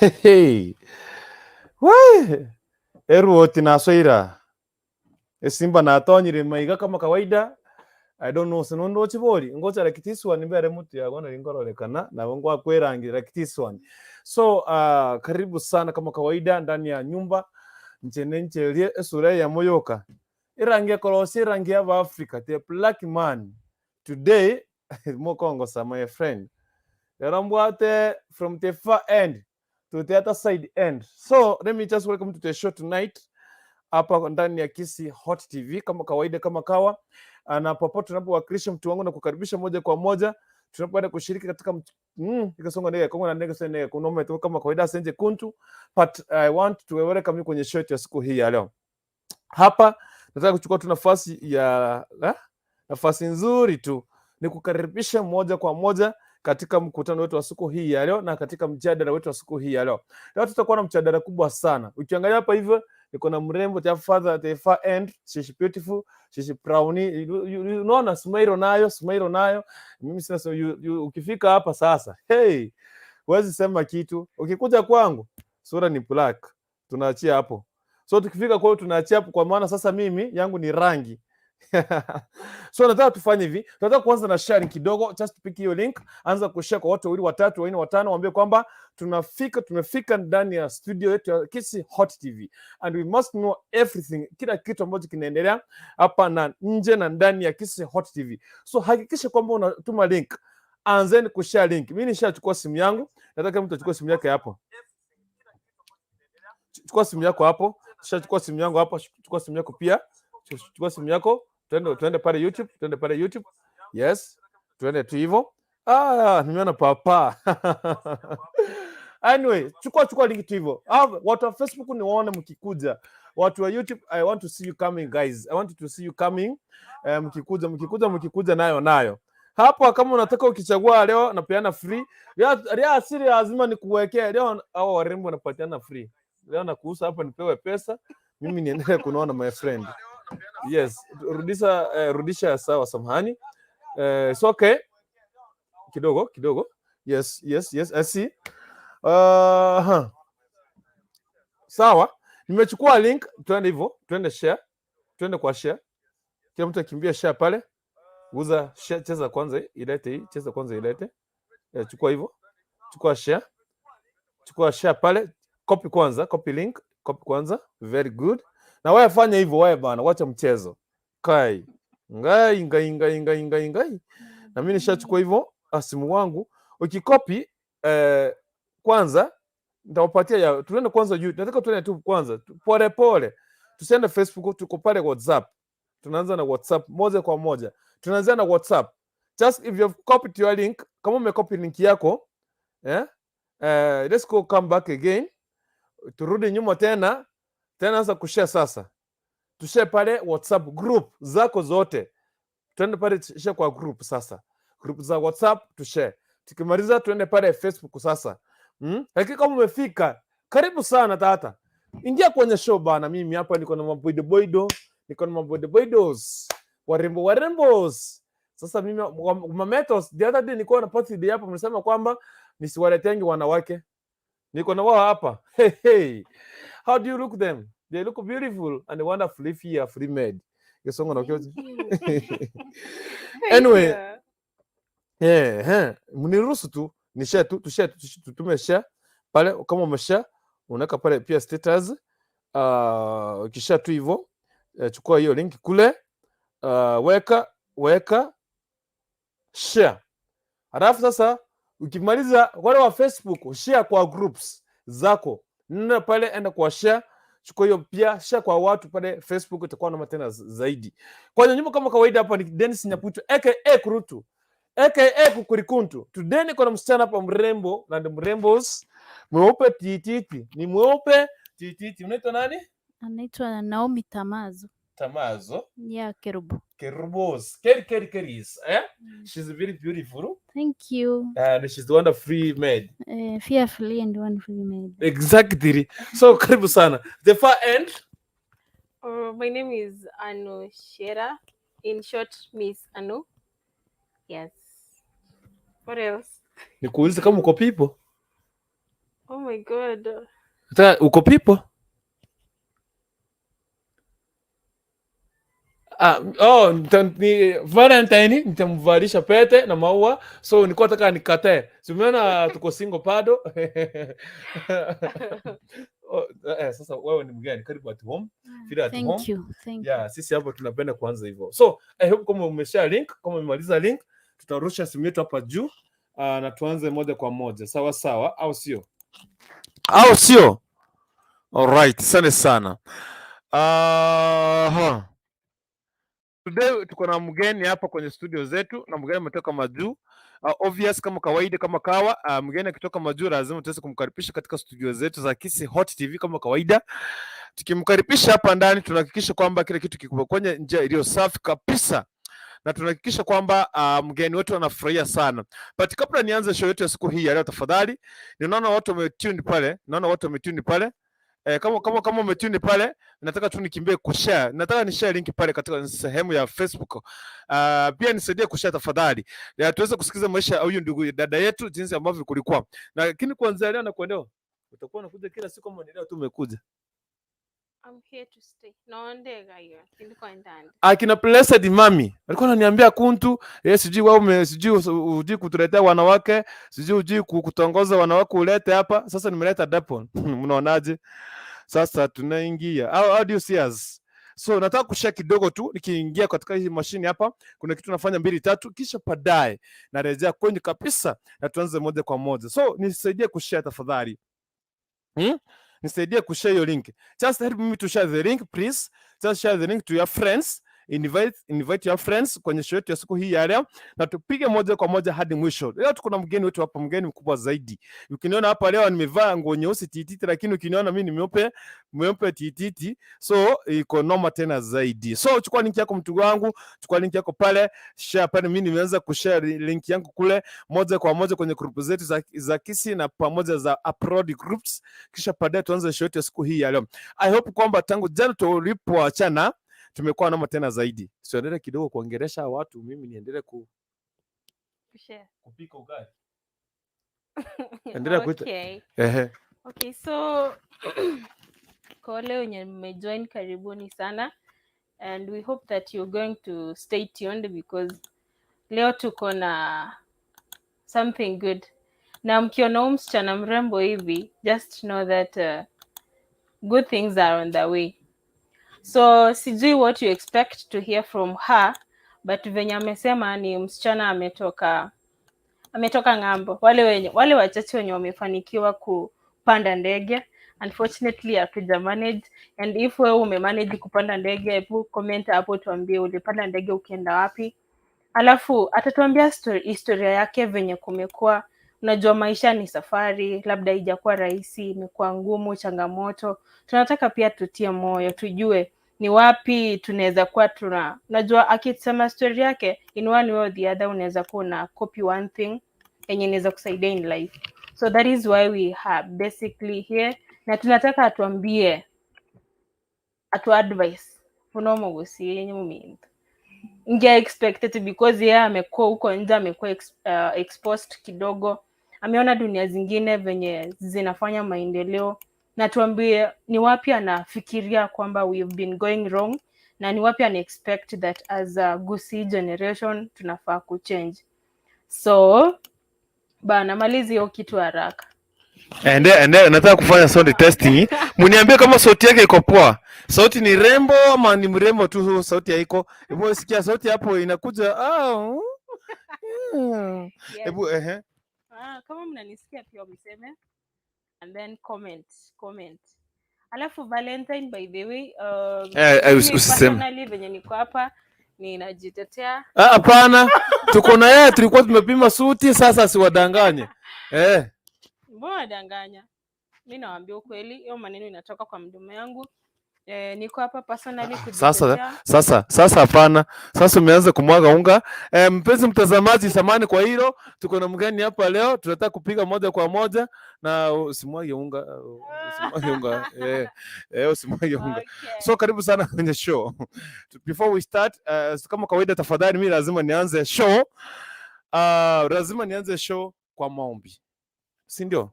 Hey. We. Eruoti nasoira. Esimba natonyire maiga kama kawaida. I don't know sinondo chibori ngocha like this one mbere mutu yagona ringororekana na ngwa kwerangira like this one. So karibu sana kama kawaida ndani ya nyumba nchene ncherie esura ya moyoka. Irangi korosi irangi ya Africa, the black man. Today mokongo sa my friend. Yarambwate from the far end to the other side end. So let me just welcome to the show tonight hapa ndani ya Kisii Hot TV kama kawaida, kama kawa na popote tunapowakilisha mtu wangu na kukaribisha moja kwa moja tunapoenda kushiriki katika ikasonga ndege kongo na ndege sene kunome tu kama kawaida senje kuntu, but I want to welcome you kwenye show yetu ya siku hii ya leo. Hapa nataka kuchukua tu nafasi ya nafasi nzuri tu ni kukaribisha moja kwa moja katika mkutano wetu wa siku hii ya leo na katika mjadala wetu wa siku hii ya leo. Leo tutakuwa na mjadala kubwa sana. Ukiangalia hapa hivyo niko na mrembo the father the far end, she's beautiful, she's brownie. Unaona smile nayo, smile nayo. Mimi sina so ukifika hapa sasa, hey, huwezi sema kitu. Ukikuja kwangu sura ni black. Tunaachia hapo. So tukifika kwao tunaachia hapo, kwa maana sasa mimi yangu ni rangi. So nataka tufanye hivi, tunataka kuanza na sharing kidogo, just pick hiyo link, anza kushare kwa watu wawili, watatu, wanne, watano, waambie kwamba tunafika, tumefika ndani ya studio yetu ya Kisii Hot TV and we must know everything, kila kitu ambacho kinaendelea hapa na nje na ndani ya Kisii Hot TV. So hakikisha kwamba unatuma link, anzeni kushare link. Mimi nishachukua simu yangu, nataka mtu achukue simu yake hapo. Chukua simu yako hapo, shachukua simu yangu hapo, chukua simu yako pia, chukua simu yako, twende twende pale YouTube, twende pale YouTube. Yes, twende tu hivyo. Ah, nimeona papa. Anyway, chukua chukua link tu hivyo. Ah, watu wa Facebook niwaone mkikuja. Watu wa YouTube, I want to see you coming, guys. I want to see you coming. Mkikuja mkikuja mkikuja nayo nayo. Hapa kama unataka ukichagua leo napeana free. Leo asili lazima nikuwekee leo, hao warembo wanapatiana free. Leo nakuuza hapa nipewe pesa, mimi niendelee kunaona, my friend. Yes, rudisha rudisha sawa, samahani. It's okay. Kidogo kidogo. Yes, I see. Huh. Sawa, nimechukua link, twende hivyo, twende share, twende kwa share. Kila mtu akimbia share pale. Uza share, cheza kwanza hii, ilete hii, cheza kwanza ilete. Chukua hivyo. Chukua share. Chukua share pale, copy kwanza, copy link, copy kwanza. Very good. Na wewe fanya hivyo wewe bana, wacha mchezo. Kai. Ngai ngai ngai ngai ngai ngai. Na mimi nishachukua hivyo simu wangu. Ukicopy kwanza nitawapatia ya tuende kwanza juu. Nataka tuende tu kwanza pole pole. Tusiende Facebook, tuko pale WhatsApp. Tunaanza na WhatsApp moja kwa moja. Tunaanza na WhatsApp. Just if you have copied your link, kama umecopy link yako, eh? Let's go come back again. Turudi nyuma tena. Tena anza kushare sasa. Tushare pale WhatsApp group zako zote. Tuende pale share kwa group sasa. Group za WhatsApp tushare. Tukimaliza tuende pale Facebook sasa. Lakini kama umefika, karibu sana tata. Ingia kwenye show bana. Mimi hapa niko na maboidoboido, niko na maboidoboidos, warembo warembos. Sasa mimi mametos, the other day nilikuwa na birthday hapa, mlisema kwamba nisiwaletengi wanawake. Niko na wao hapa. Hey, hey. How do you look them? They look beautiful and wonderfully fearfully made. Kisongo na Thank you. Anyway, Yeah. yeah, mniruhusu tu ni share tu tushare tu tutume share pale. Kama umeshare unaweka pale pia status. Ukisha tu hivyo chukua hiyo link kule, weka weka share. Halafu sasa ukimaliza, wale wa Facebook share kwa groups zako, nenda pale, enda kwa share, chukua hiyo pia share kwa watu pale Facebook, itakuwa noma tena zaidi. Kwa nyumba kama kawaida, hapa ni Dennis Nyaputo aka Kurutu aka Kukurikuntu. Today niko na msichana hapa mrembo na ni mrembos mweupe tititi, ni mweupe tititi. Unaitwa nani? Anaitwa Naomi Tamazo. Tamazo. Yeah, Kerubo. Kerubos. Keri keri keris. Eh? She's very beautiful Thank you. And she's the wonderfully made. Fearfully and wonderfully made. Exactly. So karibu sana. The far end. My name is Anu Shera. In short, Miss Anu. Yes. What else? Nikuulize kama uko pipo. Oh my God. Sasa uko pipo? Ah, oh, ni Valentine nitamvalisha pete na maua, so nilikuwa nataka nikatae. Si umeona tuko single bado? Oh, sasa wewe ni mgeni, karibu at home. Feel at Thank home. you. Thank you. Yeah, sisi hapa tunapenda kuanza hivyo. So I hope kama umesha link, kama umemaliza link, tutarusha simu yetu hapa juu na tuanze moja kwa moja. Sawa sawa, au sio? Au sio? Alright, asante sana. Today tuko na mgeni hapa kwenye studio zetu na mgeni ametoka majuu. Obvious kama kawaida, kama kawa, mgeni akitoka majuu lazima tuweze kumkaribisha katika studio zetu za Kisii Hot TV kama kawaida. Tukimkaribisha hapa ndani tunahakikisha kwamba kila kitu kiko kwenye njia iliyo safi kabisa na tunahakikisha kwamba mgeni wetu anafurahia sana. But kabla nianze show yetu ya siku hii ya leo, tafadhali, ninaona watu wametune pale, naona watu wametune pale. Kama umetune pale, nataka tu nikimbie kushare. Nataka ni share link pale katika sehemu ya Facebook. Pia nisaidie kushare tafadhali. Ya tuweze kusikiza maisha ya huyu ndugu dada yetu jinsi ambavyo kulikuwa. Lakini kuanzia leo na kuendelea utakuwa unakuja kila siku ama ni leo tu umekuja? I'm here to stay. Naondega hiyo. Nilikuwa ndani. Akina Blessed Mami alikuwa ananiambia kuntu sijui wewe sijui hujui kutuletea wanawake, sijui hujui kutongoza wanawake ulete hapa. Sasa nimeleta Dapon. Mnaonaje? Sasa tunaingia. How do you see us? So nataka kushare kidogo tu, nikiingia katika hii mashine hapa, kuna kitu nafanya mbili tatu, kisha baadaye narejea kwenye kabisa na tuanze moja kwa moja. So nisaidie kushare tafadhali. Nisaidie kushare hiyo link. Just help me to share the link please. Just share the link to your friends. Invite your friends kwenye show yetu ya siku hii ya leo na tupige moja kwa moja hadi mwisho. Leo tuko na mgeni wetu hapa, mgeni mkubwa zaidi. Ukiniona hapa leo nimevaa nguo nyeusi tititi, lakini ukiniona mimi ni mweupe mweupe tititi, so iko noma tena zaidi. So chukua link yako mtu wangu, chukua link yako pale, share pale. Mimi nimeanza kushare link yangu kule moja kwa moja kwenye group zetu za Kisii na pamoja za upload groups, kisha baadaye tuanze show yetu ya siku hii ya leo. I hope kwamba tangu jana tulipoachana tumekuwa noma tena zaidi. Siendelee kidogo kuongelesha watu, mimi niendelee Kushare. Kupika ugali. Endelea kuita. Okay. Ehe. Okay, so kwa wale wenye mmejoin, karibuni sana, and we hope that you're going to stay tuned because leo tuko na something good, na mkiona huyu msichana mrembo hivi, just know that good things are on the way. So sijui what you expect to hear from her, but venye amesema ni msichana ametoka ng'ambo, wale wachache wenye wamefanikiwa kupanda ndege. Unfortunately hatuja manage, and if wewe umemanage kupanda ndege, hebu comment hapo tuambie ulipanda ndege ukienda wapi. Alafu atatuambia historia yake venye kumekuwa. Unajua maisha ni safari, labda haijakuwa rahisi, imekuwa ngumu, changamoto. Tunataka pia tutie moyo, tujue ni wapi tunaweza kuwa tuna, unajua akisema story yake, in one way or the other unaweza kuwa una copy one thing yenye inaweza kusaidia in life. So that is why we are basically here, na tunataka atuambie, atu advice unomugusie yenye mumintu ngia expected, because yeye amekuwa huko nje, amekuwa exposed kidogo, ameona dunia zingine venye zinafanya maendeleo, na tuambie ni wapi anafikiria kwamba we've been going wrong na ni wapi ana expect that as a Gusii generation tunafaa kuchange. So bana, malizi hiyo kitu haraka. Ende, nataka kufanya sound testing. Mniambie kama sauti yake iko poa. Sauti ni rembo ama ni mrembo tu sauti haiko? Hebu sikia sauti hapo inakuja. Ah. Yes. Hebu ehe. Ah, kama mnanisikia pia mseme and then comment comment. Alafu Valentine, by the way, Eh, mimi usiseme. personally venye niko hapa ninajitetea. Ah, hapana. Tuko na yeye, tulikuwa tumepima suti, sasa siwadanganye. Eh. Mbona danganya? Mi nawaambia ukweli, hiyo maneno inatoka kwa mdomo yangu. Niko hapa personally Sasa kujitetea. sasa hapana. Sasa umeanza kumwaga unga. Mpenzi mtazamaji, samani kwa hilo. Tuko na mgeni hapa leo, tunataka kupiga moja kwa moja na usimwage unga, usimwage unga. Usimwage unga. Okay. So karibu sana kwenye show. Before we start, kama kawaida tafadhali mimi lazima nianze show. Lazima nianze show kwa maombi. Si ndio?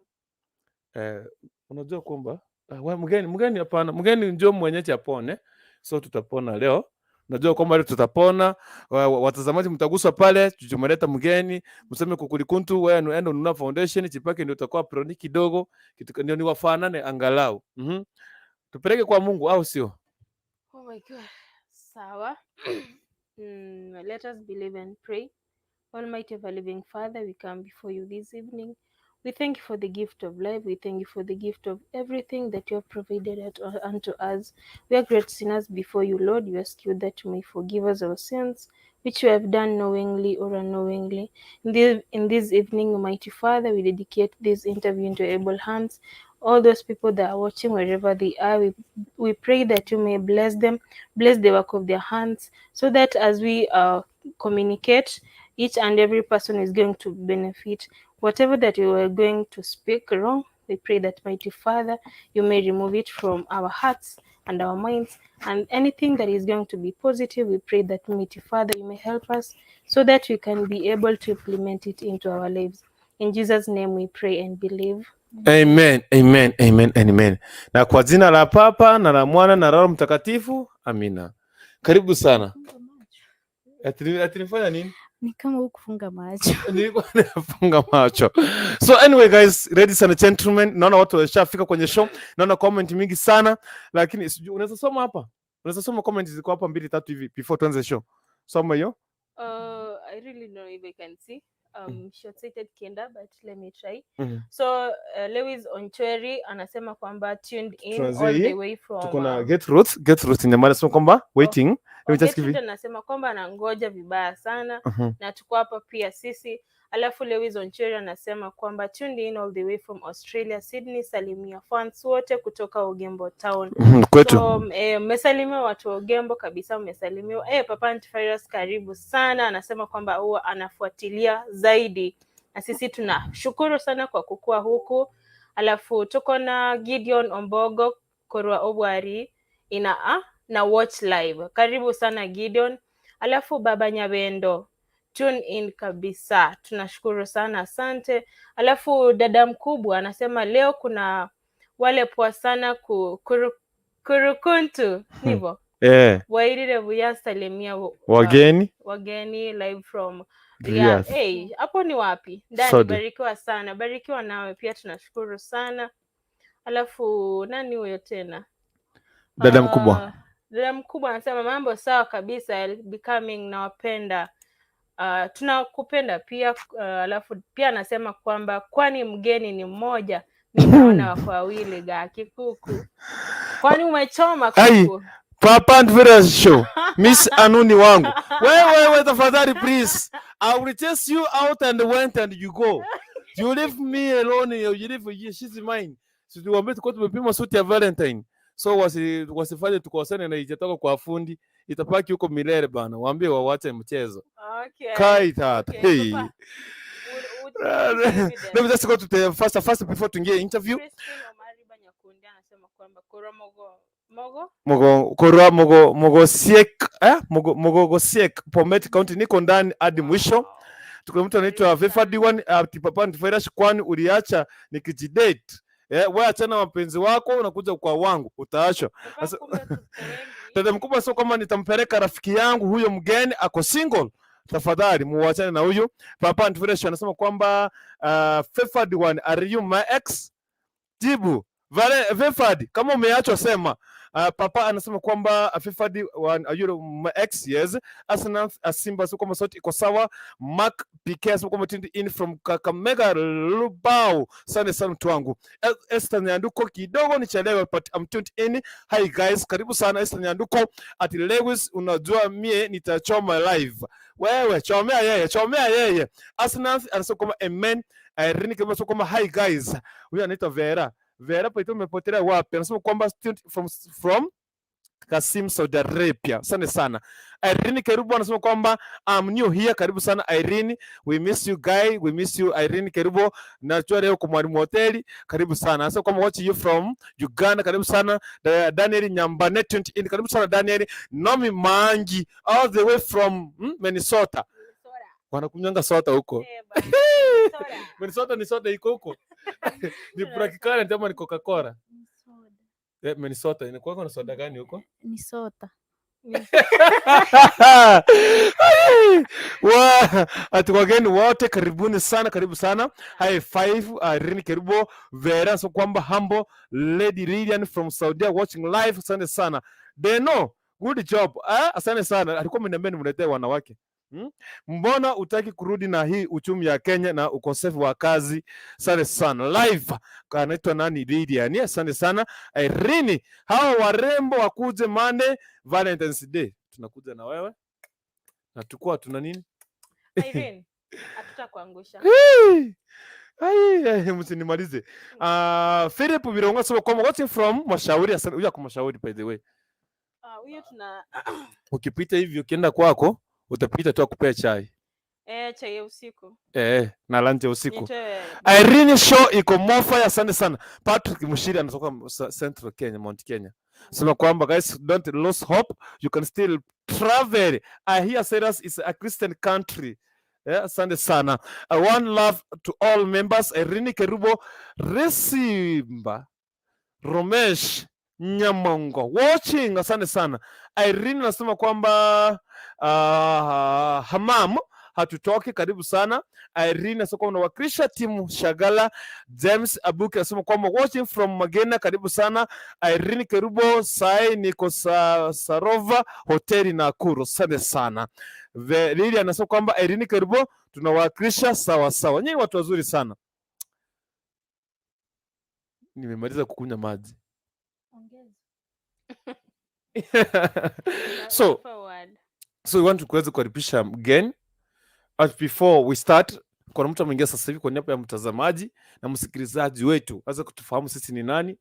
Unajua kwamba we, mgeni, mgeni, hapana, mgeni njoo mwenyeji apone. So tutapona leo. Najua kwamba leo tutapona. Watazamaji mtaguswa pale, tumeleta mgeni, mseme kukulikuntu, wewe enda ununua foundation, chipake ndio utakuwa proni kidogo, kitu ndio ni wafanane angalau. Tupeleke kwa Mungu au sio? Oh my God. Sawa. Let us believe and pray. Almighty ever living Father, we come before you this evening. We thank you for the gift of life. We thank you for the gift of everything that you have provided unto us. We are great sinners before you, Lord. We ask you that you may forgive us our sins, which we have done knowingly or unknowingly. In this evening, Almighty Father, we dedicate this interview into your able hands. All those people that are watching, wherever they are, we pray that you may bless them, bless the work of their hands, so that as we communicate, each and every person is going to benefit. Whatever that we were going to speak wrong, we pray that, mighty Father, you may remove it from our hearts and our minds. And anything that is going to be positive, we pray that, mighty Father, you may help us so that we can be able to implement it into our lives. In Jesus' name we pray and believe. Amen, amen, amen, amen. Na kwa jina la Papa na la Mwana na Roho Mtakatifu, amina. Karibu sana. Ati nifanya nini? Ni kama hukufunga macho. Nilikuwa nafunga macho. So anyway guys, ladies and gentlemen, naona watu washafika kwenye show. Naona comment mingi sana, lakini sijui unaweza soma hapa? Unaweza soma comment ziko hapa mbili tatu hivi before tuanze show. Soma hiyo. I really don't know if I can see. Short-sighted kinda, but let me try. So Lewis Onchweri anasema kwamba tuned in Tuanzie all hii. The way from Tuko na Get Roots, Get Roots Nyamara anasema kwamba waiting. Let me just give Gertrude you. Anasema kwamba anangoja vibaya sana na tuko hapa pia sisi. Alafu Lewis Onchweri anasema kwamba tuned in all the way from Australia, Sydney, salimia fans wote kutoka Ogembo Town. Kwetu. So mmesalimiwa watu wa Ogembo kabisa, mmesalimiwa. Papa Antivirus karibu sana, anasema kwamba huwa anafuatilia zaidi, na sisi tunashukuru sana kwa kukua huku. Alafu tuko na Gideon Ombogo Korwa Obwari ina na watch live. Karibu sana Gideon. Alafu Baba Nyabendo tune in kabisa, tunashukuru sana, asante. Alafu dada mkubwa anasema leo kuna wale poa sana kurukuntu nivo wairire buya salimia Wageni wageni live from Riyadh. Riyadh. Hey, hapo ni wapi ndani? Saudi. Barikiwa sana, barikiwa nawe pia, tunashukuru sana. Alafu nani huyo tena? Dada mkubwa. Dada mkubwa anasema mambo sawa kabisa, I'll be coming, nawapenda. Tunakupenda pia. Alafu pia anasema kwamba kwani mgeni ni mmoja, mi naona wako wawili gaki kuku, kwani umechoma Ai, kuku? Papa Antivirus Show. Miss Anuni wangu. Wewe wewe tafadhali please. I will chase you out and went and you go. You leave me alone, you leave you, she's mine. Si tuambie tuko tumepima suti ya Valentine. So wasifanye tukosane na ijatoka kwa fundi. Itapaki huko milele bana. Waambie wawache mchezo. Okay. Kai tata. Okay, Hey. Papa, evidence. Let me just go to the faster faster before tuingie interview. Crispin Omari Banyakundi anasema kwamba koromogo mogo Mogo korwa mogo mogo siek mogo mogo gosiek Bomet County, niko ndani hadi mwisho. Tuko mtu anaitwa Karibu Vefa sana. D1 Papa Antivirus, kwani uliacha nikijidate? Wewe achana wapenzi wako, unakuja kwa wangu utaachwa. Papa, kumbe tuko wengi. Dada mkubwa, sio kama nitampeleka rafiki yangu huyo mgeni ako single. Tafadhali muachane na huyu. Papa Antivirus anasema kwamba Fefad one, are you my ex? Jibu Vale, Fefad kama umeachwa sema. Papa anasema kwamba Fefad one, are you my ex? Yes. Arsenal Simba sio kwamba sauti iko sawa. Mark PK anasema kwamba tuned in from Kakamega Lubao. Asante sana mtu wangu. Esther Nyanduko, kidogo nichelewe but I'm tuned in. Hi guys, karibu sana Esther Nyanduko. Ati Lewis, unajua mie nitachoma live. Wewe chomea yeye, chomea yeye. Arsenal anasema kwamba amen. Irene Kemba anasema kwamba hi guys. Huyu anaitwa Vera. Vera paito umepotelea wapi? Anasema kwamba tuned from Kasim, Saudi Arabia. Asante sana. Irene Kerubo anasema kwamba I'm new here. Karibu sana Irene. We miss you guy. We miss you Irene Kerubo. Najua leo kwa mwalimu hoteli. Karibu sana. Anasema kwamba watch you from Uganda. Karibu sana. Daniel Nyambane 20 in. Karibu sana Daniel. Nomi Mangi all the way from Minnesota. Minnesota. Wanakunywanga soda huko. Eh, bana, Minnesota. Minnesota ni soda iko huko. Ni black currant ama ni Coca-Cola? Ni soda. Eh, Minnesota inakuwa na soda gani huko? Ni soda. Ai, ati wageni wote karibuni sana, karibu sana. High five Irene Kerubo Vera, so kwamba humble Lady Lilian from Saudi watching live, asante sana. Deno, good job. Ah, asante sana. Alikuwa ameniambia nimletee wanawake. Mbona utaki kurudi na hii uchumi ya Kenya na ukosefu wa kazi? Asante sana. Live anaitwa nani? Lilian. Asante sana. Irene, hawa warembo wakuje Monday Valentine's Day. Tunakuja na wewe na tukua tuna nini? Irene, hatutakuangusha. Hey! Ai, ai, msinimalize. Philip Birongo sema kwamba watching from Mashauri. Asante. Huyu ako Mashauri, by the way. Ah, huyo tuna Ukipita hivi ukienda kwako utapita tu akupea chai. Eh, chai ya usiku. Eh, na lunch ya usiku. Nitoe Irene Show iko mofa, asante sana. Patrick Mushiri anatoka Central Kenya, Mount Kenya. Sema kwamba guys, don't lose hope, you can still travel. I hear Cyprus is a Christian country. Yeah, asante sana. One love to all members. Irene Kerubo, Resimba, Romesh Nyamongo watching, asante sana. Irene anasema kwamba Hamam hatutoki, karibu sana. Irene anasema kwamba unawakilisha timu Shagala. James Abuki anasema kwamba watching from Magena, karibu sana. Irene Kerubo, sai niko Sarova hoteli Nakuru, asante sana. Lili anasema kwamba Irene Kerubo tunawakilisha sawa sawa. Nyinyi watu wazuri sana. Nimemaliza kukunywa maji. Ongeza. So forward. So we want to kuweza kukaribisha mgeni. But before we start, kuna mtu ameingia sasa hivi, kwa niaba ya mtazamaji na msikilizaji wetu aweze kutufahamu sisi ni nani.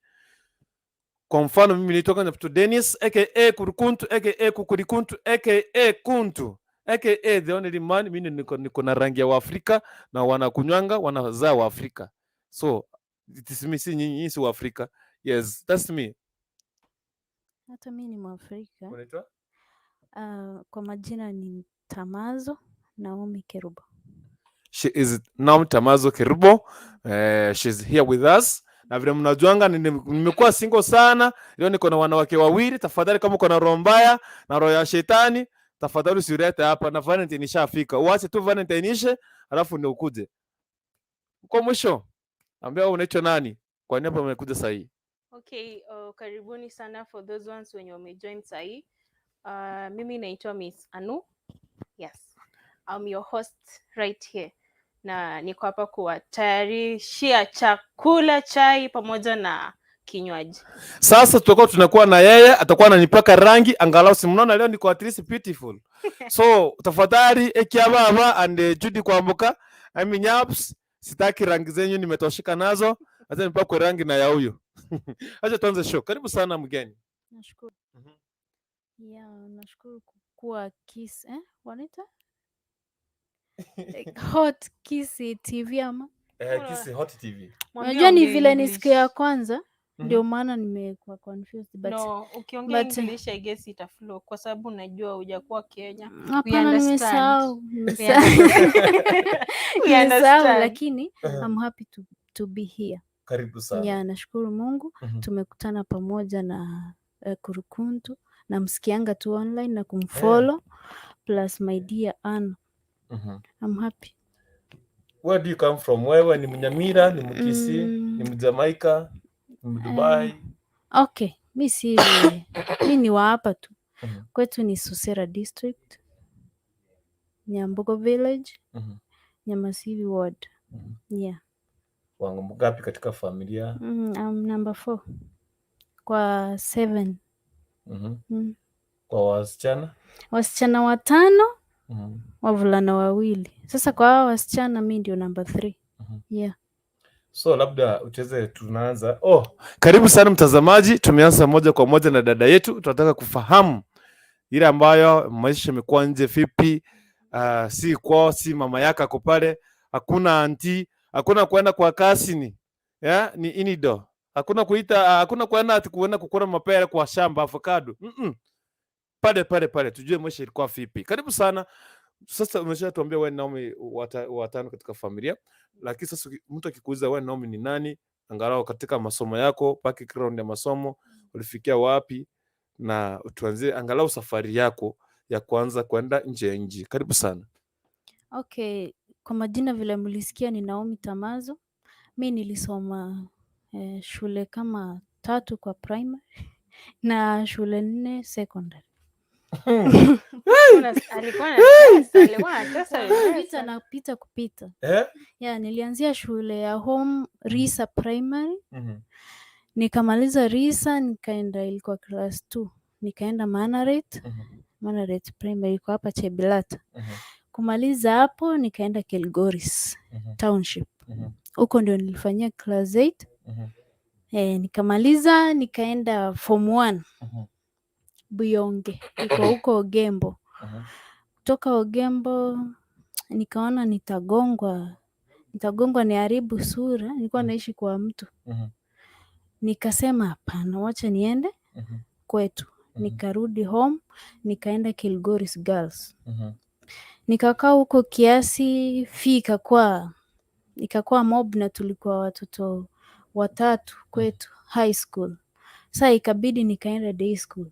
Kwa mfano mimi naitwa Nyaputo Dennis, aka Kurukuntu, aka Kukurikuntu, aka Kuntu, aka the only man. Mimi niko na rangi ya Waafrika na wanakunywanga wanazaa Waafrika, so it is me, si nyinyi si Waafrika. Yes, that's me. Hata mi ni Mwafrika. Unaitwa? Kwa majina ni Tamazo Naomi Kerubo. She is Naomi Tamazo Kerubo. She's here with us. Na vile mnajuanga nimekuwa single sana. Leo niko na wanawake wawili. Tafadhali kama uko na roho mbaya na roho ya shetani, tafadhali usilete hapa na Valentine ishafika. Uache tu Valentine ishe, alafu ndio ukuje. Uko mwisho. Ambia wewe unaitwa nani? Kwa nini hapa umekuja sasa hii? Okay, karibuni sana for those ones wenye wamejoin sahii. Mimi naitwa Miss Anu. Yes. I'm your host right here. Na niko hapa kuwatayarishia chakula, chai pamoja na kinywaji. Sasa tutakuwa tunakuwa na yeye, atakuwa ananipaka rangi angalau, si mnaona leo niko at least beautiful. So tafadhali Ekia Baba and Judy Kwamboka, I mean yaps, sitaki rangi zenyu, nimetosheka nazo. Acha nipakwe rangi na ya huyu. Acha tuanze show. Karibu sana mgeni. Nashukuru. Yeah, nashukuru kukuwa Kiss, eh? Wanaita? Hot Kisii TV ama? Eh, Kisii Hot TV. Mwambie Unajua ni aongee vile ni siku ya English. kwanza ndio maana nimekuwa confused, but No, ukiongea but English I guess itaflow kwa sababu najua hujakuwa Kenya. We hapana, understand. nimesahau, We nimesahau. We Nimesahau, understand. lakini I'm happy to be here. Karibu sana. Yeah, nashukuru Mungu tumekutana pamoja na Kurukuntu, namsikianga tu online na kumfollow, plus my dear Anna. I'm happy. Where do you come from? Wewe ni Mnyamira, ni Mkisii, ni Mjamaika, ni Mdubai? Okay, mi si mi ni wa hapa tu. Kwetu ni Susera District, Nyambugo Village, Nyamasivi Ward. Yeah. Wangu ngapi katika familia? I'm number 4 kwa 7. Kwa wasichana? Wasichana watano, wavulana wawili. Sasa kwa hawa wasichana mi ndio number 3. Yeah. So labda ucheze, tunaanza. Oh, karibu sana mtazamaji, tumeanza moja kwa moja na dada yetu. Tunataka kufahamu ile ambayo maisha imekuwa nje vipi. Si kwao, si mama yake ako pale, hakuna auntie, hakuna kuenda kwa kasini, yeah, ni inido, hakuna kuita, hakuna kuenda ati kuenda kukula mapera kwa shamba avocado. Pale pale pale, tujue maisha ilikuwa vipi. Karibu sana. Sasa umeshatuambia wewe Naomi watano katika familia, lakini sasa mtu akikuuliza wewe Naomi ni nani, angalau katika masomo yako, background ya masomo ulifikia wapi, na tuanzie angalau safari yako ya kwanza kwenda nje ya nchi. Karibu sana. Okay, kwa majina vile mlisikia ni Naomi Tamazo. Mi nilisoma shule kama tatu kwa primary na shule nne secondary. Alikuwa anatesa, alikuwa anatesa vibaya Kupita sana. Na pita kupita. Eh? Yeah, nilianzia shule ya home, Risa Primary. Nikamaliza Risa, nikaenda, ilikuwa class 2. Nikaenda Manaret, Manaret Primary iko hapa Chebilata. Kumaliza hapo nikaenda Kilgoris Township. Huko ndio nilifanyia class 8. Nikamaliza nikaenda form 1 Buyonge, iko huko Ogembo. Kutoka Ogembo nikaona nitagongwa niharibu sura. Nilikuwa naishi kwa mtu. Nikasema hapana, wacha niende kwetu. Nikarudi home, nikaenda Kilgoris Girls. Nikakaa huko kiasi, fee ikakuwa mob na tulikuwa watoto watatu kwetu high school. Sa ikabidi nikaenda day school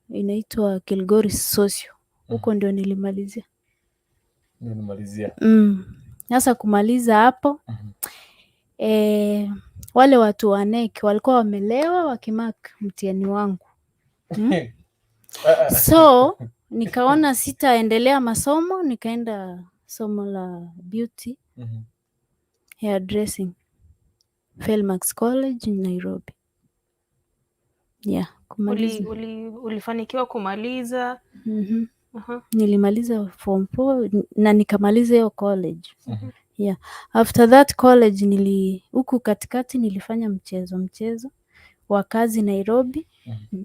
inaitwa Kilgoris Socio. Huko ndio nilimalizia. Ndio nimalizia. Sasa kumaliza hapo, wale watu wa KNEC walikuwa wamelewa wakimark mtihani wangu. So nikaona sitaendelea masomo, nikaenda somo la beauty hair dressing, Felmax College in Nairobi. Yeah, kumaliza. Ulifanikiwa kumaliza? Nilimaliza form 4 na nikamaliza hiyo college. Yeah. After that college nili huku katikati nilifanya mchezo wa kazi Nairobi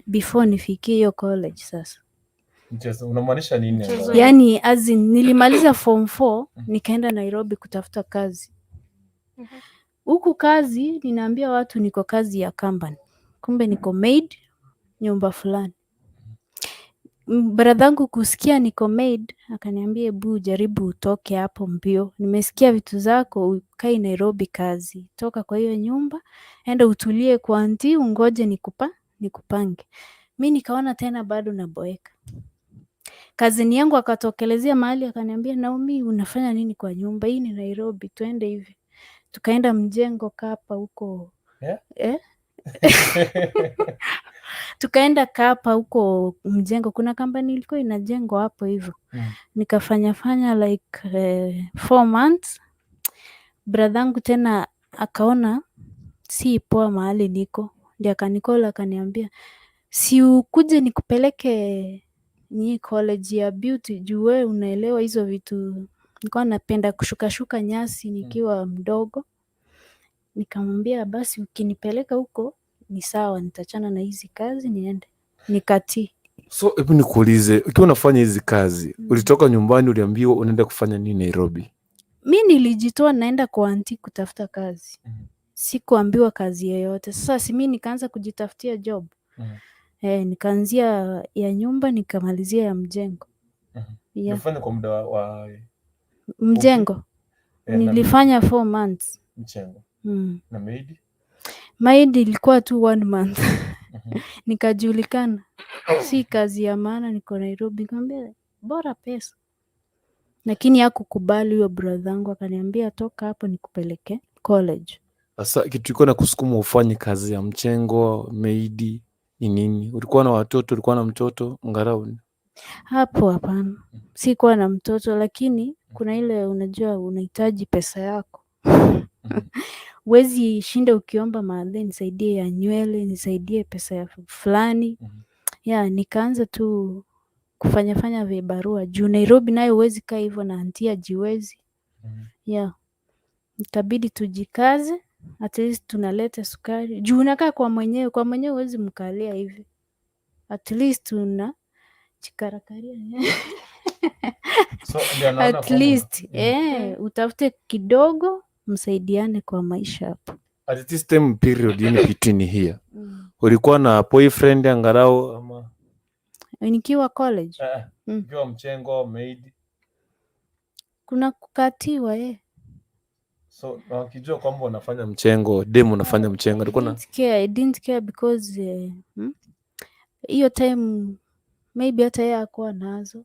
before nifikie hiyo college sasa. Mchezo unamaanisha nini? Mchezo angalau? Yaani as in, nilimaliza form 4 nikaenda Nairobi kutafuta kazi. Huku kazi ninaambia watu niko kazi ya company. Kumbe niko maid nyumba fulani. Bradhangu kusikia niko maid akaniambia, "Hebu jaribu utoke hapo mbio. Nimesikia vitu zako, ukai Nairobi kazi. Toka kwa hiyo nyumba, enda utulie kwa auntie ungoje nikupange." Mi nikaona tena bado naboeka. Cousin yangu akatokelezea mahali akaniambia, "Naomi, unafanya nini kwa nyumba? Hii ni Nairobi, twende hivi." Tukaenda mjengo Kapa huko. Yeah? Eh? Tukaenda Kapa huko mjengo, kuna company ilikuwa inajengwa hapo hivyo. Nikafanya fanya like 4 months. Bradhangu tena akaona si poa mahali niko, ndio akanicall akaniambia, "Si ukuje nikupeleke ni college ya beauty juu wewe unaelewa hizo vitu." Nilikuwa napenda kushukashuka nyasi nikiwa mdogo. Nikamwambia, "Basi ukinipeleka huko ni sawa, nitachana na hizi kazi niende." Nikatii. So hebu nikuulize, ukiwa unafanya hizi kazi, ulitoka nyumbani uliambiwa unaenda kufanya nini Nairobi? Mi nilijitoa naenda kwa auntie kutafuta kazi. Sikuambiwa kazi yoyote. Sasa si mi nikaanza kujitafutia job. Eh, nikaanzia ya nyumba nikamalizia ya mjengo. Yeah. Ulifanya kwa muda wa Mjengo eh, na nilifanya 4 months. Mjengo na maid? Maid ilikuwa tu one month. Nikajulikana si kazi ya maana, niko Nairobi. Nikamwambia bora pesa, lakini hakukubali huyo brother akaniambia, "Toka hapo nikupeleke college." Sasa kitu ilikuwa na kusukuma ufanye kazi ya mjengo, maid ni nini? Ulikuwa na watoto? Ulikuwa na mtoto angalau? Hapo hapana, sikuwa na mtoto, lakini kuna ile unajua unahitaji pesa yako. Huwezi shinda ukiomba mathe, "Nisaidie ya nywele, nisaidie pesa ya fulani." Yeah, nikaanza tu kufanya fanya vibarua juu Nairobi nayo huwezi kaa hivyo na auntie hajiwezi. Yeah. Ikabidi tujikaze, at least tunaleta sukari. Juu unakaa kwa mwenyewe huwezi mkalia hivi. At least una jikarakaria. So ndio naona At kwamba least utafute kidogo msaidiane kwa maisha hapo. At this time period in between here, ulikuwa na boyfriend angalau ama? Nikiwa college? Ukiwa mjengo, maid. Kuna kukatiwa, eh. So na wakijua kwamba unafanya mchengo, demu unafanya mchengo, I alikuwa na didn't care, I didn't care because hiyo time maybe hata yeye hakuwa nazo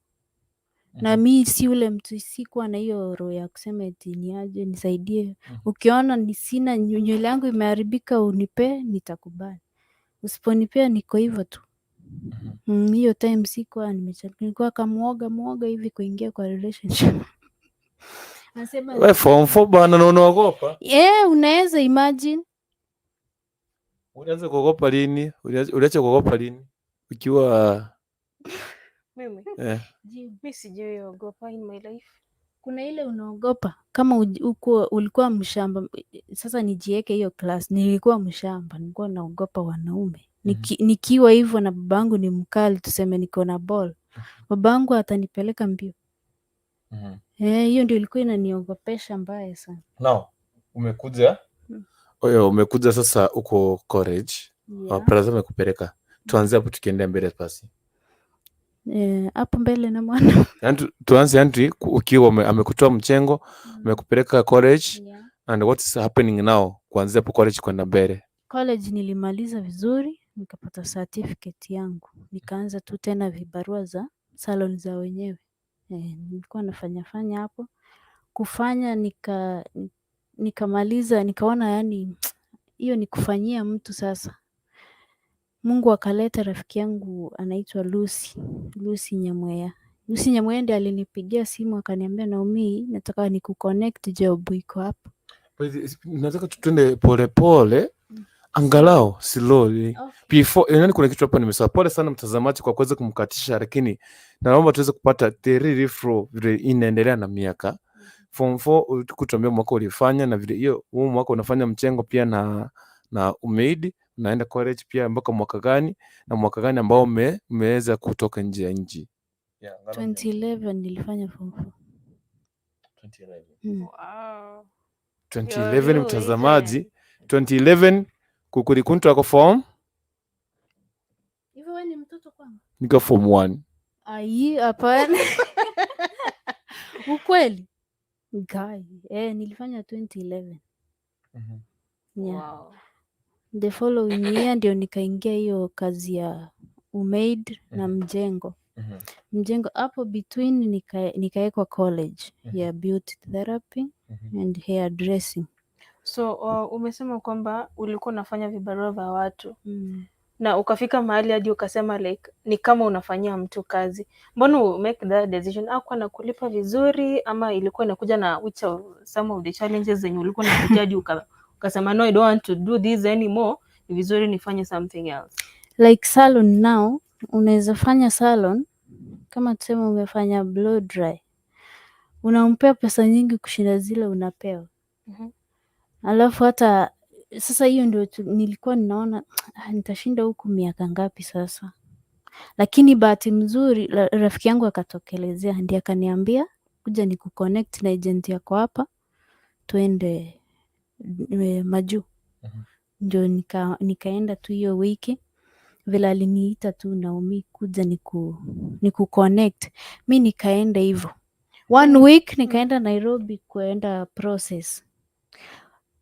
na mi si ule mtu, sikuwa na hiyo roho ya kusema eti niaje nisaidie. Ukiona ni sina, nywele yangu imeharibika, unipe nitakubali, usiponipea niko hivyo tu. Hiyo time sikuwa nilikuwa kamuoga muoga hivi kuingia kwa relationship. Nasema We form 4 bana na unaogopa? Yeah, unaweza imagine. Ulianza kuogopa lini? Uliacha kuogopa lini? Ukiwa Mimi eh. Jibu. Mi sijui ogopa in my life. Kuna ile unaogopa kama uko ulikuwa mshamba. Sasa nijieke hiyo class, nilikuwa mshamba, nilikuwa naogopa wanaume. Nikiwa hivyo na babangu ni mkali, tuseme niko na ball, babangu atanipeleka mbio. Eh, hiyo ndio ilikuwa inaniogopesha mbaya sana. Now, umekuja Oyo, umekuja sasa uko college. Yeah. Brother amekupeleka. Tuanze hapo tukiendea mbele basi. Eh, hapo mbele na mwana Yaani tuanze yani ukiwa amekutoa mchengo, amekupeleka college and what is happening now kuanzia hapo college kwenda mbele. College nilimaliza vizuri, nikapata certificate yangu, nikaanza tu tena vibarua za salon za wenyewe. Eh, nilikuwa nafanya fanya hapo kufanya, nikamaliza, nikaona yani hiyo ni kufanyia mtu sasa. Mungu akaleta rafiki yangu anaitwa Lucy, Lucy Nyamweya. Lucy Nyamweya ndiye alinipigia simu akaniambia, "Naomi, nataka nikuconnect, job iko hapa." Nataka tuende polepole angalau slowly. Before, yani kuna kitu hapa nimesahau. Pole sana mtazamaji kwa kuweza kumkatisha, lakini naomba tuweze kupata the real flow vile inaendelea na miaka. Form 4 kutuambia mwaka ulifanya na vile hiyo huu mwaka unafanya mchengo pia na umeidi unaenda college pia mpaka mwaka gani na mwaka gani ambao umeweza kutoka nje ya nchi. Yeah, angalau 2011 nilifanya form 4. 2011. Wow. 2011 You're mtazamaji, 2011 Kukulikuntu ako form Hivyo wewe ni mtoto kwangu? Niko form 1. Ai, hapana. Ukweli? Guy. Eh, nilifanya 2011. Yeah. Wow. The following year ndio nikaingia hiyo kazi ya umaid na mjengo. Mjengo hapo between nikaekwa college ya beauty therapy and hair dressing. So umesema kwamba ulikuwa unafanya vibarua vya watu na ukafika mahali hadi ukasema like ni kama unafanyia mtu kazi. Mbona u make that decision? Hakuwa anakulipa vizuri ama ilikuwa inakuja na which of some of the challenges zenye ulikuwa unapitia hadi ukasema, "No, I don't want to do this anymore, ni vizuri nifanye something else"? Like salon now, unaweza fanya salon kama tuseme umefanya blow dry, unampea pesa nyingi kushinda zile unapewa. Alafu hata sasa hiyo ndio nilikuwa ninaona, "Ah, nitashinda huku miaka ngapi sasa?" Lakini bahati mzuri rafiki yangu akatokelezea, ndiye akaniambia, "Kuja nikuconnect na agent yako hapa, tuende majuu." Ndio nikaenda tu hiyo wiki vile aliniita tu, "Naomi, kuja nikuconnect." Mi nikaenda hivyo one week, nikaenda Nairobi kuenda process.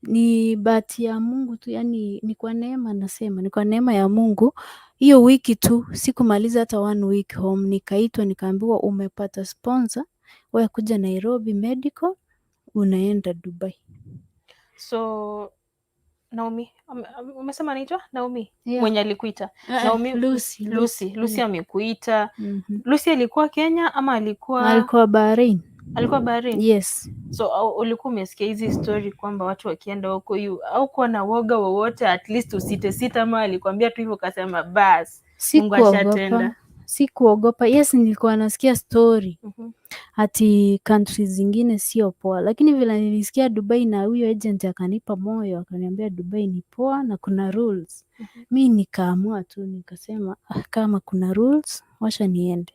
Ni bahati ya Mungu tu, yani ni kwa neema, nasema ni kwa neema ya Mungu. Hiyo wiki tu, sikumaliza hata one week home, nikaitwa nikaambiwa, "Umepata sponsor, wewe kuja Nairobi medical, unaenda Dubai." So Naomi, umesema anaitwa Naomi? Yeah. Mwenye alikuita? Naomi? Lucy. Lucy, Lucy amekuita. Lucy alikuwa Kenya ama alikuwa Alikuwa Bahrain. Alikuwa Bahrain? Yes. So ulikuwa umesikia hizi story kwamba watu wakienda huko au kuwa na woga wowote, at least usite sita, ama alikwambia tu hivyo ukasema bas, Mungu Sikuogopa. ashatenda? Sikuogopa. Yes, nilikuwa nasikia story ati countries zingine sio poa, lakini vile nilisikia Dubai na huyo agent akanipa moyo, akaniambia Dubai ni poa na kuna rules. Mi nikaamua tu nikasema, "Ah, kama kuna rules wacha niende."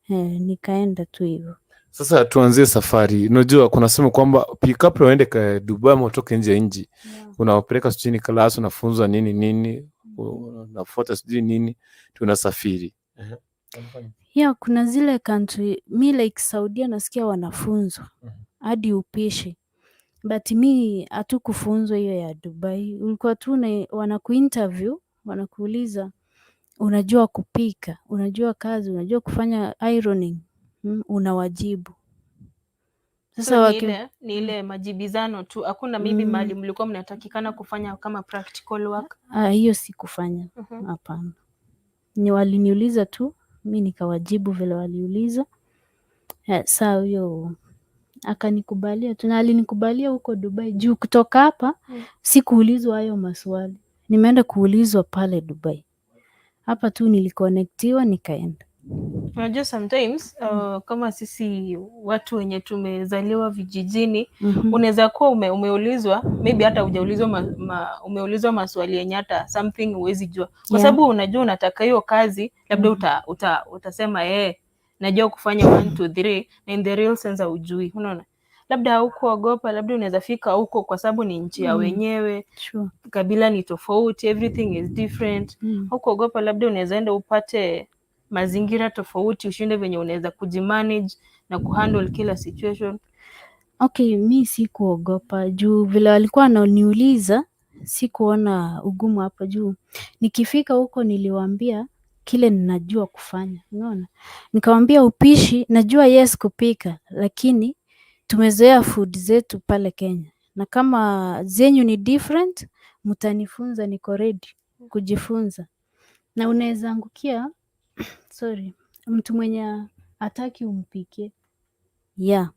Eh, nikaenda tu hivyo. Sasa tuanzie safari. Unajua kuna sema kwamba kabla uende ka Dubai ama utoke nje ya nchi, unawapeleka sijui ni class, unafunzwa nini nini, unafuata sijui nini, tunasafiri. Wanafanya? Yeah, kuna zile country, mi like Saudia nasikia wanafunzwa hadi upishi, but mi hatukufunzwa hiyo ya Dubai. Ulikuwa tu wanakuinterview, wanakuuliza unajua kupika, unajua kazi, unajua kufanya ironing, unawajibu. Sasa So ni ile majibizano tu, hakuna maybe mahali mlikuwa mnatakikana kufanya kama practical work? Ah, hiyo si kufanya, hapana. Ni waliniuliza tu, mi nikawajibu vile waliuliza. Saa huyo akanikubalia tu, na alinikubalia huko Dubai juu kutoka hapa sikuulizwa hayo maswali, nimeenda kuulizwa pale Dubai. Hapa tu niliconnectiwa nikaenda. Unajua sometimes kama sisi watu wenye tumezaliwa vijijini, unaweza kuwa umeulizwa, maybe hata hujaulizwa umeulizwa maswali yenye hata something huwezi jua kwa sababu unajua unataka hiyo kazi, labda utasema najua kufanya 1 2 3, na in the real sense haujui. Unaona, labda haukuogopa, labda unaweza fika huko kwa sababu ni nchi ya wenyewe, kabila ni tofauti, everything is different. Haukuogopa labda unaweza enda upate mazingira tofauti, ushinde venye unaweza kujimanage na kuhandle kila situation? Okay, mi sikuogopa juu vile walikuwa wananiuliza sikuona ugumu hapo, juu nikifika huko niliwaambia kile ninajua kufanya, unaona? Nikawaambia upishi najua, yes, kupika, lakini tumezoea food zetu pale Kenya, na kama zenyu ni different mtanifunza, niko ready kujifunza. Na unaweza angukia, sorry, mtu mwenye hataki umpikie. Yeah.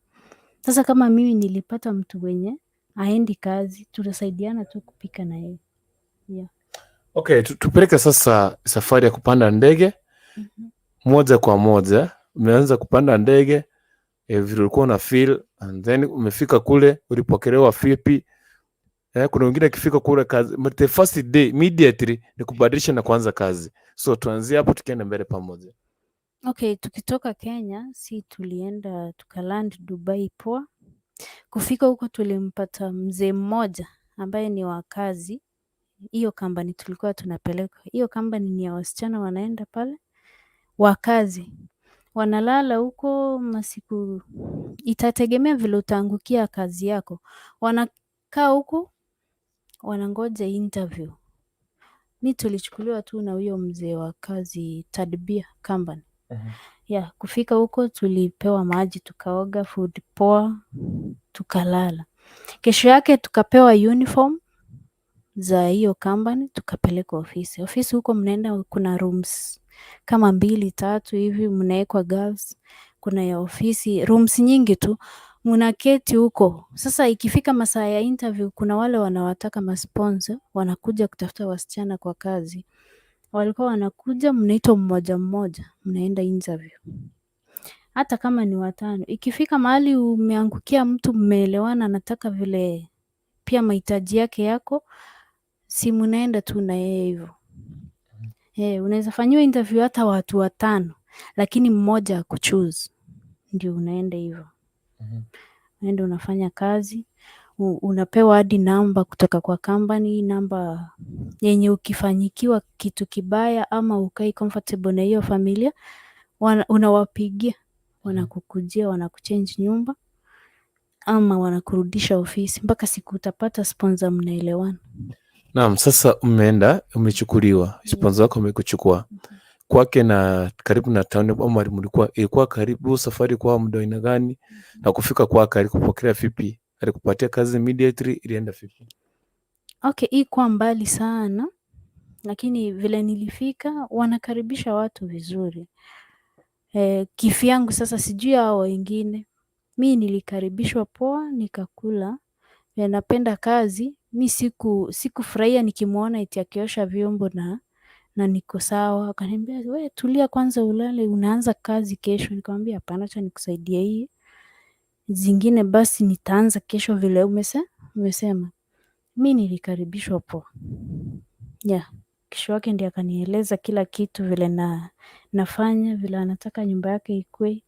Sasa kama mimi nilipata mtu mwenye haendi kazi, tunasaidiana tu kupika na yeye. Yeah. Okay, tupeleke sasa safari ya kupanda ndege moja kwa moja. Umeanza kupanda ndege, vile ulikuwa una feel, and then umefika kule, ulipokelewa vipi? Kuna wengine akifika kule kazi, but the first day immediately ni kubadilisha na kuanza kazi. So tuanzie hapo tukienda mbele pamoja. Okay, tukitoka Kenya si tulienda tukaland Dubai poa. Kufika huko tulimpata mzee mmoja ambaye ni wa kazi hiyo company tulikuwa tunapelekwa. Hiyo company ni ya wasichana wanaenda pale wa kazi, wanalala huko masiku, itategemea vile utaangukia kazi yako. Wanakaa huko wanangoja interview. Mi tulichukuliwa tu na huyo mzee wa kazi, Tadbir Company. Yeah, kufika huko tulipewa maji tukaoga, food poa, tukalala. Kesho yake tukapewa uniform za hiyo company, tukapelekwa ofisi. Ofisi huko mnaenda kuna rooms kama mbili tatu hivi, mnawekwa girls, kuna ya ofisi, rooms nyingi tu, mnaketi huko. Sasa ikifika masaa ya interview, kuna wale wanawataka masponsor, wanakuja kutafuta wasichana kwa kazi. Walikuwa wanakuja, mnaitwa mmoja mmoja, mnaenda interview. Hata kama ni watano. Ikifika mahali umeangukia mtu, mmeelewana, anataka vile pia mahitaji yake yako, si mnaenda tu na yeye hivyo. Unaweza fanyiwa interview hata watu watano, lakini mmoja akuchoose. Ndio unaenda hivyo. Unaenda unafanya kazi, unapewa hadi namba kutoka kwa company, namba yenye ukifanyikiwa kitu kibaya ama hukai comfortable na hiyo familia, unawapigia, wanakukujia, wanakuchange nyumba ama wanakurudisha ofisi mpaka siku utapata sponsor mnaelewana. Naam, sasa umeenda, umechukuliwa, sponsor wako amekuchukua kwake na karibu na town ama mlikuwa, ilikuwa karibu safari kwa muda aina gani, na kufika kwake alikupokelea vipi? Alikupatia kazi immediately, ilienda vipi? Okay, haikuwa mbali sana, lakini vile nilifika wanakaribisha watu vizuri. Kivyangu sasa sijui hao wengine. Mi nilikaribishwa poa, nikakula. Napenda kazi, mi sikufurahia nikimuona eti akiosha vyombo na niko sawa. Akaniambia, "We tulia kwanza ulale, unaanza kazi kesho." Nikamwambia, "Hapana, acha nikusaidie hii. Zingine basi nitaanza kesho vile umesema." Mi nilikaribishwa poa. Yeah, kesho yake ndiye akanieleza kila kitu vile na nafanya, vile anataka nyumba yake ikue,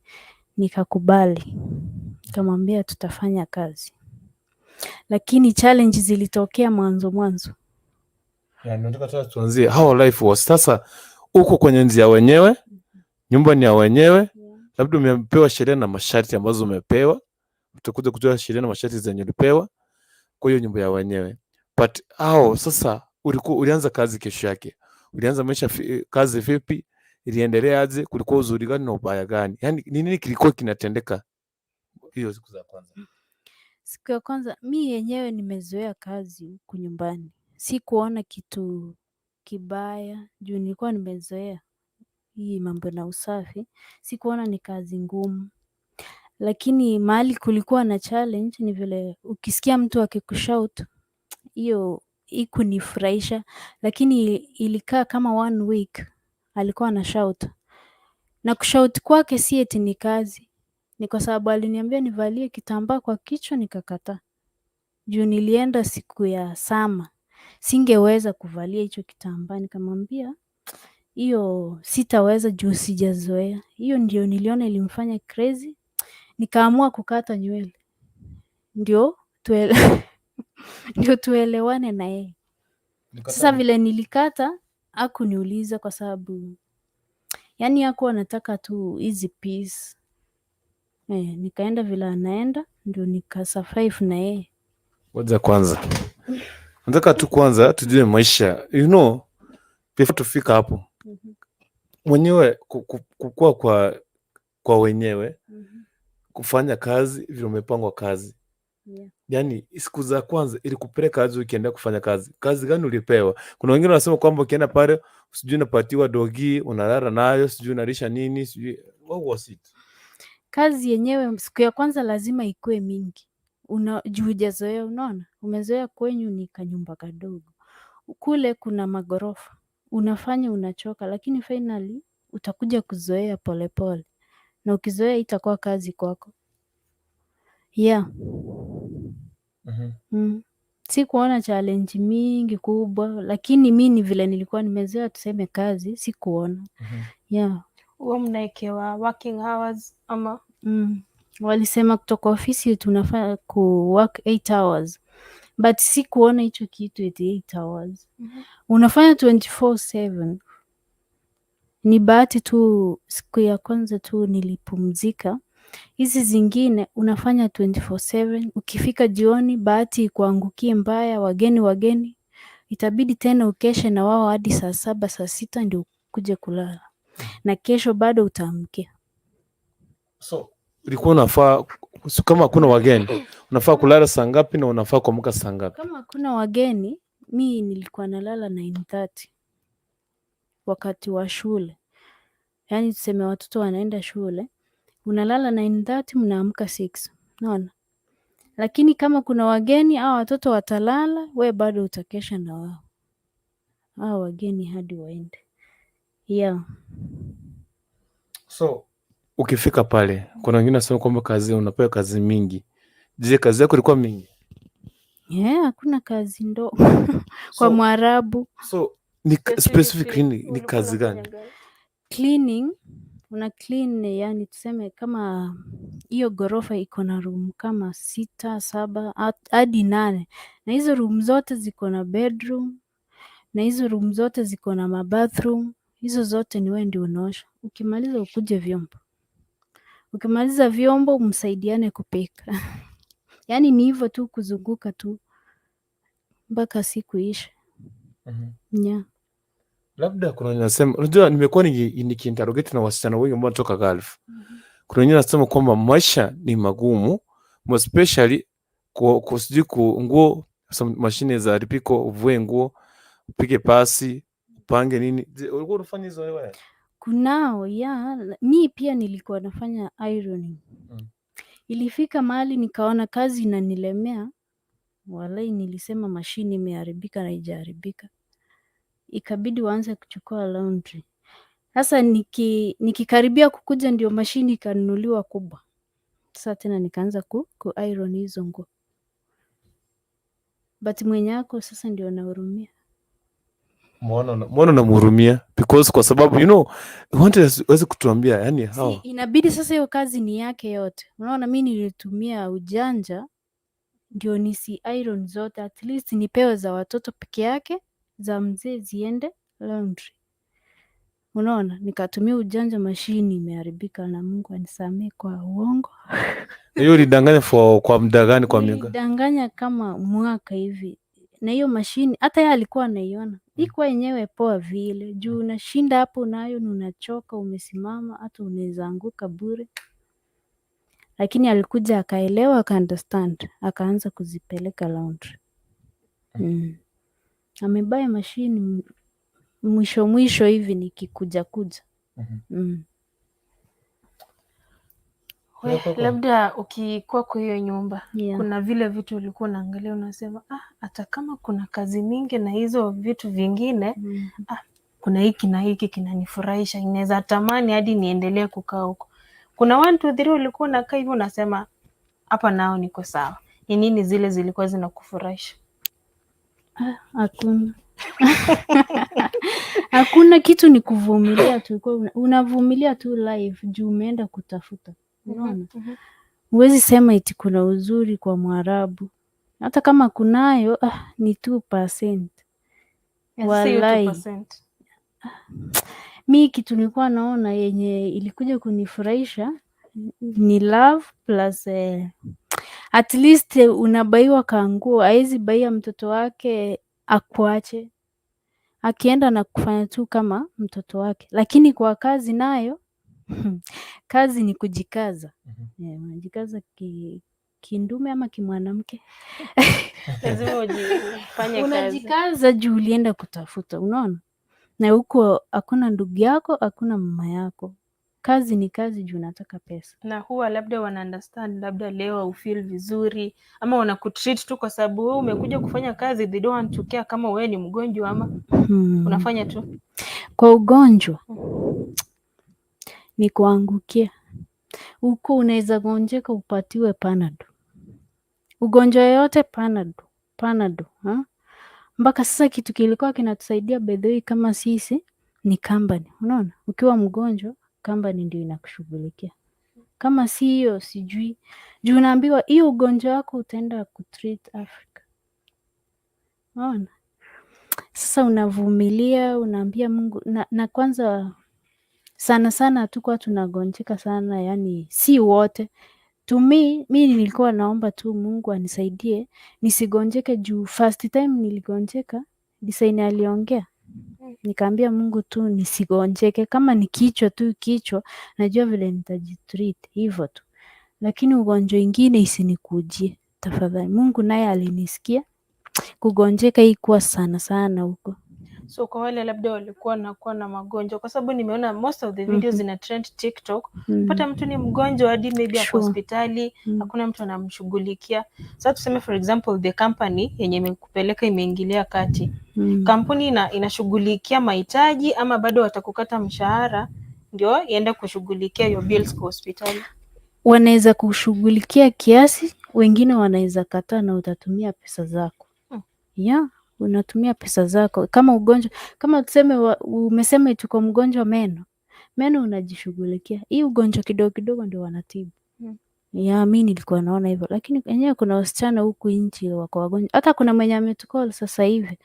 nikakubali. Nikamwambia tutafanya kazi. Lakini challenge zilitokea mwanzo mwanzo. Yeah, nataka sasa tuanzie how life was. Sasa uko kwenye njia wenyewe, Nyumba ni ya wenyewe, Yeah. labda umepewa sheria na masharti ambazo umepewa, utakuja kujua sheria na masharti zenye ulipewa kwa hiyo nyumba ya wenyewe. But hao sasa, ulikuwa ulianza kazi kesho yake, ulianza maisha kazi vipi, iliendelea aje, kulikuwa uzuri gani na ubaya gani? Yani ni nini kilikuwa kinatendeka hiyo siku za kwanza? Siku ya kwanza mi yenyewe nimezoea kazi huku nyumbani, sikuona kitu kibaya juu nilikuwa nimezoea hii mambo na usafi, sikuona ni kazi ngumu. Lakini mahali kulikuwa na challenge ni vile ukisikia mtu akikushout, hiyo ikunifurahisha, lakini ilikaa kama one week alikuwa ana shout, na kushout kwake si eti ni kazi, ni kwa sababu aliniambia nivalie kitambaa kwa kichwa nikakataa. Juu nilienda siku ya summer, singeweza kuvalia hicho kitambaa, nikamwambia hiyo sitaweza juu sijazoea. Hiyo ndio niliona ilimfanya crazy, nikaamua kukata nywele ndio tuelewane na yeye. Sasa vile nilikata hakuniuliza kwa sababu yani hakuwa anataka tu hizi peace. Nikaenda vile anaenda ndio nikasurvive na yeye. Ngoja kwanza, nataka tu kwanza tujue maisha, before tufika hapo mwenyewe kukua kwa wenyewe, kufanya kazi vile umepangwa kazi, yani siku za kwanza ilikupeleka aje ukienda kufanya kazi? Kazi gani ulipewa? Kuna wengine wanasema kwamba ukienda pale sijui unapatiwa doggy, unalala nayo, sijui unalisha nini, sijui what was it? Kazi yenyewe siku ya kwanza lazima ikuwe mingi. Juu hujazoea, unaona? Umezoea kwenyu ni kanyumba kadogo. Kule kuna magorofa. Unafanya unachoka, lakini finally utakuja kuzoea polepole. Na ukizoea itakuwa kazi kwako. Yeah. Sikuona challenge mingi kubwa, lakini mi ni vile nilikuwa nimezoea tuseme kazi, sikuona. Yeah. Huwa mnaekewa working hours ama? Walisema kutoka ofisi tunafaa ku work 8 hours. But sikuona hicho kitu eti 8 hours. Unafanya 24/7. Ni bahati tu siku ya kwanza tu nilipumzika. Hizi zingine unafanya 24/7. Ukifika jioni bahati ikuangukie mbaya, wageni wageni, itabidi tena ukeshe na wao hadi saa 7, saa 6 ndio ukuje kulala. Na kesho bado utaamkia. So ulikuwa unafaa, kama hakuna wageni, unafaa kulala saa ngapi na unafaa kuamka saa ngapi? Kama hakuna wageni, mi nilikuwa nalala 9:30 wakati wa shule. Yaani tuseme watoto wanaenda shule, unalala 9:30 mnaamka 6. Unaona? Lakini kama kuna wageni hao watoto watalala, we bado utakesha na wao. Hao wageni hadi waende. Yeah. So ukifika pale, kuna wengine wanasema kwamba kazi unapewa kazi mingi. Je, kazi yako ilikuwa mingi? Yeah, hakuna kazi ndogo kwa Mwarabu. So ni specifically ni Ulikuwa kazi unafanya gani? gani? Cleaning, una clean, yani tuseme kama hiyo ghorofa iko na room kama 6, 7 hadi 8. Na hizo room zote ziko na bedroom, na hizo room zote ziko na mabathroom. Hizo zote ni wewe ndio unaosha. Ukimaliza ukuje vyombo. Ukimaliza vyombo msaidiane kupika. Yaani ni hivyo tu kuzunguka tu mpaka siku iishe. Yeah. Labda kuna wenye wanasema, unajua nimekuwa nikiinterrogate na wasichana wengi ambao wanatoka Gulf. Kuna wengine wanasema kwamba maisha ni magumu, especially kwa sijui ku nguo, mashine za ripiko, uvue nguo, upige pasi, upange nini. Je, ulikuwa unafanya hizo wewe? Kunao, yeah. Mi pia nilikuwa nafanya ironing. Ilifika mahali nikaona kazi inanilemea. Walai nilisema mashini imeharibika na haijaharibika. Ikabidi waanze kuchukua laundry. Sasa nikikaribia kukuja ndio mashini ikanunuliwa kubwa. Sasa tena nikaanza ku iron hizo nguo. But mwenye ako sasa ndio nahurumia. Mbona unamhurumia? Because kwa sababu want aweze kutuambia yani Si, how inabidi sasa hiyo kazi ni yake yote. Unaona mi nilitumia ujanja ndio nisi iron zote, at least nipewe za watoto peke yake, za mzee ziende laundry. Unaona, nikatumia ujanja, mashini imeharibika, na Mungu anisamee kwa uongo. Hiyo ulidanganya for kwa muda gani, kwa miaka? Nilidanganya kama mwaka hivi, na hiyo mashini hata yeye alikuwa anaiona ikuwa yenyewe poa vile, juu unashinda hapo nayo na unachoka, umesimama, hata unaweza anguka bure. Lakini alikuja akaelewa, aka understand, akaanza kuzipeleka laundry. Amebuy mashini mwisho mwisho hivi nikikuja kuja. We, labda ukikuwa kwa hiyo nyumba, kuna vile vitu ulikuwa unaangalia unasema, ah, hata kama kuna kazi mingi na hizo vitu vingine, kuna hiki na hiki kinanifurahisha, inaweza tamani hadi niendelee kukaa huko. Kuna one, two, three ulikuwa unakaa hivi unasema hapa nao niko sawa. Ni nini zile zilikuwa zinakufurahisha? Ah, hakuna, hakuna kitu, ni kuvumilia tu. Ulikuwa unavumilia tu life juu umeenda kutafuta, unaona. Huwezi sema eti kuna uzuri kwa Mwarabu, hata kama kunayo, ah, ni 2%. Ya, sasa hiyo Walai. 2%. Mi kitu nilikuwa naona yenye ilikuja kunifurahisha ni love plus at least unabuyiwa kanguo, haezi buyia mtoto wake akuache, akienda na kufanya tu kama mtoto wake. Lakini kwa kazi nayo, kazi ni kujikaza. Yeah, unajikaza kindume ama kimwanamke. Lazima ujifanye kazi. Unajikaza juu ulienda kutafuta, unaona, na huko hakuna ndugu yako, hakuna mama yako. Kazi ni kazi juu unataka pesa. Na huwa labda wana understand, labda leo haufeel vizuri ama wanakutreat tu kwa sababu wewe umekuja kufanya kazi, they don't want to care kama wewe ni mgonjwa ama unafanya tu. Kwa ugonjwa ni kuangukia huko, unaweza gonjeka upatiwe Panado, ugonjwa yoyote Panado, Panado, ha? Mpaka sasa kitu kilikuwa kinatusaidia, by the way, kama sisi ni company, unaona, ukiwa mgonjwa company ndio inakushughulikia. Kama si hiyo sijui, juu unaambiwa hiyo ugonjwa wako utaenda kutreat Africa, unaona. Sasa unavumilia, unaambia Mungu na kwanza sana sana hatukuwa tunagonjeka sana, yani si wote. To me, mi nilikuwa naomba tu Mungu anisaidie nisigonjeke juu first time niligonjeka, design aliongea, nikaambia Mungu tu nisigonjeke, kama ni kichwa tu kichwa, najua vile nitajitreat hivyo tu, lakini ugonjwa ingine isinikujie tafadhali. Mungu naye alinisikia, kugonjeka ikuwa sana sana huko. So kwa wale labda walikuwa wanakuwa na magonjwa, kwa sababu nimeona most of the videos zina trend TikTok, pata mtu ni mgonjwa hadi maybe ako hospitali, hakuna mtu anamshughulikia. Sasa tuseme for example the company yenye imekupeleka imeingilia kati, kampuni inashughulikia mahitaji ama bado watakukata mshahara ndio iende kushughulikia your bills kwa hospitali? Wanaweza kushughulikia kiasi, wengine wanaweza kataa na utatumia pesa zako. Yeah, unatumia pesa zako kama ugonjwa, kama tuseme umesema eti uko mgonjwa meno, meno unajishughulikia. Hii ugonjwa kidogo kidogo ndio wanatibu. Yeah, mi nilikuwa naona hivyo, lakini enyewe kuna wasichana huku nchi wako wagonjwa. Hata kuna mwenye ametucall sasa hivi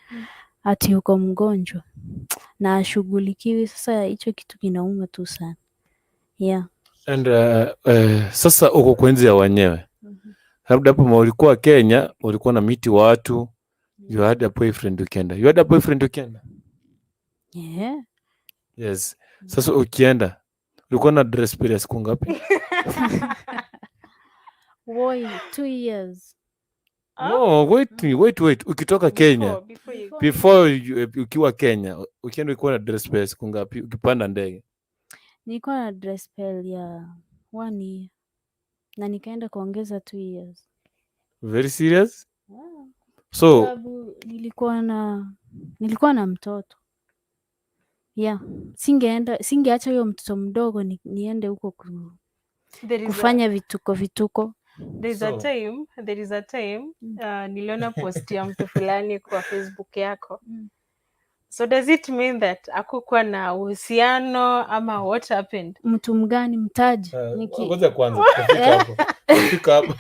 ati yuko mgonjwa na ashughulikiwi. Sasa hicho kitu kinauma tu sana. Yeah. And sasa uko kwa nchi ya wenyewe, labda hapo ulikuwa Kenya, ulikuwa na meet watu, you had a boyfriend ukienda, you had a boyfriend ukienda? Yeah. Yes. Sasa ukienda ulikuwa na dry spell ya siku ngapi? Woi, 2 years. Ah? No, wait, wait, wait. Ukitoka Kenya, Before you before you, ukiwa Kenya, ukienda ulikuwa na dry spell ya siku ngapi ukipanda ndege? Nilikuwa na dry spell ya one year na nikaenda kuongeza 2 years. Very serious? Yeah. So Sababu nilikuwa na mtoto. Yeah, singeenda, singeacha huyo mtoto mdogo niende huko There is a, kufanya vituko vituko. There is a time niliona post ya mtu fulani kwa Facebook yako. So does it mean that hakukuwa na uhusiano ama what happened? Mtu mgani, mtaji? Ngoja kwanza tutafika hapo. Tutafika hapo.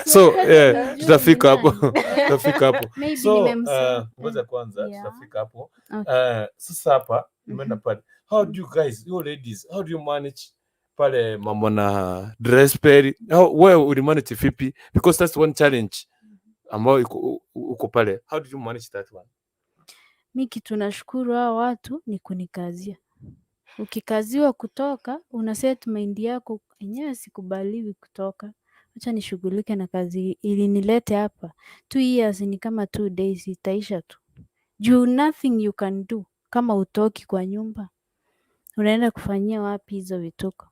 So Nataka nijue tutafika ni hapo. nani. Tutafika hapo. Maybe So nimemsahau. ngoja kwanza tutafika hapo. Okay. Sasa hapa Umeenda pale, how do you guys, you ladies, how do you manage pale mambo na dry spell? How, wewe ulimanage vipi? Because that's one challenge ambayo uko pale. How did you manage that one? Mi kitu nashukuru hao watu ni kunikazia. Ukikaziwa kutoka, una set mind yako, enyewe sikubaliwi kutoka, acha nishughulike na kazi ilinilete hapa. 2 years ni kama 2 days, itaisha tu. Juu nothing you can do kama utoki kwa nyumba. Unaenda kufanyia wapi hizo vituko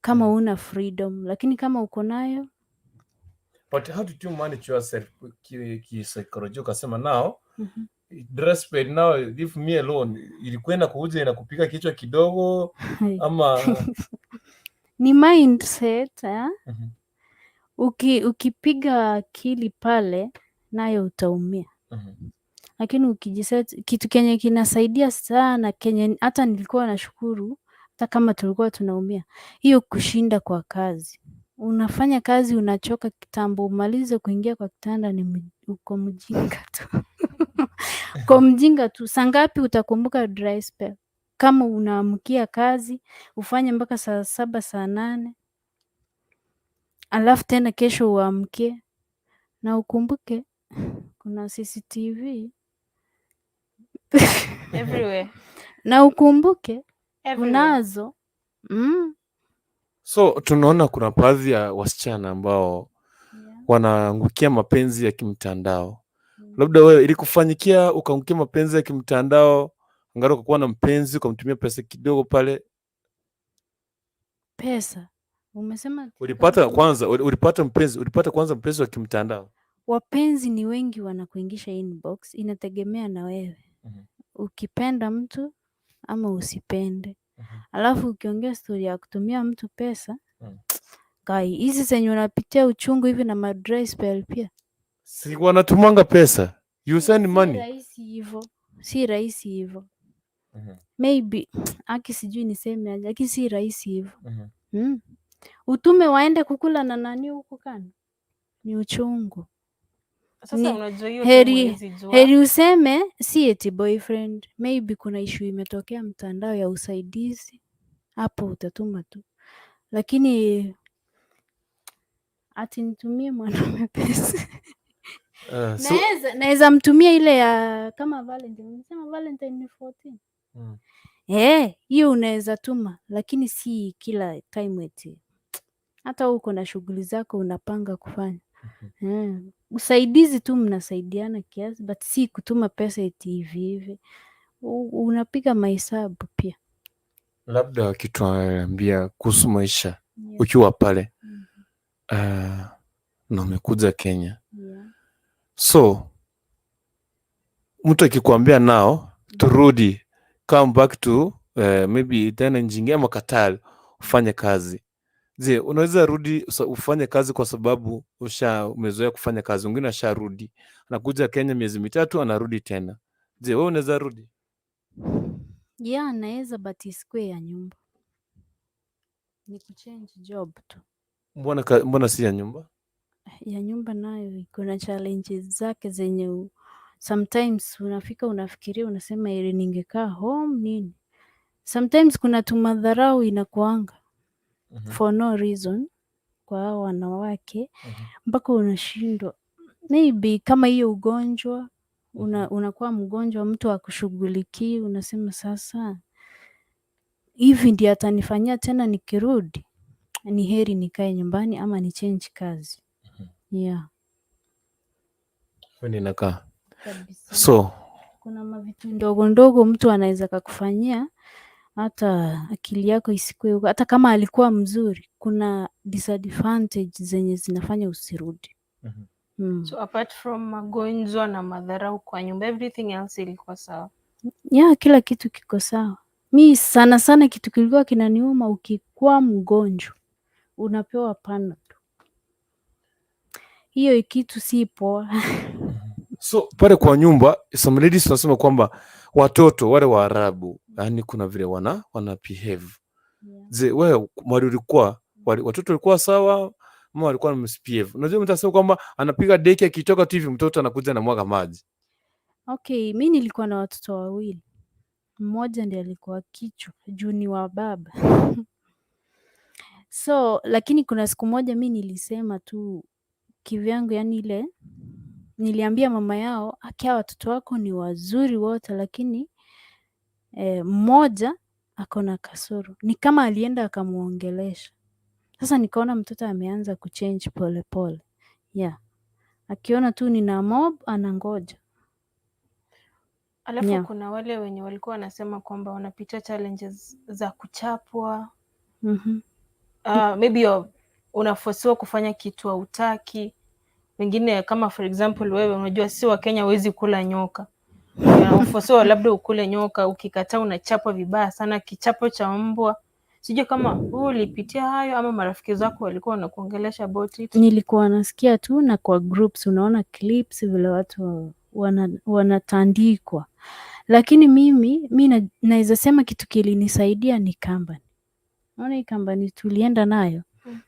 kama una freedom? Lakini kama uko nayo. But how did you manage yourself kisaikolojia ukasema, now dry spell, now leave me alone? Ilikuwa inakuja inakupiga kichwa kidogo ama? Ni mindset, eh? Mhm. Ukipiga akili pale nayo utaumia. Lakini ukijiset, kitu kenye kinasaidia sana, kenye hata nilikuwa nashukuru hata kama tulikuwa tunaumia, hiyo kushinda kwa kazi. Unafanya kazi, unachoka kitambo, umalize kuingia kwa kitanda ni uko mjinga tu. Uko mjinga tu. Saa ngapi utakumbuka dry spell? Kama unaamkia kazi, ufanye mpaka saa 7, saa 8, alafu tena kesho uamkie na ukumbuke kuna CCTV. Everywhere. Na ukumbuke Everywhere. kunazo. So tunaona kuna baadhi ya wasichana ambao wanaangukia mapenzi ya kimtandao. Labda wewe ilikufanyikia ukaangukia mapenzi ya kimtandao, angalau ukakuwa na mpenzi ukamtumia pesa kidogo pale? Pesa. Umesema ati Ulipata kama kwanza ulipata mpenzi, ulipata kwanza mpenzi wa kimtandao? Wapenzi ni wengi wanakuingisha inbox, inategemea na wewe. Ukipenda mtu ama usipende. Alafu ukiongea story ya kutumia mtu pesa, kai hizi zenye unapitia uchungu hivi na ma dry spell pia. Si wanatumanga pesa? You send Si money. Rahisi hivo. Si rahisi hivo. Maybe aki sijui niseme aje, lakini si rahisi hivo. Utume waende kukula na nani huku kando? Ni uchungu. Sasa Ni unajua hiyo time heri, huwezi jua. heri useme si eti boyfriend, maybe kuna issue imetokea mtandao ya usaidizi, hapo utatuma tu. Lakini ati nitumie mwanaume pesa? So Naweza mtumia ile ya kama Valentine. Umesema Valentine ni 14. Eh, hiyo unaweza tuma, lakini si kila time eti. Hata uko na shughuli zako unapanga kufanya. Eh, usaidizi tu mnasaidiana kiasi, but si kutuma pesa eti hivi hivi. Unapiga mahesabu pia. Labda kitu anaambia kuhusu maisha ukiwa pale na umekuja Kenya. So mtu akikwambia nao turudi, come back to maybe tena nchi ingine ama Qatar ufanye kazi. Je, unaweza rudi ufanye kazi kwa sababu usha umezoea kufanya kazi? Mwingine asharudi, anakuja Kenya miezi 3, anarudi tena. Je, wewe unaweza rudi? Yeah, naweza, but isikuwe ya nyumba. Ni kuchange job tu. Mbona si ya nyumba? Ya nyumba nayo iko na challenges zake zenye sometimes unafika unafikiria, unasema heri ningekaa home nini. Sometimes kuna tumadharau inakuanga for no reason kwa hao wanawake mpaka unashindwa, maybe kama hiyo ugonjwa unakuwa mgonjwa, mtu akushughulikii, unasema sasa hivi ndiyo atanifanyia tena nikirudi? Ni heri nikae nyumbani ama ni change kazi. Yeah. Kwani inakaa Kabisa. So Kuna mavitu ndogo ndogo mtu anaweza kakufanyia hata akili yako isikue huko, hata kama alikuwa mzuri, kuna disadvantage zenye zinafanya usirudi. So apart from magonjwa na madharau kwa nyumba, everything else ilikuwa sawa? Yeah, kila kitu kiko sawa. Mi sana sana kitu kilikuwa kinaniuma, ukikuwa mgonjwa unapewa Panadol. Hiyo kitu si poa. So pale kwa nyumba, some ladies tunasema kwamba watoto wale Waarabu, yani kuna vile wana behave. Je, wewe mahali ulikuwa watoto walikuwa sawa ama walikuwa na misbehave? Unajua mtu anasema kwamba anapiga deki, akitoka tu hivi mtoto anakuja na mwaga maji. Okay, mi nilikuwa na watoto wawili. Mmoja ndiye alikuwa kichwa juu ni wa baba. So lakini kuna siku moja mi nilisema tu kivyangu, yani ile niliambia mama yao, "Akia, watoto wako ni wazuri wote, lakini mmoja ako na kasoro." Ni kama alienda akamuongelesha. Sasa nikaona mtoto ameanza kuchange pole pole. Yeah. Akiona tu nina mob anangoja. Alafu kuna wale wenye walikuwa wanasema kwamba wanapitia challenges za kuchapwa. Maybe unafosiwa kufanya kitu hautaki. Wengine kama for example wewe, unajua si Wakenya huwezi kula nyoka. Unafosiwa labda ukule nyoka, ukikataa unachapwa vibaya sana, kichapo cha mbwa. Sijui kama wewe ulipitia hayo ama marafiki zako walikuwa wanakuongelesha about it. Nilikuwa nasikia tu na kwa groups unaona clips vile watu wanatandikwa, lakini mimi mi naweza sema kitu kilinisaidia ni company. Naona hii company tulienda nayo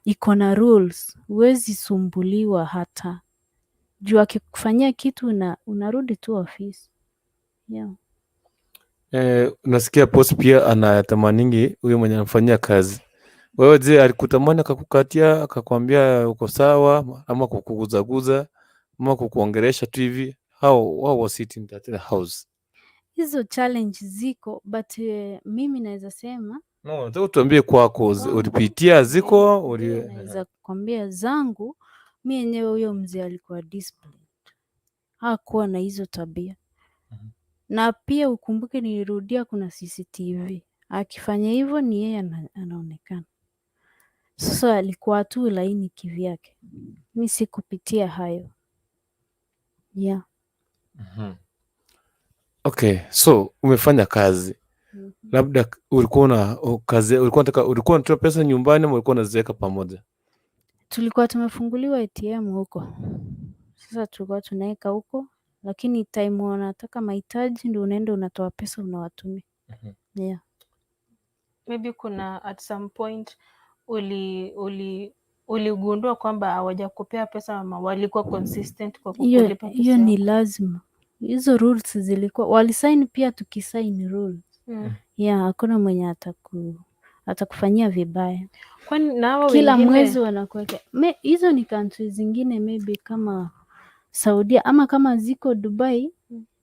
iko na rules, huwezi sumbuliwa hata juu akikufanyia kitu na unarudi tu ofisi, yeah. Nasikia boss pia anatamaningi huyo mwenye anamfanyia kazi. Wewe je, alikutamani akakukatia akakwambia uko sawa ama kukuguzaguza ama kukuongelesha tu hivi? How was it in that house? Hizo challenge ziko, but mimi naweza sema No, nataka utuambie kwako Kwangu, ulipitia ziko uli ndio naweza kukwambia zangu mi yenyewe, huyo mzee alikuwa disciplined, hakuwa na hizo tabia. Na pia ukumbuke nilirudia, kuna CCTV, akifanya hivyo ni yeye anaonekana. Sasa alikuwa tu laini kivyake, mi sikupitia hayo, yeah. Okay, so umefanya kazi, labda ulikuwa na kazi, ulikuwa unataka, ulikuwa unatoa pesa nyumbani ama ulikuwa unaziweka pamoja? Tulikuwa tumefunguliwa ATM huko, sasa tulikuwa tunaweka huko, lakini time wanataka mahitaji ndio unaenda unatoa pesa unawatumia. Yeah. Maybe kuna at some point uligundua kwamba hawajakupea pesa ama walikuwa consistent kwa Hiyo kukulipa pesa hiyo ni yako? Lazima. Hizo rules zilikuwa walisign, pia tukisign rules. Yeah, hakuna mwenye atakufanyia vibaya. Kwani na hawa Kila wengine mwezi wanakuwekea. Hizo ni country zingine, maybe kama Saudia ama kama ziko Dubai,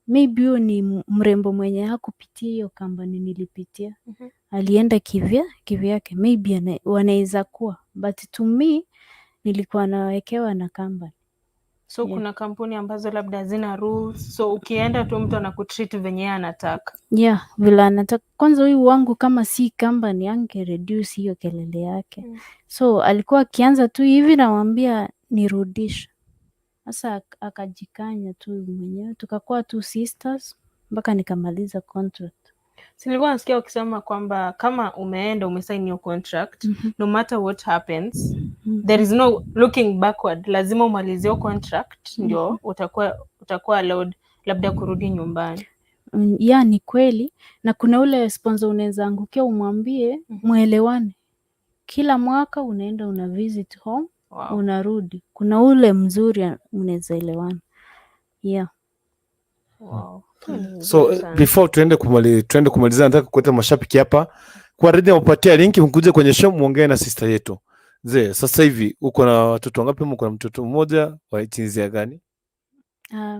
maybe huyo ni mrembo mwenye hakupitia hiyo company nilipitia. Alienda kivyake, maybe wanaweza kuwa, but to me nilikuwa nawekewa na company. So Yeah. kuna kampuni ambazo labda hazina rules, so ukienda tu mtu anakutreat venye yeye anataka. Yeah, vile anataka. Kwanza huyu wangu kama si company ange reduce hiyo kelele yake. So alikuwa akianza tu hivi namwambia nirudishe. Sasa akajikanya tu mwenyewe, tukakuwa tu sisters mpaka nikamaliza contract. Si nilikuwa nasikia ukisema kwamba kama umeenda umesign your contract, no matter what happens, there is no looking backward, lazima umalizie hiyo contract ndio utakuwa allowed labda kurudi nyumbani. Yeah, ni kweli, na kuna ule sponsor unaweza angukia umwambie mwelewane. Kila mwaka unaenda una visit home, unarudi. Kuna ule mzuri mnaweza elewana. Yeah. Wow. Hiyo ni So nzuri sana. Before tuende kumaliza, nataka kuleta mashabiki hapa kwa ready, wapatia link mkuje kwenye show muongee na sister yetu. Zee, sasa hivi uko na watoto wangapi? Uko na mtoto mmoja wa jinsia gani?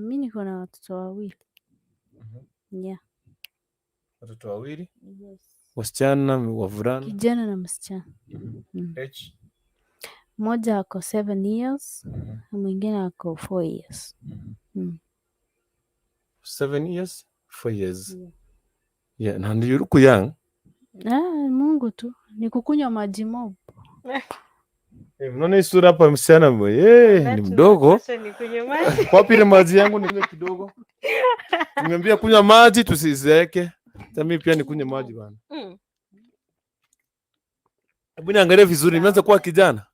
Mi niko na watoto wawili. Yeah. Watoto wawili, Yes. wasichana, wavulana? Kijana na msichana. Age? Mmoja ako 7 years na mwingine ako 4 years. 7 years, 4 years. Yeah. Yeah, na you look young. Ah, Mungu tu ni kukunywa maji mob. Eh, mnaona hii sura hapa, msichana ni That mdogo. acha nikunywe maji. Wapi ile maji yangu nikunywe kidogo? Tumeambia kunywa maji tusizeeke. Hata mimi pia nikunywe maji bana. Hebu niangalie vizuri, nimeanza kuwa kijana.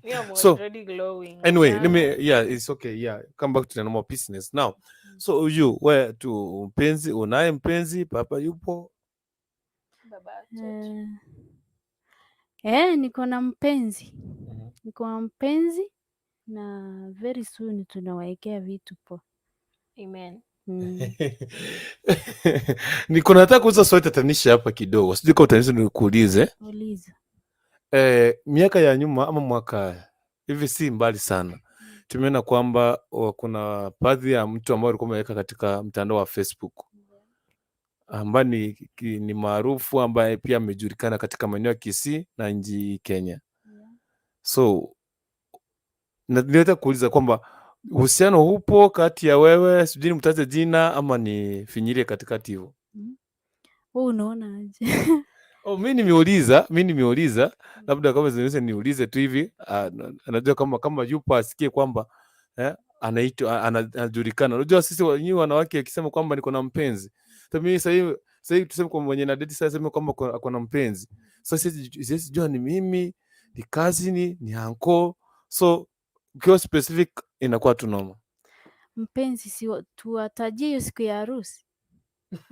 Me, I'm So, already glowing. anyway, let Yeah. me, yeah, it's okay. Yeah, come back to the normal business now. So you, we tu mpenzi, unaye mpenzi, papa yupo? Baba watoto. Niko na mpenzi. Niko na mpenzi na very soon tunawaekea vitu poa. Amen. Niko nataka kuuliza swali tatanishi hapa kidogo, sijui kama utanishi nikuulize. Uliza. Miaka ya nyuma ama mwaka hivi si mbali sana, tumeona kwamba kuna baadhi ya mtu ambao alikuwa ameweka katika mtandao wa Facebook ambaye ni maarufu, ambaye pia amejulikana katika maeneo ya Kisii na nchi Kenya. So nileta kuuliza kwamba uhusiano upo kati ya wewe, sijui nimtaje jina ama nifinyilie katikati hivyo. Wewe unaona aje? Oh, mi nimeuliza labda kama zinaweza niulize tu hivi, najua kama yupo asikie kwamba anaitwa, anajulikana. Unajua sisi nyinyi wanawake akisema kwamba niko na mpenzi. Sasa mimi sasa hivi tuseme kwa mwenye na date sasa sema kwamba ako na mpenzi. Sasa siwezi jua ni mimi, ni cousin, ni uncle. So ukiwa specific inakuwa tu noma. Mpenzi si tuwatajie hiyo siku ya harusi.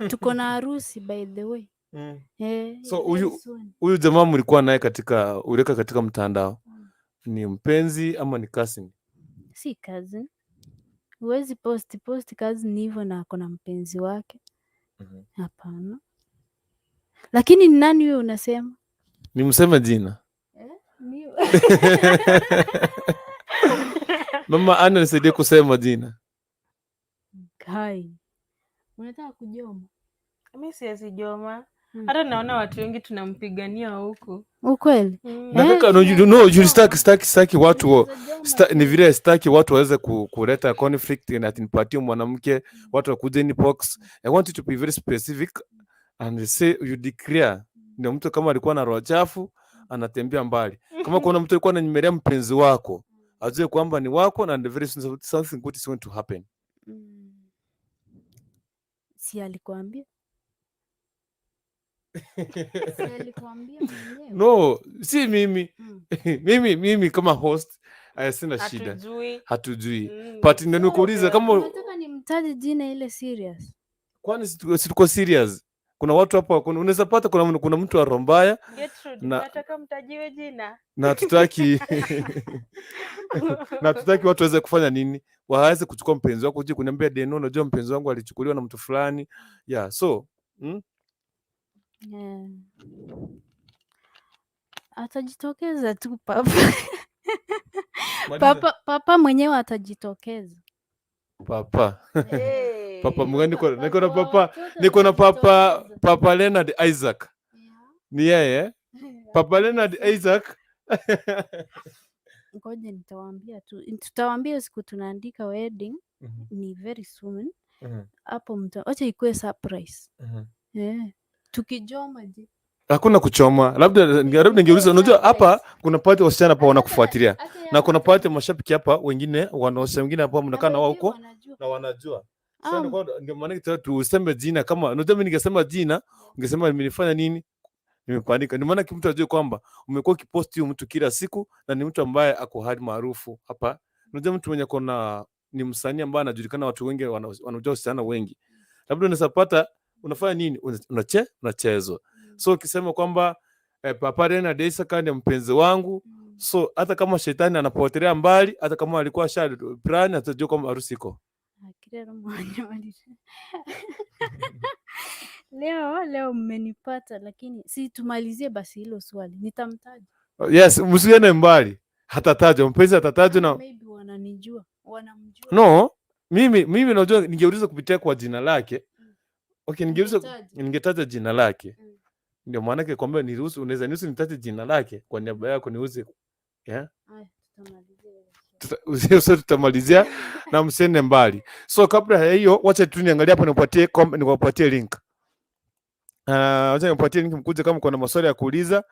Tuko na harusi, by the way. So very soon. Huyu jamaa mlikuwa naye katika uliweka katika mtandao ni mpenzi ama ni cousin? Si cousin. Huwezi post cousin hivyo na ako na mpenzi wake. Hapana. Lakini ni nani huyo unasema? Nimseme jina? Eh? Ni Mama Anna, nisaidie kusema jina. Kai. Unataka kujoma? Mi siwezi joma. Hata naona watu wengi tunampigania huku. Ukweli? Mm. Nataka no, you, no, you staki watu ni vile sitaki watu waweze kuleta conflict na ati nipatie mwanamke watu wakuje inbox. I want you to be very specific and say you declare. Ndio mtu kama alikuwa na roho chafu anatembea mbali. Kama kuna mtu alikuwa ananyemelea mpenzi wako, ajue kwamba ni wako na very soon something good is going to happen. Si alikuambia? Si alikuambia mwenyewe? No, si mimi. Mimi kama host, sina shida. Hatujui. Hatujui. But ndio So, nikuuliza kama unataka nimtaje jina ile serious? Kwani si tuko serious? Kuna watu hapa, unaweza pata kuna mtu wa roho mbaya Gertrude, unataka mtajiwe jina? Na hatutaki watu waweze kufanya nini, waweze kuchukua mpenzi wako uje kuniambia, "Deno, unajua mpenzi wangu alichukuliwa na mtu fulani." Yeah, so Yeah. Atajitokeza tu papa. Maliza. Papa mwenyewe atajitokeza. Papa. Hey. Papa mgani? Niko na Papa wa papa watoto niko na papa atajitokeza. Papa Leonard Isaac. Ni yeye? Papa Leonard Isaac. Ngoja nitawaambia tu, tutawaambia siku tunaandika wedding, ni very soon. Hapo wacha ikuwe surprise. Yeah. Tukijoma je? Hakuna kuchoma. Labda ningeuliza, unajua hapa kuna part wasichana hapa wanakufuatilia na kuna part mashabiki hapa wengine wanaosha wengine hapa mnakaa na wao huko na wanajua. Sasa ndio maana tuseme jina kama unajua mimi ningesema jina ungesema nimenifanya nini? Nimepandika. Ndio maana mtu ajue kwamba umekuwa ukipost huyu mtu kila siku na ni mtu ambaye ako hadi maarufu hapa. Unajua mtu mwenye kona ni msanii ambaye anajulikana, watu wengi wanajua, wasichana wengi. Labda unaweza pata unafanya nini? Unachezwa. So ukisema kwamba Papa Leonard Isaac ni mpenzi wangu, so hata kama shetani anapotelea mbali, hata kama alikuwa asha plan, atajua kwamba harusi iko. Akirero mwanyorire. Leo mmenipata, lakini si tumalizie basi hilo swali. Nitamtaja. Yes, msiende mbali. Hatatajwa, mpenzi hatatajwa na Maybe wananijua, wanamjua. No, mimi najua ningeuliza kupitia kwa jina lake. Okay, ningeuliza Ungetaja. ningetaja jina lake. Ndio maana yake kwamba niruhusu, unaweza niruhusu nitaje jina lake kwa niaba yako niuze. Yeah? Aya, tutamalizia hilo swali. Tutamalizia na msiende mbali. So kabla ya hiyo, wacha tu niangalie hapa niwapatie link. Wacha nipatie link mkuje kama kuna maswali ya kuuliza.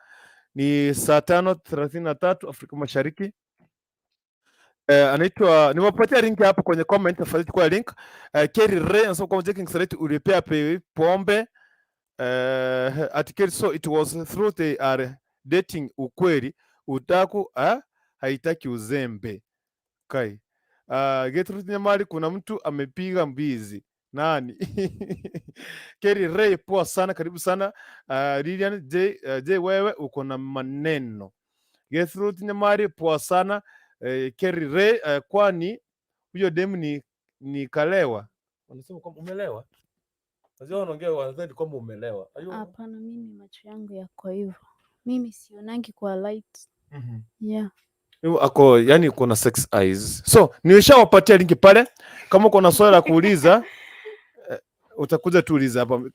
Ni saa 5:33 Afrika Mashariki. Anaitwa, niwapatia link hapo kwenye comment, tafadhali chukua link. Kerry Ray anasema kwamba Jacking Select ulipea pombe. At Kerry, so it was through they are dating, ukweli utaku haitaki uzembe. Kai. Gertrude Nyamali, kuna mtu amepiga mbizi. Nani? Kerry Ray, poa sana, karibu sana. Lilian J, J wewe uko na maneno. Gertrude Nyamali, poa sana. Kerry Ray, kwani huyo demu ni kalewa? Wanasema kwamba umelewa. Unajua wanaongea wanadhani kwamba umelewa. Are you Hapana, mimi macho yangu yako hivyo. Mimi sionangi kwa light. Yeah. Huyu ako, yani kuna sex eyes. So nimeshawapatia link pale. Kama kuna swali la kuuliza, utakuja tuuliza hapa.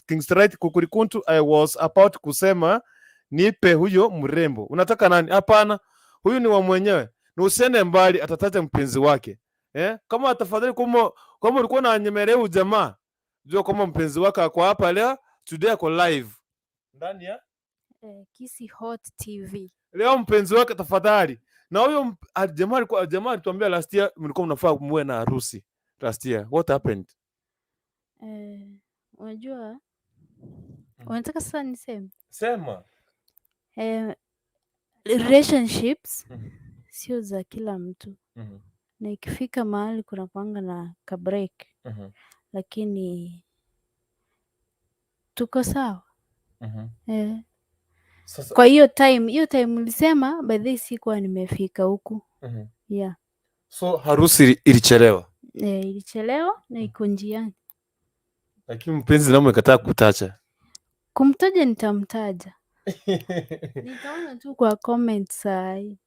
Kings right Kukurikuntu, I was about kusema nipe huyo mrembo. Unataka nani? Hapana, huyu ni wa mwenyewe. Na usiende mbali, atataja mpenzi wake. Eh? Kama tafadhali, kama ulikuwa na nyemelea huyu jamaa, jua kama mpenzi wake ako hapa leo, today ako live ndani ya Kisii Hot TV. Leo mpenzi wake, tafadhali. Na huyo jamaa alikuwa, jamaa alituambia last year mlikuwa mnafaa muwe na harusi last year. What happened? Unajua, unataka sasa niseme? Sema. Relationships sio za kila mtu, na ikifika mahali kuna kuanga na ka break, lakini tuko sawa. Sasa Kwa hiyo time, hiyo time ulisema, by the way, sikuwa nimefika huku. Yeah. So harusi ilichelewa. Ilichelewa na iko njiani. Lakini mpenzi nao umekataa kutacha. Kumtaja nitamtaja, nitaona tu kwa comment saa hii.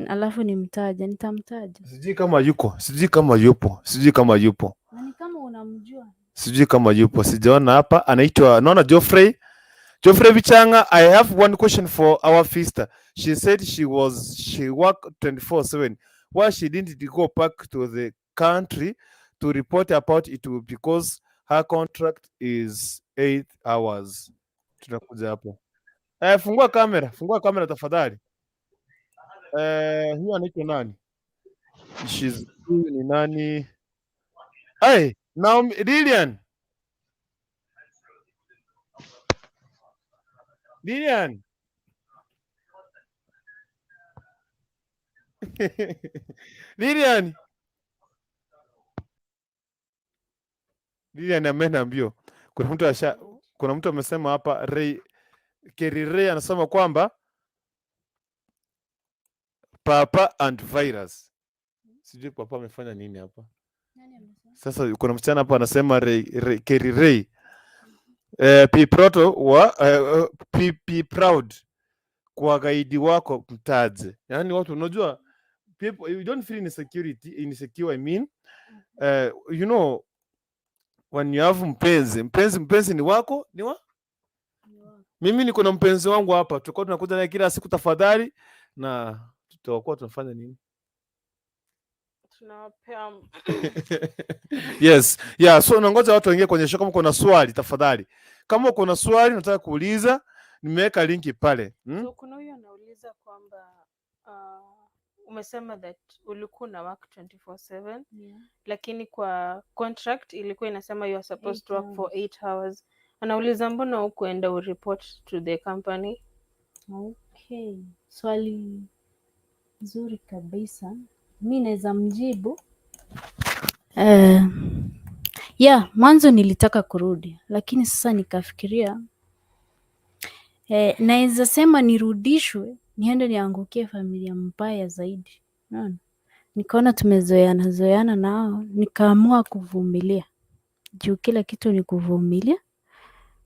Alafu nimtaja, nitamtaja. Sijui kama yuko, sijui kama yupo, sijui kama yupo. Na ni kama unamjua. Sijui kama yupo, sijaona hapa. Anaitwa, naona Geoffrey. Geoffrey Bichanga, I have one question for our sister. She said she worked 24/7. Why she didn't go back to the country to report about it? Because her contract is 8 hours. Tunakuja hapo. Fungua kamera, fungua kamera tafadhali. Huyu anaitwa nani? She's, huyu ni nani? Hey, Naomi, Lilian. Lilian. Lilian. Lilian ameenda mbio. Kuna mtu amesema hapa, Ray Kerry Ray anasema kwamba Papa and virus. Sijui Papa amefanya nini hapa. Sasa kuna msichana hapa anasema Ray, Ray, Kerry Ray. P Proto wa P, P proud kwa gaidi wako mtaje. Yaani watu unajua people you don't feel insecurity, insecure I mean. You know when you have mpenzi, mpenzi, mpenzi ni wako, ni wa? Mimi niko na mpenzi wangu hapa, tulikuwa tunakuja naye kila siku tafadhali, na tutakuwa tunafanya nini? Tunawapea Yes. Yeah, so nangoja watu waingie kwenye show. Kama kuna swali tafadhali. Kama kuna swali nataka kuuliza, nimeweka linki pale. So kuna huyu anauliza kwamba umesema that ulikuwa na work 24/7, lakini kwa contract ilikuwa inasema you are supposed to work for 8 hours. Anauliza mbona hukuenda ureport to the company? Okay, swali nzuri kabisa. Mi naweza mjibu. Yeah, mwanzo nilitaka kurudi, lakini sasa nikafikiria, naweza sema nirudishwe niende niangukie familia mbaya zaidi. Unaona? Nikaona tumezoeana zoeana nao, nikaamua kuvumilia. Juu kila kitu ni kuvumilia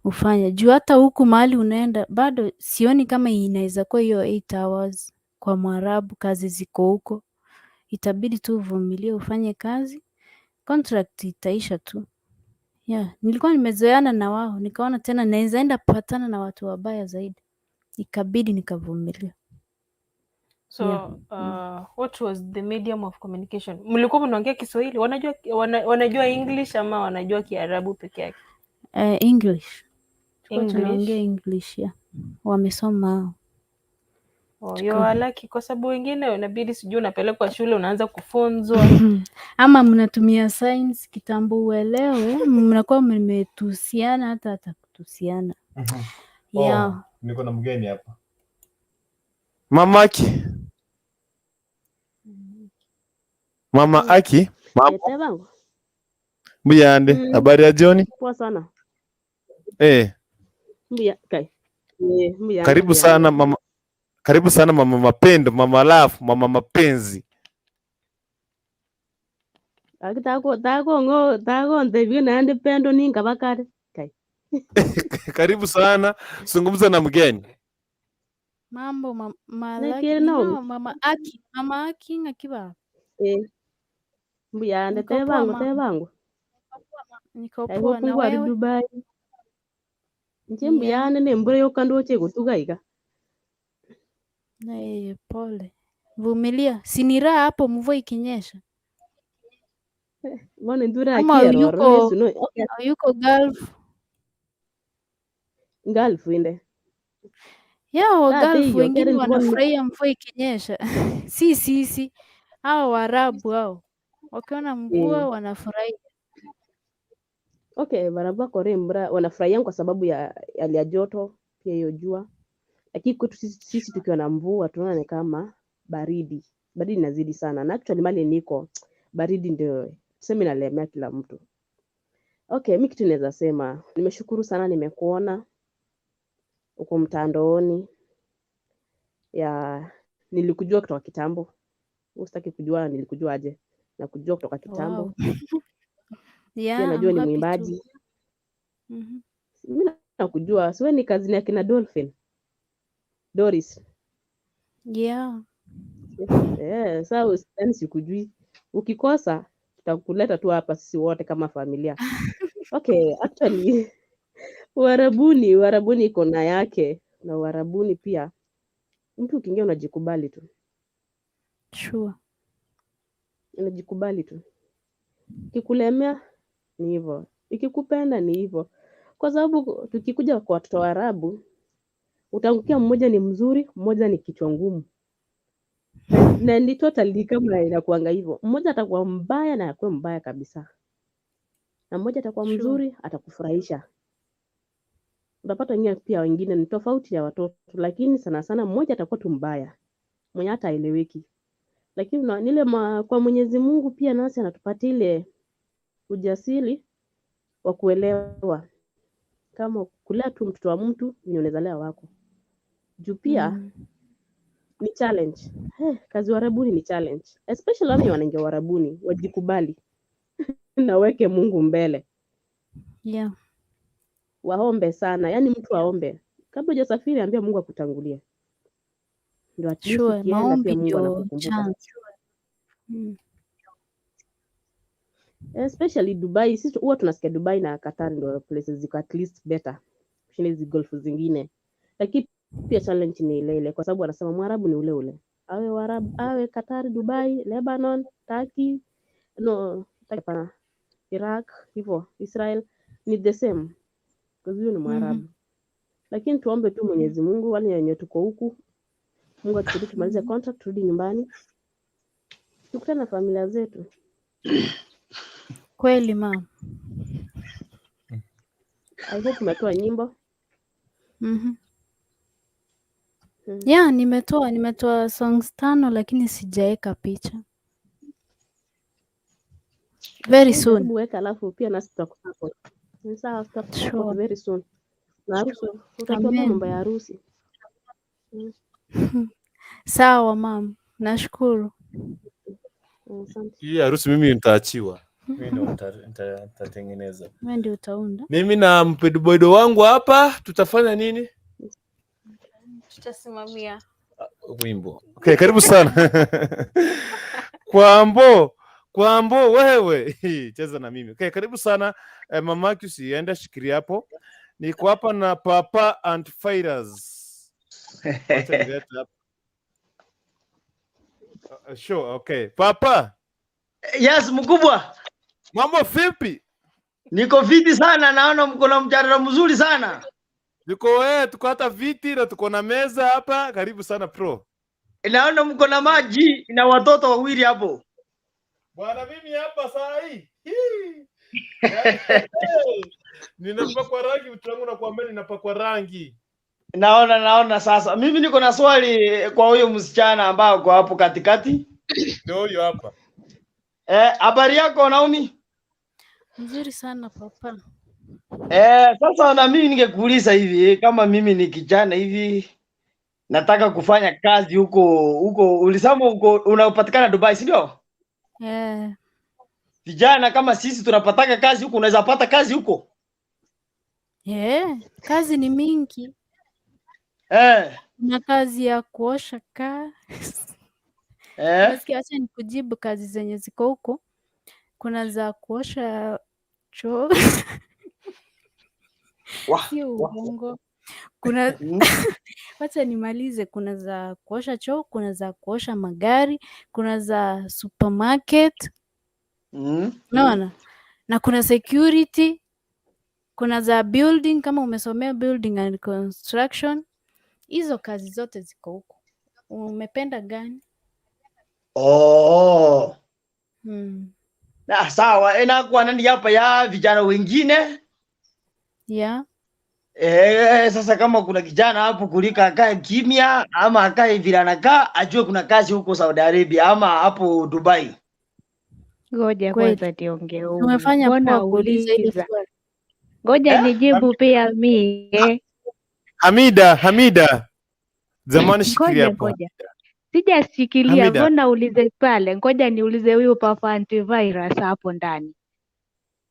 ufanye. Juu hata huku mahali unaenda bado sioni kama inaweza kuwa hiyo 8 hours kwa Mwarabu, kazi ziko huko. Itabidi tu uvumilie ufanye kazi, contract itaisha tu. Yeah, nilikuwa nimezoeana na wao, nikaona tena naweza enda patana na watu wabaya zaidi. Ikabidi nikavumilia. So, Yeah. What was the medium of communication? Mlikuwa mnaongea Kiswahili? Wanajua English ama wanajua Kiarabu peke yake? English. Tulikuwa English. tunaongea English, yeah. Wamesoma hao. Oh, you are lucky kwa sababu wengine inabidi sijui unapelekwa shule unaanza kufunzwa. Ama mnatumia signs kitambo uelewe, mnakuwa mmetusiana hata kutusiana. Yeah. Oh, niko na mgeni hapa. Mama Aki. Mama Aki. Mama. Leta bangu. Mbuyande, habari ya jioni? Poa sana. Mbuya kai. Mbuya. Karibu Mbuya. sana mama. Karibu sana mama Mapendo, mama Love, mama Mapenzi. Aki tako tako ndebie naende pendo ninga bakare. Kai. Karibu sana, zungumza na mgeni. Mambo malaki Nakere ni Naomi. mama mama Aki, mama Aki ng'akiba. Eh. Mbuyande Niko poa tebango mama. tebango. Niko I poa hope na ngwari wewe? Dubai. Nche Yeah. mbuyande ne mbura yokandoche gutuga iga. Na pole. Vumilia. Si ni raha hapo mvua ikinyesha. Mbona ndura Ama akieroro yuko nesu no. Okay. yuko Gulf. Gulf inde. Ya wa Tate Gulf iyo wengine kere ndibona wanafurahia mvua ikinyesha. Si sisi. Hao Waarabu hao. Wakiona mvua wanafurahia. Okay, baraba kore mbura wanafurahia kwa sababu ya hali ya joto pia hiyo jua. Lakini kwetu sisi tukiwa na mvua tunaona ni kama baridi. Baridi inazidi sana. Na actually mali niko baridi ndio tuseme inalemea kila mtu. Okay, mi kitu naweza sema, nimeshukuru sana nimekuona uko mtandaoni. Ya nilikujua kutoka kitambo. Usitaki kujua nilikujua aje. Na kujua kutoka kitambo. Wow. Pia Yeah, najua I'm ni happy too. mwimbaji. Mhm. Mimi nakujua, siwe ni kazini ya kina Dolphin. Doris. Yeah. Sasa usidhani sikujui. Ukikosa tutakuleta tu hapa sisi wote kama familia. Okay, actually Uarabuni iko na yake na Uarabuni pia mtu ukiingia unajikubali tu. Sure. Unajikubali tu. Ikikulemea ni hivyo, ikikupenda ni hivyo. Kwa sababu tukikuja kwa watoto wa Arabu utaangukia mmoja ni mzuri, mmoja ni kichwa ngumu. Na ni totally kama inakuanga hivyo. Mmoja atakuwa mbaya na akuwe mbaya kabisa. Na mmoja atakuwa Sure. mzuri, atakufurahisha. Utapata wengine pia wengine ni tofauti ya watoto, lakini sana sana mmoja atakuwa tu mbaya, mwenye hata haeleweki. Lakini nile kwa Mwenyezi Mungu pia nasi anatupatia ile ujasiri wa kuelewa kama kulea tu mtoto wa mtu ni unaweza lea wako. Juu pia ni challenge. Kazi Uarabuni ni challenge. Especially wale wanaingia Uarabuni, wajikubali na weke Mungu mbele. Yeah. Waombe sana, yaani mtu aombe. Kabla hujasafiri ambia Mungu akutangulie. Ndio at least Sure, ukienda maombi pia Mungu ndio anakukumbuka. chanzo. Especially Dubai, sisi huwa tunasikia Dubai na Qatar ndio places ziko at least better kushinda hizi golf zingine. Lakini pia challenge ni ile ile kwa sababu wanasema Mwarabu ni ule ule. Awe Waarabu, awe Qatar, Dubai, Lebanon, Turkey, no, Turkey hapana, Iraq, hivyo Israel ni the same. Kwa hiyo ni Mwarabu. Lakini tuombe tu Mwenyezi Mungu wale wenye tuko huku, Mungu atusaidie tumalize contract turudi nyumbani. Tukutane na familia zetu. Kweli mama. I hope umetoa nyimbo. Yeah, nimetoa songs 5 lakini sijaeka picha. Very soon. Jaribu weka alafu pia nasi tutakusupport. Ni sawa, tutakusupport Sure. very soon. Na harusi, utatuambia Amen. mambo ya harusi. Sawa mama, nashukuru. Asante. Hii harusi mimi nitaachiwa. Mimi ndo nitatengeneza. Wewe ndio utaunda. Mimi na mpedboido wangu hapa tutafanya nini? Tutasimamia Wimbo. Okay, karibu sana. Kwambo wewe. Cheza na mimi. Okay, karibu sana mamaki usiende shikilia hapo. Niko hapa na Papa and Fighters. Wacha nilete hapa. Sure, okay. Papa. Yes, mkubwa. Mambo vipi? Niko fiti sana, naona mko na mjadala mzuri sana. Tuko hata viti na tuko na meza hapa. Karibu sana pro. Naona mko na maji na watoto wawili hapo. Bwana mimi hapa saa hii. Hii. Ninapakwa rangi mtu wangu nakuambia ninapakwa rangi. Naona sasa. Mimi niko na swali kwa huyo msichana ambao kwa hapo katikati. Ndio huyo hapa. Habari yako Naomi? Nzuri sana papa. Sasa na mimi ningekuuliza hivi, kama mimi ni kijana hivi nataka kufanya kazi huko, ulisema uko unapatikana Dubai, si ndio? Vijana kama sisi tunapataka kazi huko, unaweza pata kazi huko? Yeah, kazi ni mingi. Kuna kazi ya kuosha kaa. Nasikia, acha nikujibu kazi zenye ziko huko. Kuna za kuosha choo. Sio uongo. Kuna wacha nimalize. Kuna za kuosha choo, kuna za kuosha magari, kuna za supermarket. Unaona? Na kuna security, kuna za building kama umesomea building and construction. Hizo kazi zote ziko huko. Umependa gani? Oh. Na sawa, inakuwa nani hapa ya vijana wengine? Sasa kama kuna kijana hapo kulika akae kimya ama akae vile anakaa, ajue kuna kazi huko Saudi Arabia ama hapo Dubai. Ngoja Kweli. kwanza niongee humu. Umefanya Mbona poa kuuliza hili uliza? swali. Ngoja Eh? nijibu pia mie. Hamida, Hamida. Zamani shikilia Ngoja hapo. ngoja, sijashikilia. Hamida. Mbona ulize pale? Ngoja niulize huyu papa antivirus hapo ndani.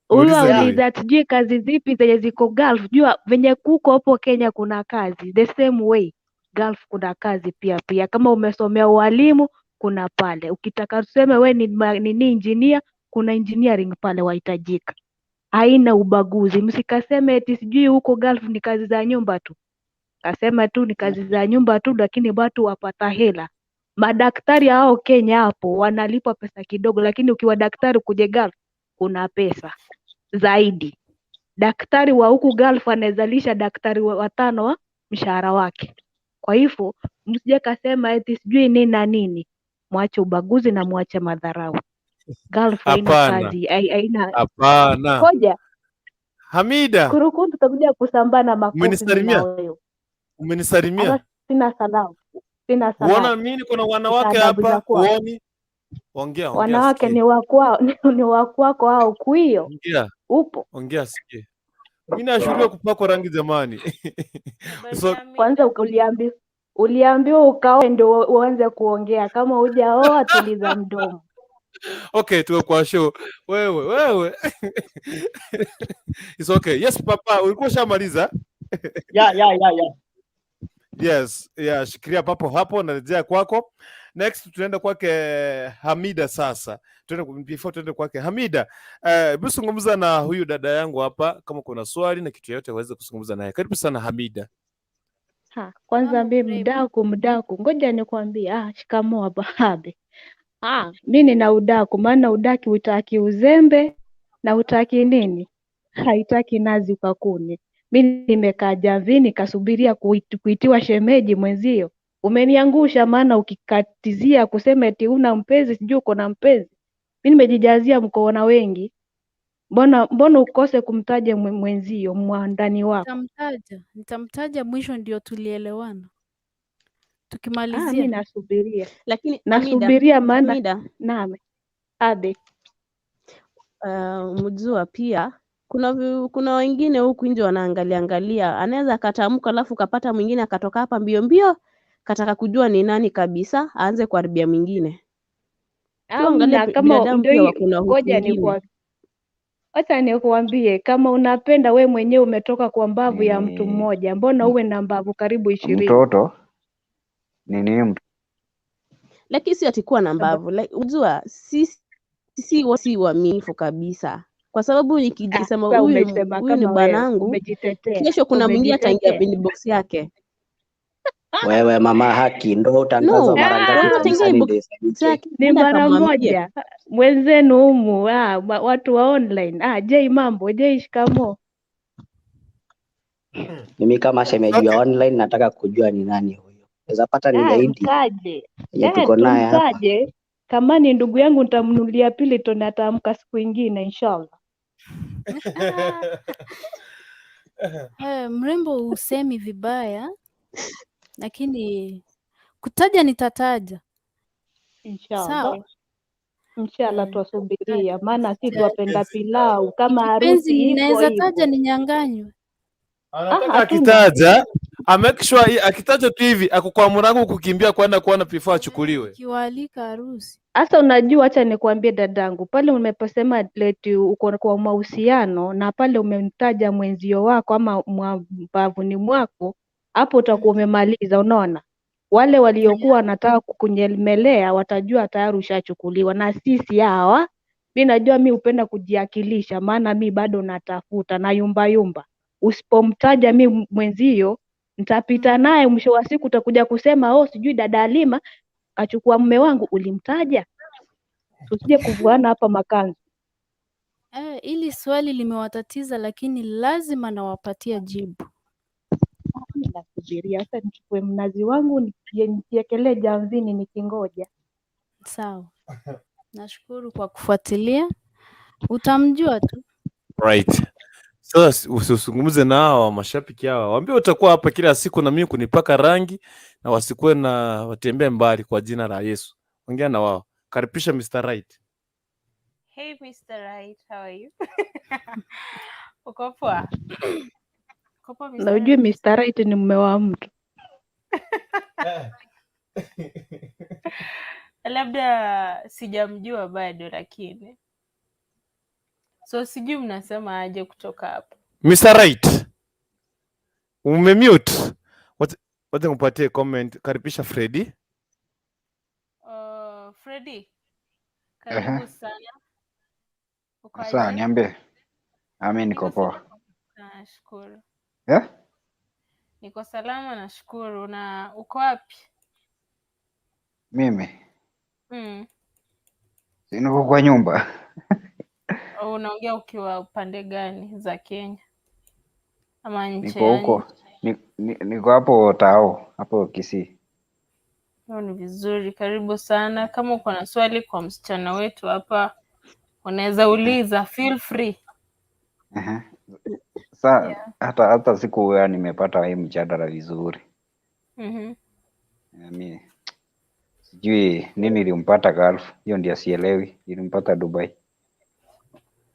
Huyu Muulize huyu. auliza sijui kazi zipi zenye ziko Gulf. Jua venye kuko hapo Kenya kuna kazi the same way Gulf kuna kazi pia pia. Kama umesomea ualimu kuna pale, ukitaka tuseme we ni nini engineer, kuna engineering pale wahitajika. Haina ubaguzi. Msikaseme eti sijui huko Gulf ni kazi za nyumba tu. Kasema tu ni kazi za nyumba tu, lakini watu wapata hela. Madaktari hao Kenya hapo wanalipwa pesa kidogo, lakini ukiwa daktari kuje Gulf kuna pesa zaidi. Daktari wa huku Gulf anaweza lisha daktari watano wa mshahara wake. Kwa hivyo msije kasema eti sijui nini na nini. Mwache ubaguzi na mwache madharau. Gulf haina Hapana. kazi, haina Hapana. Ngoja. Hamida. Kurukuntu tutakuja kusambana makofi mimi na Umenisalimia? wewe. Umenisalimia? Hata sina salamu. Sina Uona salamu. mimi niko na wanawake Adabu za hapa, kwao. huoni? Ongea, ongea Wanawake sikie. ni wa kwao, ni wa kwako au kuio. Ongea. Upo. Ongea sikie. Mimi nashuhudia kupakwa rangi jamani. So, Kwanza uliambiwa ukaoe ndio uanze kuongea. Kama hujaoa tuliza mdomo. Okay, tuko kwa show. Wewe, wewe. It's okay. Yes, papa, ulikuwa ushamaliza? Ya. Yes, yeah, shikilia papo hapo, narejea kwako. Next tunaenda kwake Hamida sasa. Tuende before tuende kwake Hamida. Hebu zungumza na huyu dada yangu hapa kama kuna swali na kitu yoyote uweze kuzungumza naye. Karibu sana Hamida. Ha, kwanza Mambo mi mrembo. mdaku, ngoja nikwambie. Shikamoo babe. Mi nina udaku, maana udaki hutaki uzembe na hutaki nini, haitaki nazi ukakune. Mi nimekaa jamvini kasubiria kuitiwa shemeji mwenzio, umeniangusha. Maana ukikatizia kusema eti una mpenzi, sijui uko na mpenzi, mi nimejijazia mko na wengi. Mbona ukose kumtaja mwenzio mwandani wako? Nitamtaja mwisho ndio tulielewana. Mi Tukimalizia. nasubiria. Lakini Hamida, Nasubiria maana Hamida. naam. Abe. Mjua pia kuna wengine huku nje wanaangalia angalia, anaweza akatamka alafu kapata mwingine akatoka hapa mbio mbio kataka kujua ni nani kabisa, aanze kuharibia mwingine. Pia angalia Amna, kama binadamu ndio pia wako na hofu ngoja ingine. Wacha nikuambie, kama unapenda we mwenyewe umetoka kwa mbavu ya mtu mmoja, mbona uwe na mbavu karibu 20? Mtoto nini? Lakini si ati kuwa na mbavu, like, unajua sisi si waaminifu kabisa, kwa sababu nikisema Sasa huyu umesema huyu ni kama wewe bwanangu, umejitetea, kesho kuna mwingine ataingia umejitetea. inbox yake. Wewe mama haki, ndo utangazwa No, mara ngapi mtu ataingia kanisani inbox ndio ihesabike? yake, Ni nenda mara akamwambie. moja mwenzenu humu, watu wa online. Jei mambo, Jei shikamo. Mimi kama shemeji Okay. wa online nataka kujua ni nani huyo. Naweza pata ni gaidi Mtaje. yenye tuko naye hapa. Tumtaje. Kama ni ndugu yangu nitamnunulia pili ataamka siku ingine inshallah. Mrembo usemi vibaya, lakini kutaja nitataja. Inshallah. Sawa. Inshallah twasubiria, maana si Nitataja. twapenda pilau kama Kipenzi harusi iko ninaweza taja hivyo. ninyang'anywe. Anataka Hatuna. akitaja a make sure akitaja tu hivi ako kwa mlango kukimbia kwenda kuona before achukuliwe. Nikiwaalika harusi. Sasa unajua, acha nikuambie dadangu, pale umeposema leti uko kwa mahusiano na pale umemtaja mwenzio wako ama mbavuni mwako, hapo utakuwa umemaliza. Unaona, wale waliokuwa wanataka kukunyemelea watajua tayari ushachukuliwa. Na sisi hawa, mi najua mi hupenda kujiakilisha, maana mi bado natafuta na yumba yumba. Usipomtaja mi mwenzio, nitapita naye, mwisho wa siku utakuja kusema oh, sijui dada Halima kachukua mume wangu, ulimtaja? Tusije kuvuana hapa makanzu. Hili swali limewatatiza, lakini lazima nawapatia jibu. Nasubiria sasa nichukue mnazi wangu nijiekelee jamvini nikingoja. Sawa, nashukuru kwa kufuatilia. Utamjua tu. Right. Sasa usizungumze na hawa mashabiki hawa, waambie utakuwa hapa kila siku na mimi kunipaka rangi na wasikuwe na watembee mbali kwa jina la Yesu. Ongea na wao. Karibisha Mr. Right. Hey Mr. Right, how are you? Uko poa? Uko poa Na Mr. ujue Right? Mr. Right ni mume wa mtu. Labda sijamjua bado lakini. So sijui mnasema aje kutoka hapo. Mr. Right. Umemute. Wacha nikupatie comment. Karibisha Freddy. Freddy, karibu sana. Uko Sawa, aje? niambie. Ami niko Niko poa. salama. Nashukuru. Eh? Niko salama nashukuru. Na uko wapi? Mimi si niko kwa nyumba. Unaongea ukiwa upande gani za Kenya ama nchi Niko ya huko. nje? Niko hapo Tao, hapo Kisii. Hiyo ni vizuri, karibu sana. Kama uko na swali kwa msichana wetu hapa, unaweza uliza, feel free. Aha. Sa hata sikuwa nimepata hii mjadala vizuri. Mi sijui nini ilimpata Gulf, hiyo ndio sielewi. Ilimpata Dubai.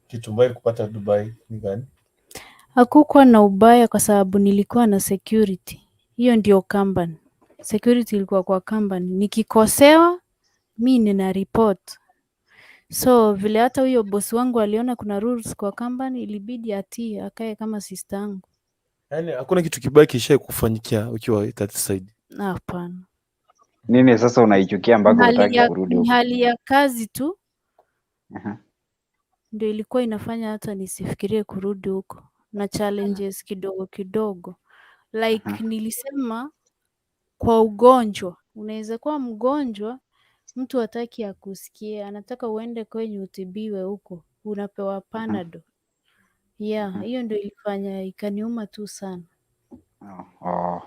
Kitu mbaya kupata Dubai ni gani? Hakukuwa na ubaya kwa sababu nilikuwa na security. Hiyo ndio company. Security ilikuwa kwa company. Nikikosewa mi nina report. So vile hata huyo bosi wangu aliona kuna rules kwa company, ilibidi atii akae kama sister yangu. Yaani hakuna kitu kibaya kishai kufanyikia ukiwa that side. Hapana. Nini sasa unaichukia Ni mpaka hali utaki ya, kurudi ni huko? hali ya kazi tu ndio ilikuwa inafanya hata nisifikirie kurudi huko, na challenges kidogo kidogo. Like nilisema kwa ugonjwa, unaweza kuwa mgonjwa, mtu hataki akusikie, anataka uende kwenye utibiwe huko, unapewa Panado. Yeah, hiyo ndio ilifanya ikaniuma tu sana. Oh.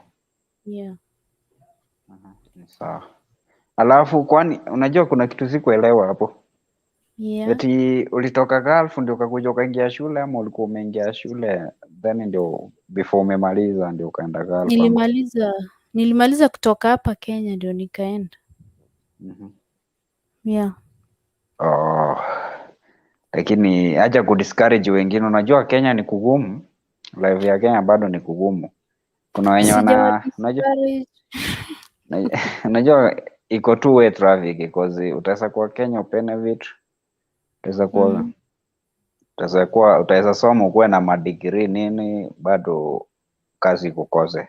Yeah. Ni sawa. Alafu kwani unajua kuna kitu sikuelewa hapo. Yeah. Eti ulitoka Gulf ndio ukakuja ukaingia shule ama ulikuwa umeingia shule then ndio before umemaliza ndio ukaenda Gulf ama? Nilimaliza kutoka hapa Kenya ndio nikaenda. Yeah. Oh. Lakini acha kudiscourage wengine. Unajua Kenya ni kugumu, life ya Kenya bado ni kugumu. Kuna wenye Sijawa wana unajua discourage. unajua iko two way traffic because utaweza kuwa Kenya upene vitu, utaweza kuwa utaweza soma ukuwe na madigrii nini, bado kazi kukose.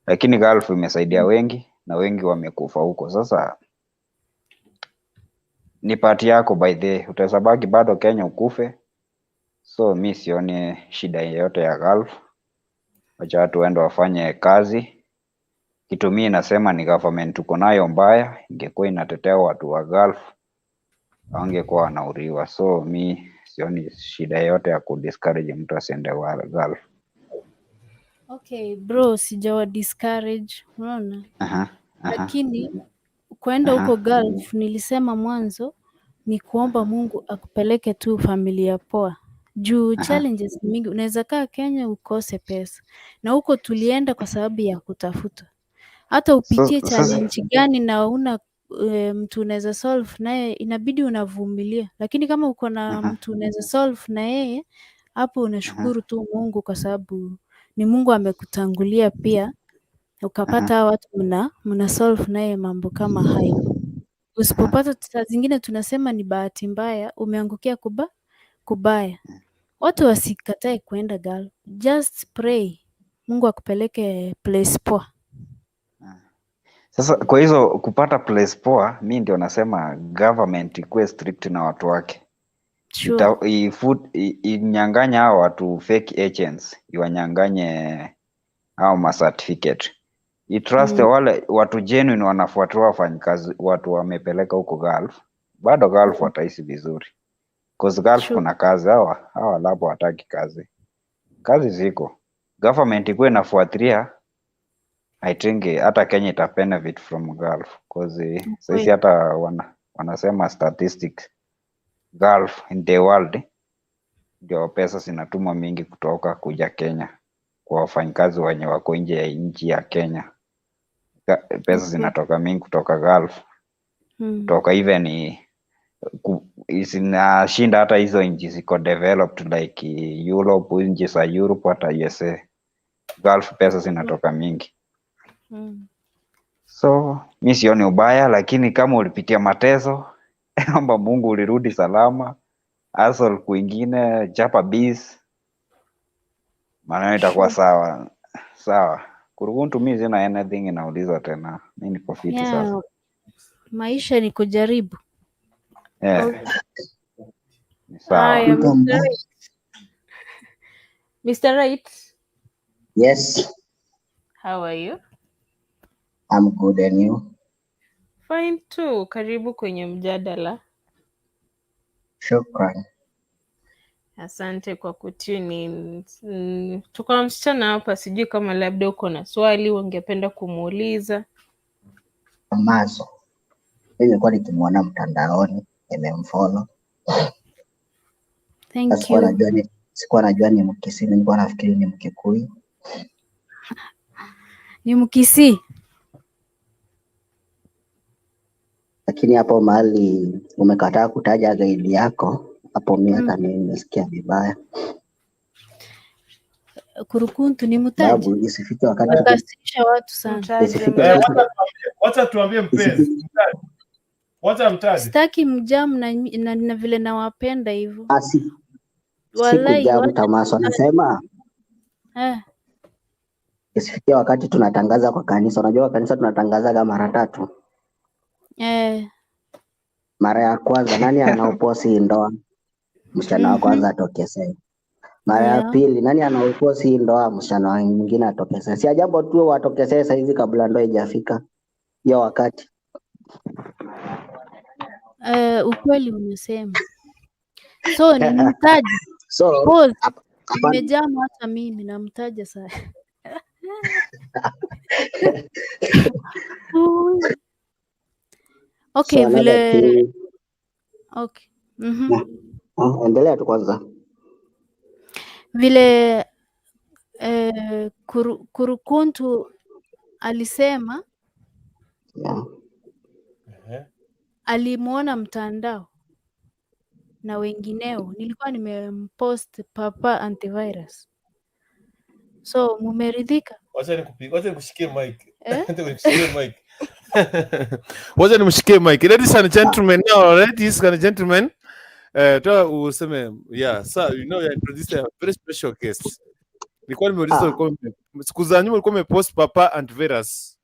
Lakini Gulf imesaidia wengi na wengi wamekufa huko. Sasa ni part yako by the way, utaweza baki bado Kenya ukufe. So mi sioni shida yoyote ya Gulf. Wacha watu waende wafanye kazi. Kitu mi nasema ni government tuko nayo mbaya, ingekuwa inatetea watu wa Gulf hawangekuwa wanauriwa. So mi sioni shida yoyote ya kudiscourage mtu asiende wa Gulf. Okay, bro, sijawa discourage, unaona? Aha. Lakini kwenda huko Gulf nilisema mwanzo ni kuomba Mungu akupeleke tu familia poa. Juu challenges ni mingi, unaweza kaa Kenya ukose pesa. Na huko tulienda kwa sababu ya kutafuta. Hata So, upitie sasa challenge gani na una mtu unaweza solve naye, inabidi unavumilia. Lakini kama uko na mtu unaweza solve na yeye, hapo unashukuru tu Mungu kwa sababu ni Mungu amekutangulia pia, ukapata hawa watu mna solve naye mambo kama hayo. Usipopata, saa zingine tunasema ni bahati mbaya, umeangukia kubaya. Watu wasikatae kuenda Gulf, just pray Mungu akupeleke place poa. Sasa kwa hizo kupata place poa, mi ndio nasema government ikuwe strict na watu wake. Sure. Inyang'anya hao watu fake agents, iwanyang'anye hao ma certificate. Itrust wale watu genuine wanafuatilia wafanyikazi, watu wamepeleka huko Gulf, bado Gulf wataishi vizuri. Cause Gulf kuna kazi, hawa labo wataki kazi. Kazi ziko. Government ikuwe inafuatilia, I think hata Kenya ita benefit from Gulf, cause sisi hata wanasema statistics Gulf in the world ndio pesa zinatumwa mingi kutoka kuja Kenya kwa wafanyikazi wenye wako nje ya nchi ya Kenya. Pesa zinatoka mingi kutoka Gulf, kutoka even zinashinda hata hizo nchi ziko developed like Europe, nchi za Europe hata USA. Gulf pesa zinatoka mingi. So mi sioni ubaya, lakini kama ulipitia mateso, omba Mungu ulirudi salama. Hustle kwingine, chapa biz, maneno itakuwa sawa sawa. Kurukuntu mi sina anything inauliza tena, mi niko fiti sasa. Yeah, maisha ni kujaribu. Yeah, ni sawa. Haya, Mtu Mr. ambaye Right. Mr. Right, Yes, how are you? I'm good, and you? Fine too. Karibu kwenye mjadala. Shukran. Asante kwa kutune in. Tuko na msichana hapa, sijui kama labda uko na swali ungependa kumuuliza. Mazo. Mimi nimekuwa nikimwona mtandaoni, nimemfollow. Thank Sikuwa you. najua ni Mkisii, nilikuwa nafikiri ni Mkikuyu. Ni Mkisii. Lakini hapo mahali umekataa kutaja gaidi yako, hapo mi hata mimi nimesikia vibaya. Kurukuntu ni mtaje. Sababu isifike wakati Nakasirisha watu sana. Mtaje, isifike Eh, mtaje. wacha tuambie mpenzi. Mtaje. Wacha mtaje. Sitaki mjamu na vile nawapenda hivyo. Asi Wallahi sikujamu wacha Tamaso, mtaje. nasema isifikie wakati tunatangaza kwa kanisa. Unajua kwa kanisa tunatangazaga mara tatu. Mara ya kwanza nani anaoposi hii ndoa? Msichana wa kwanza atokezee. Mara ya pili nani anaoposi hii ndoa? Msichana wa mwingine atokezee. Si ajabu tu watokezee saa hizi kabla ndoa haijafika hiyo wakati. Ukweli unasema. So ni mtaje. So Pause. hapana. Nimejama hata mimi namtaja sasa. Okay, So another vile thing, okay. Endelea tu kwanza. Vile Kurukuntu alisema alimuona mtandao na wengineo. Nilikuwa nimempost Papa Antivirus. So mumeridhika? Wacha nikupigie, wacha nikushikie mic. Eh? Wacha nikushikie mic. Wacha nimshikie mic. Ladies and gentlemen, now ladies and gentlemen, toa useme yeah, sir, you know you introduced a very special guest. Nilikuwa nimeuliza ulikuwa siku za nyuma ulikuwa umepost Papa Antivirus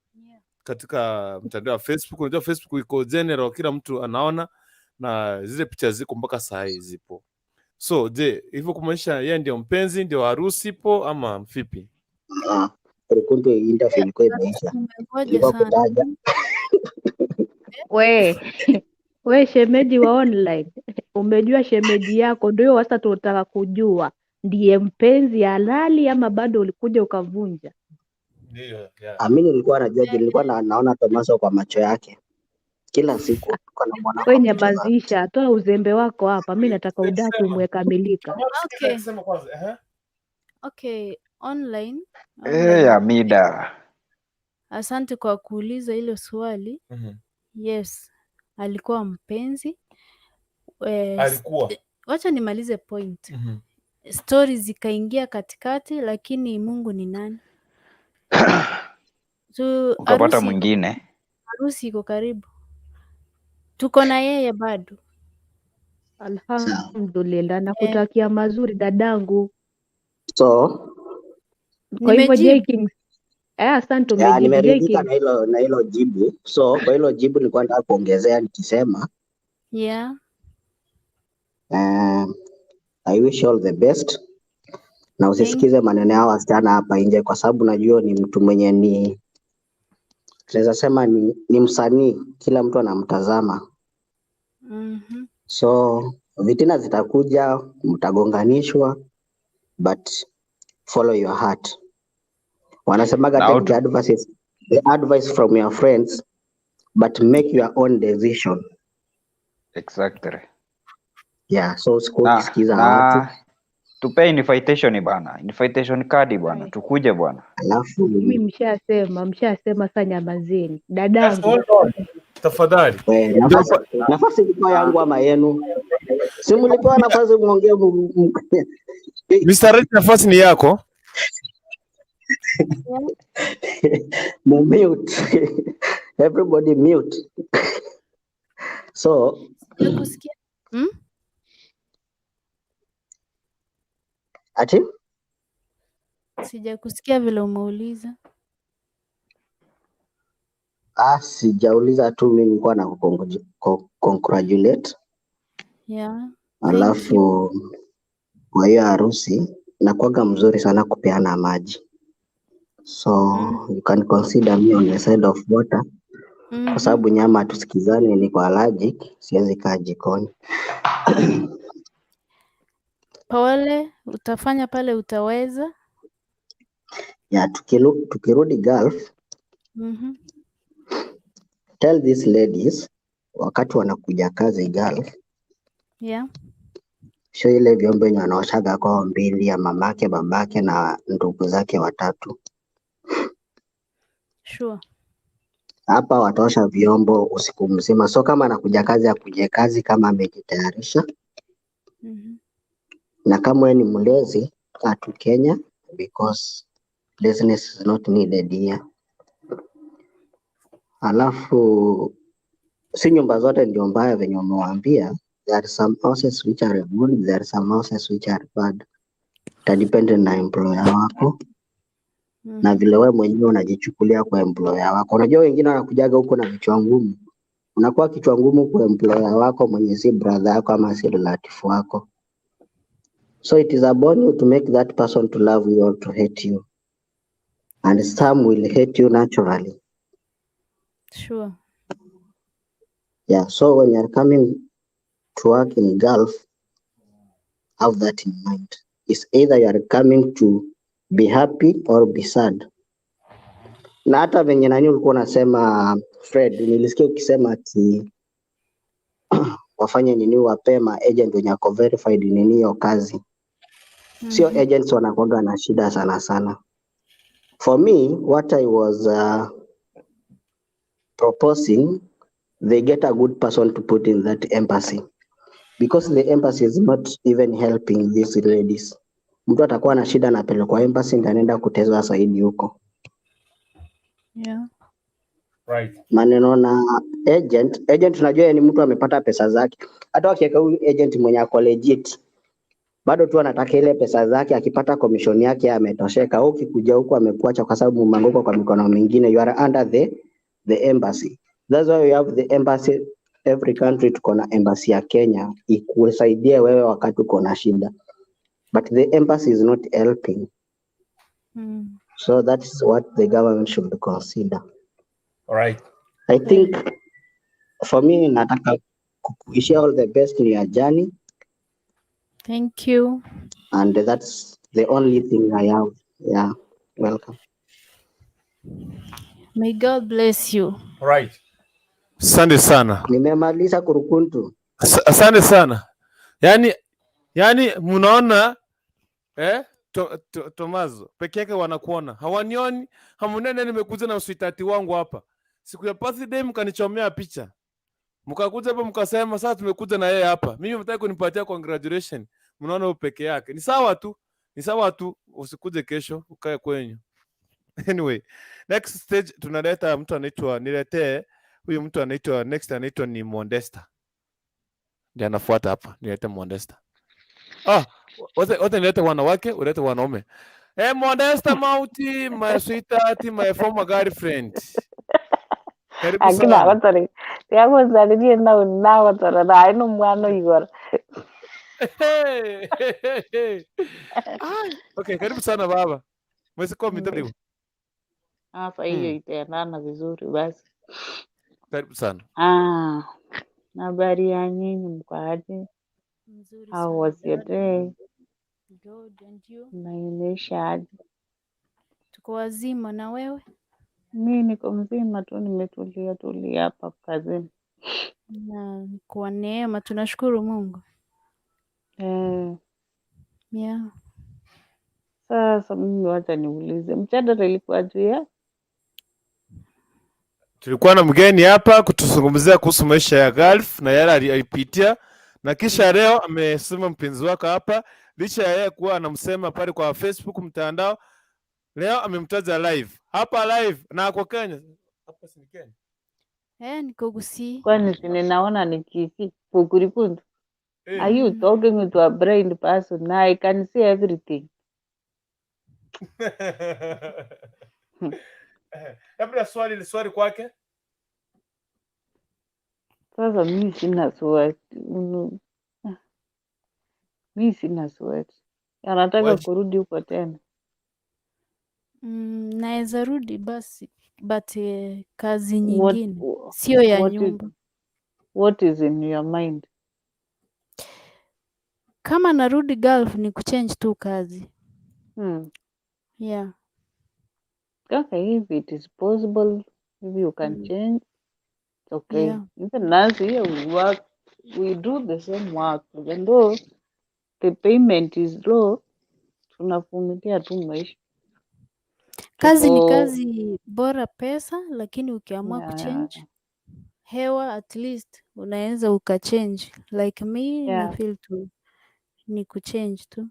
katika mtandao wa Facebook. Unajua Facebook iko general, kila mtu anaona na zile picha ziko mpaka saa hii zipo. So je, hivyo kumaanisha yeye ndio mpenzi, ndio harusi ipo ama vipi? Ah, Kurukuntu interview ilikuwa imeisha. Umengoja Ilikuwa sana. kutaja. We shemeji wa online, umejua shemeji yako ndio sasa tunataka kujua ndiye mpenzi halali ama bado ulikuja ukavunja? Ndio, yeah. Ah, mimi nilikuwa najua juu nilikuwa naona Tomaso kwa macho yake kila siku, nilikuwa namuona We kwa macho zake. nyamazisha, toa uzembe wako hapa. Mi nataka udaku Sema. umekamilika. Okay. Sema kwanza, eh? Okay, online. Eh, Online. Amida. Asante kwa kuuliza hilo swali. Yes, alikuwa mpenzi. Alikuwa. Wacha nimalize point. Stories zikaingia katikati, lakini Mungu ni nani? So Ukapata harusi mwingine. harusi iko karibu. Tuko na yeye bado. Sawa. Alhamdulillah, Eh, nakutakia mazuri dadangu. So Kwa hivyo J nimejibu. King, asante, ya, umejibu J nimeridhika King. na hilo jibu. So kwa hilo jibu nilikuwa nataka kuongezea nikisema I wish you all the best na Thank usisikize maneno yao wasichana hapa nje, kwa sababu najua ni mtu mwenye ni tunaweza sema ni msanii, kila mtu anamtazama. So vitina zitakuja, mtagonganishwa, but follow your heart. Wanasemaga Na take the advice from your friends but make your own decision. Exactly. Yeah, so usikuwa Na ukisikiza watu. na tupe invitation bana, invitation card bwana, tukuje bwana. Alafu Mi mshasema, sa nyamazeni Yes, dadangu. hold on. Tafadhali. We, Ndio nafasi ilikuwa yangu ama yenu? Si mlipewa nafasi muongee Mr. Red, nafasi ni yako. Mumute. Everybody mute. So Sijakusikia. Ati? Sijakusikia vile umeuliza. Ah, sijauliza tu, mimi nilikuwa na congratulate. Yeah. Thank you. Alafu kwa hiyo harusi nakuwaga mzuri sana kupeana maji, so you can consider me on the side of water kwa sababu nyama hatusikizani, niko allergic, siwezi kaa jikoni. Pole, utafanya pale utaweza. Ya, tukirudi Gulf, tell these ladies wakati wanakuja kazi Gulf, sio ile vyombo yenye wanaoshaga kwao mbili ya mamake, babake na ndugu zake watatu. Hapa wataosha vyombo usiku mzima, so kama anakuja kazi akuje kazi kama amejitayarisha, na kama wewe ni mlezi, kaa tu Kenya because laziness is not needed here. Alafu si nyumba zote ndio mbaya venye umewaambia. There are some houses which are good, there are some houses which are bad. Itadepend na employer wako na vile wewe mwenyewe unajichukulia kwa employer wako. Unajua wengine wanakujaga huko na vichwa ngumu, unakuwa kichwa ngumu kwa employer wako mwenye si brother yako ama si relative wako. So it is upon you to make that person to love you or to hate you. And some will hate you naturally. Yeah, so when you are coming to work in Gulf, have that in mind. It's either you are coming to be happy or be sad. Na hata venye nani ulikuwa unasema, Fred, nilisikia ukisema ati wafanye nini, wapee ma agent wenye ako verified nini hiyo kazi. Sio agents wanakuwaga na shida sana sana. For me, what I was proposing, they get a good person to put in that embassy because the embassy is not even helping these ladies. Mtu atakuwa na shida anapelekwa embassy ndio anaenda kutezwa zaidi huko. Maneno na agent, agent unajua ni mtu amepata pesa zake. Hata wakiweka huyu agent mwenye ako legit, bado tu anataka ile pesa zake, akipata commission yake ametosheka. Wewe ukikuja huku amekuacha kwa sababu umeanguka kwa mikono mingine, you are under the embassy. That's why we have the embassy every country. Tuko na embassy ya Kenya ikusaidie wewe wakati uko na shida, but the embassy is not helping. So that is what the government should consider. All right. I think for me nataka kukuwishia all the best in your journey Thank you. And that's the only thing I have. Yeah, welcome. May God bless you. All right. Asante sana. Nimemaliza kurukuntu. Asante sana. Yani mnaona Tomazo peke yake wanakuona, hawanioni. Hamunene, nimekuja na sweetheart wangu hapa siku ya birthday, mkanichomea picha, mkakuja hapa mkasema sasa tumekuja na yeye hapa, mimi mtaki kunipatia congratulation. Mnaona huyu peke yake. Ni sawa tu, ni sawa tu, usikuje kesho, ukae kwenyu. Anyway, next stage tunaleta mtu anaitwa, niletee Huyu mtu anaitwa next, anaitwa ni Mondesta, ndiye anafuata hapa. Nilete Mondesta. Ah, wote wote nilete wanawake, ulete wanaume. Hey, Modesta Mauti, my sweetheart, my former girlfriend. Karibu Akina sana. agotore tiagoncaririe nau nagotora naĩ nĩ mwana igoro. Hey, hey, hey. Ai, okay, karibu sana baba. Mwezi mitabibu. Hapa hiyo itaendana vizuri basi. Karibu sana. Ah, habari ya nyinyi, mko aje? Mzuri How sana was your dada. day? Good, and you? Na imeisha aje? Tuko wazima na wewe? Mi niko mzima tu, nimetulia tulia hapa kazini. Na kwa neema tunashukuru Mungu. Eh, Yeah. sasa mimi wacha niulize, mjadala ilikuwa juu ya Tulikuwa na mgeni hapa kutuzungumzia kuhusu maisha ya Gulf na yale alipitia, na kisha leo amesema mpenzi wake hapa, licha ya yeye kuwa anamsema pale kwa Facebook mtandao, leo amemtaja live hapa live na ako Kenya. Hapa si ni Kenya? Eh, niko Gusii. Kwani si ninaona ni Kisii Kukurikundu. Eh. Are you talking to a blind person? I can see everything. Labda swali kwake. Sasa mi sina swali. Mi sina swali. Anataka kurudi huko tena. Naweza rudi basi but kazi What, nyingine sio ya what is, nyumba. What is in your mind? Kama narudi Gulf ni kuchange tu kazi. Yeah. Okay, if it is possible, if you can change, it's okay. Even us here, we work, we do the same work, even though the payment is low, tunavumilia tu maisha. Kazi ni Tuko kazi, bora pesa, lakini ukiamua kuchange hewa at least unaweza ukachange. Like me na feel tu ni kuchange tu.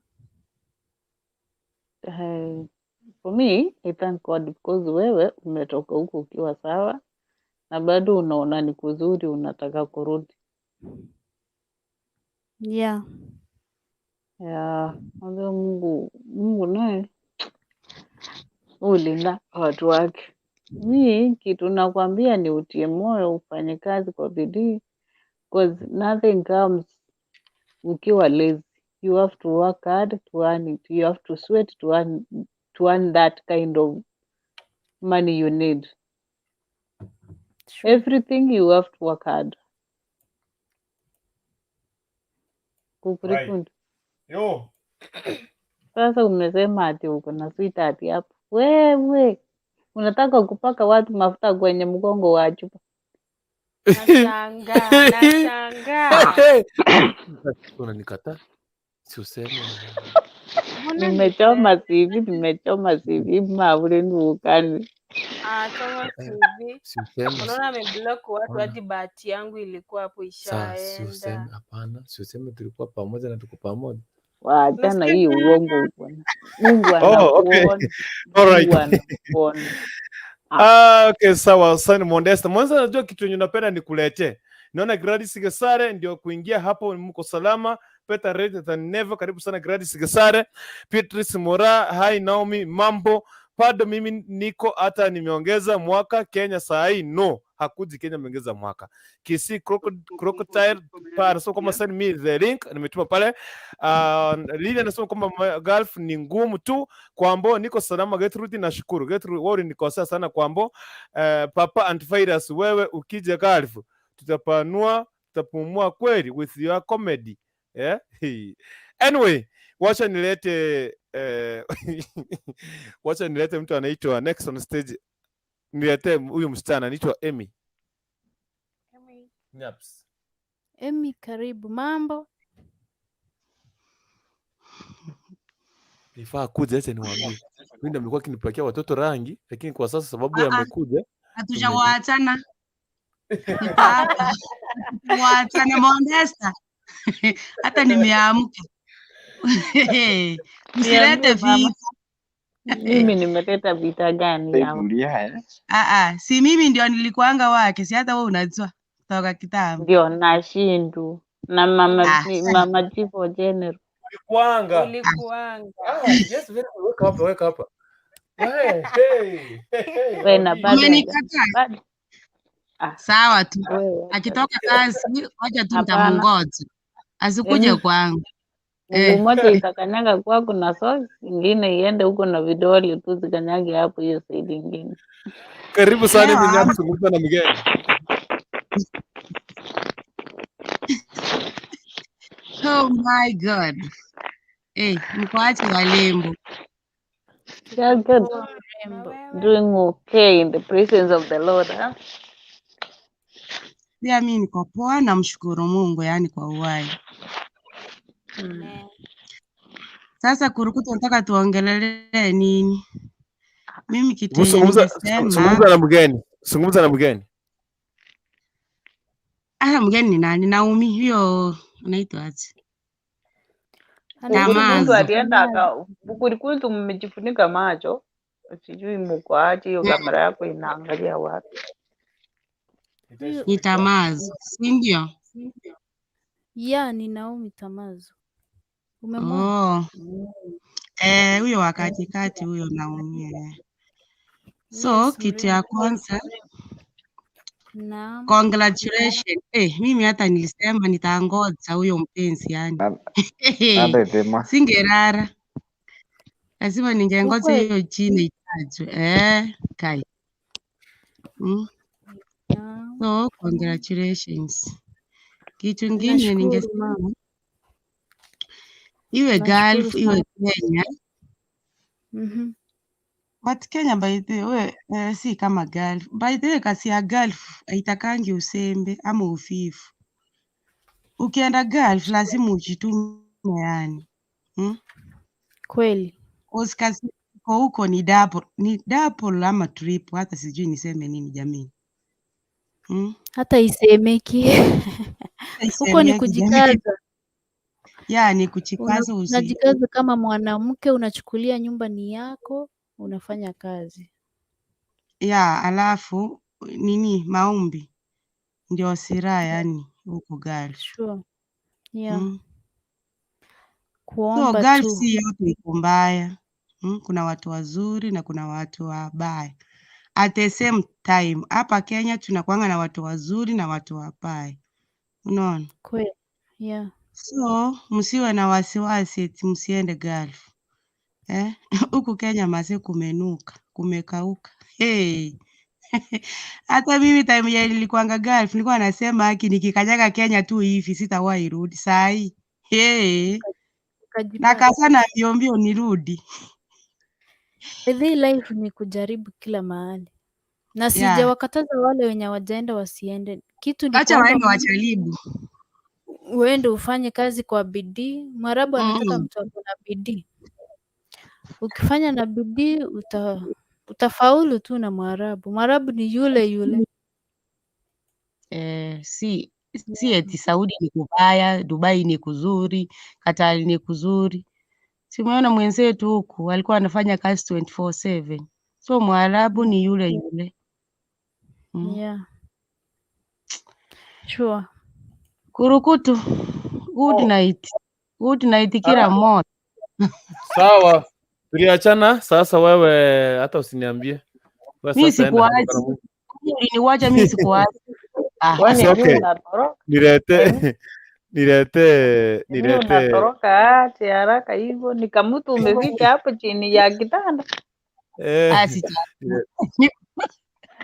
For me, I thank God because wewe umetoka huko ukiwa sawa na bado unaona ni kuzuri, unataka kurudi. Yeah. Yeah, although Mungu naye hulinda watu wake. Mi kitu nakwambia ni utie moyo, ufanye kazi kwa bidii, cause nothing comes ukiwa lazy. You have to work hard to earn it. You have to sweat to earn that kind of money you need. True. Everything you have to work hard. Right. Kukurikundu. Yo. Sasa umesema ati uko na sweetheart hapo. Wewe unataka kupaka watu mafuta kwenye mgongo wa chupa. Nashangaa, nashangaa. Unanikataa? Si useme. Mbona Nimechoma niseme? CV, nimechoma CV mavuleni. Ah, choma Eh, CV. si useme. Unaona ameblock watu Ona. hadi bahati yangu ilikuwa hapo Saa si useme, ishaenda. hapana, si useme tulikuwa pamoja na tuko pamoja. Waachana hii Unasikia? uongo bwana. Mungu Oh, okay. anakuona. All right. Mungu anakuona. Ah, Ah, okay, sawa. Sasa Modesta. Mwanzo najua kitu yenye napenda nikuletee. Naona Gladys Gesare ndio kuingia hapo, mko salama. Better ready than never. Karibu sana Gladys Gesare. Beatrice Mora, hi Naomi, mambo. Bado mimi niko hata nimeongeza mwaka Kenya saa hii. No, hakuji Kenya ameongeza mwaka. Kisii Crocodile pa anasema kwamba send me the link, nimetuma pale. Lili anasema kwamba Gulf ni ngumu tu kwambo, niko salama Gertrude, nashukuru Gertrude, wewe ulinikosea sana kwambo. Papa Antivirus, wewe ukija Gulf tutapanua, tutapumua kweli with your comedy, yeah? Anyway, wacha nilete mtu anaitwa next on stage, nilete huyu msichana anaitwa Emmy. Nyaps. Emmy, karibu. Mambo? Nifaa kuja, acha niwaambie. Mimi ndo amekuwa akinipakia watoto rangi, lakini kwa sasa sababu Ah, ah, amekuja tume hatujawaachana. Niko hapa. Waachana Mondesta. Hata nimeamka. Msilete Niambie mama. vita. Mimi nimeleta vita gani hapa? Tulia, eh? Ah ah, si mimi ndio nilikuanga wake, si hata wewe unajua toka kitambo. Ndio nashindu na mama Ah, mama Chief General. Ulikuanga. Ulikuanga. Ah, yes, very good. Weka hapa, weka hapa. Hey, hey, hey, hey, We na Obi. bado haja Umenikataa. bado ah, Sawa tu. wewe wacha Akitoka kazi, wacha tu hapana. nitamungoja. Asikuje Yaani kwangu. mguu Eh. moja itakanyaga kwako na socks, ingine iende huko na vidole tu zikanyage hapo hiyo side ingine. Karibu sana Leo Minyaki, hapa. zungumza na mgeni. Oh my God. Eh, mkoache walembo. Yeah, good. Poa Na mrembo. wewe? Doing okay in the presence of the Lord, huh? Pia mimi niko poa, namshukuru Mungu yani kwa uhai. Amen. Sasa kurukutu, nataka tuongelelee nini? Mimi kitu yenye Zungumza, ningesema, zungumza na mgeni. Zungumza na mgeni. ah, mgeni ni nani? Naomi hiyo anaitwa aje? Anaitwa Bukurikundu Tamazo. alienda Tamazo. aka Bukurikundu, mmejifunika macho, sijui muko aje, hiyo kamera yako inaangalia wapi? Huyu Ni Tamazo, si ndio? ya ni Naomi Tamazo. Umemwona? Oh, eh, huyo wa katikati huyo Naomi. Eh. So Yes, kitu ya mrembo. kwanza Naam. congratulations. Eh, mimi hata nilisema nitangoja huyo mpenzi yani. Nandethima. Singerara. Lazima ningengoja Ukweli. hiyo jina itajwe. Eh, kai. Mm. Naam. So congratulations. Kitu ingine Nashukuru ningesema mama. iwe Nashukuru Gulf iwe sana. Kenya. Mhm. But Kenya by the way, eh, si kama Gulf. By the way, kasi ya Gulf haitakangi usembe ama ufifu. Ukienda Gulf lazima ujitume yani. Mm? Kweli. Cause kazi iko huko ni double, ni double ama triple, hata sijui niseme nini jamii. Mm? Hata isemeki. Huko ni Haisemeki jamii. kujikaza. Ya, ni kujikaza usi Unajikaza kama mwanamke, unachukulia nyumba ni yako, unafanya kazi. ya, alafu nini maombi ndio silaha yani huko Gulf. Sure. Yeah. Mm. So Kuomba Gulf tu. si yote iko mbaya. Mm? Kuna watu wazuri na kuna watu wabaya. At the same time, hapa Kenya tunakuanga na watu wazuri na watu wabaya. Unaona? Kweli. Yeah. So msiwe na wasiwasi eti msiende Gulf. Eh? Huku Kenya mase kumenuka, kumekauka. Hey. Hata mimi time ya nilikuanga Gulf nilikuwa nasema haki nikikanyaga Kenya tu hivi sitawahi rudi saa hii. Hey. Ukajipata. Nakazana mbio mbio nirudi. By the way, life ni kujaribu kila mahali. Na Yeah. sijawakataza wale wenye hawajaenda wasiende. Kitu ni Acha kuomba waende Mungu wajaribu. uende ufanye kazi kwa bidii. Mwarabu anataka Mm. mtu ako na bidii. Ukifanya na bidii utafaulu tu na Mwarabu. Mwarabu ni yule yule. Eh, si eti Saudi ni kubaya, Dubai ni kuzuri, Katari ni kuzuri. Si umeona mwenzetu huku alikuwa anafanya kazi 24/7. So Mwarabu ni yule yule. Mm. Yeah. Sure. Kurukutu, good Oh. night. Good night kila Ah, mmoja. sawa. Tuliachana sasa, wewe hata usiniambie. Wewe Mimi sasa enda sikuachi. kwa Mungu. Kwani uliniwacha mimi sikuachi. Ah, It's Kwani mi okay. unatoroka? Nilete Emi, nilete mi nilete unatoroka ati haraka hivyo, ni kamutu umeficha hapo chini ya kitanda. eh ah, sija.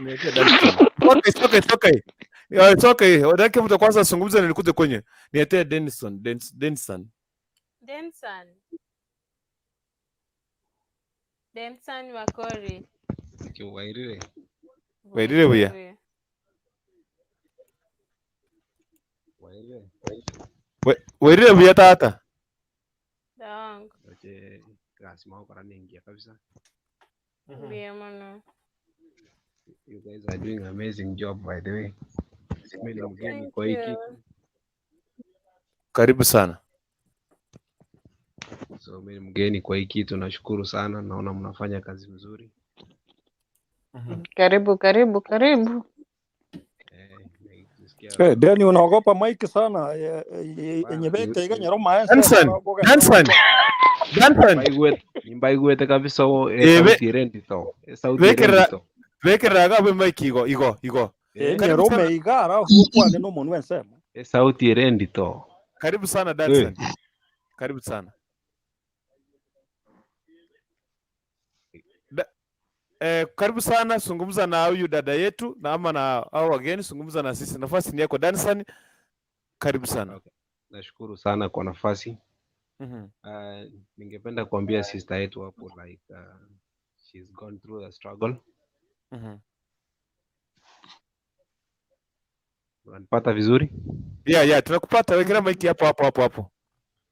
nilete Danson. Okay, it's okay, it's okay. Yeah, it's okay. Wadake mtu kwanza azungumze na nikuje kwenye. Niletee Denison, Denson. Denson. Denson Wakori. Wairire. Wairire buya. Wairire. Wairire. Wairire buya tata. Dong. Oche lazima ukora ningia kabisa. Ndiyo mano. You guys are doing amazing job by the way. Mimi ni mgeni Thank kwa hii you. kitu. Karibu sana. So mimi ni mgeni kwa hii kitu, nashukuru sana, naona mnafanya kazi mzuri. Karibu, karibu, karibu. Nikisikia Eh, Deni unaogopa mike sana yenye bete iganyero maese Danson, Danson, Danson. Nimbaigwete kabisa o Eh, sauti erendito. Sauti erendito. Bekerera gabe mic igo igo igo. Karibu enyerume sana, igara ukwane n'omuntu wensemo. Sauti erendito. karibu sana Danson. Karibu sana. Karibu sana, zungumza na huyu dada yetu na ama na hao wageni, zungumza na sisi. Nafasi ni yako Danson, karibu sana. Okay. Nashukuru sana kwa nafasi. Ningependa kuambia sister yetu hapo like she's gone through the struggle. Unanipata vizuri? Yeah, tunakupata. Wekelea mic hapo hapo hapo hapo.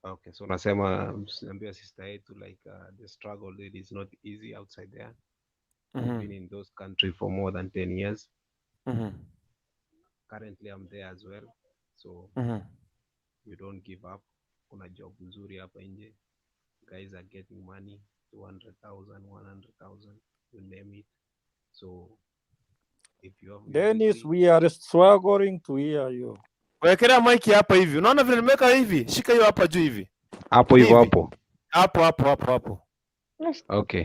Okay, so nasema ambia sister yetu like the struggle, it is not easy outside there. I've been in those country for more than 10 years. Currently I'm there as well. So you don't give up. Kuna job nzuri hapa nje. Guys are getting money, 200,000, 100,000, you name it. So if you have your Dennis, degree, we are struggling to hear you. Wekelea mic hapa hivi. Unaona vile nimeweka hivi? Shika hiyo hapa juu hivi. Hapo hivyo Hivi. hapo. Hapo hapo hapo hapo. Okay.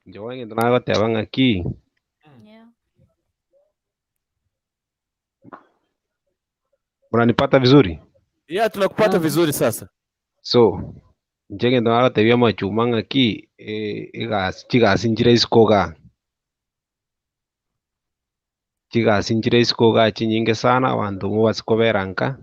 Njo wange ndinagoteba ng'aki Yeah. unanipata vizuri? Yeah, tunakupata vizuri sasa. So nche gento nagatebia machuma ng'aki chigasi nchire isiko igaa, chigasi nchire isiko igaa chinyinge sana abanto mobasi kobera nka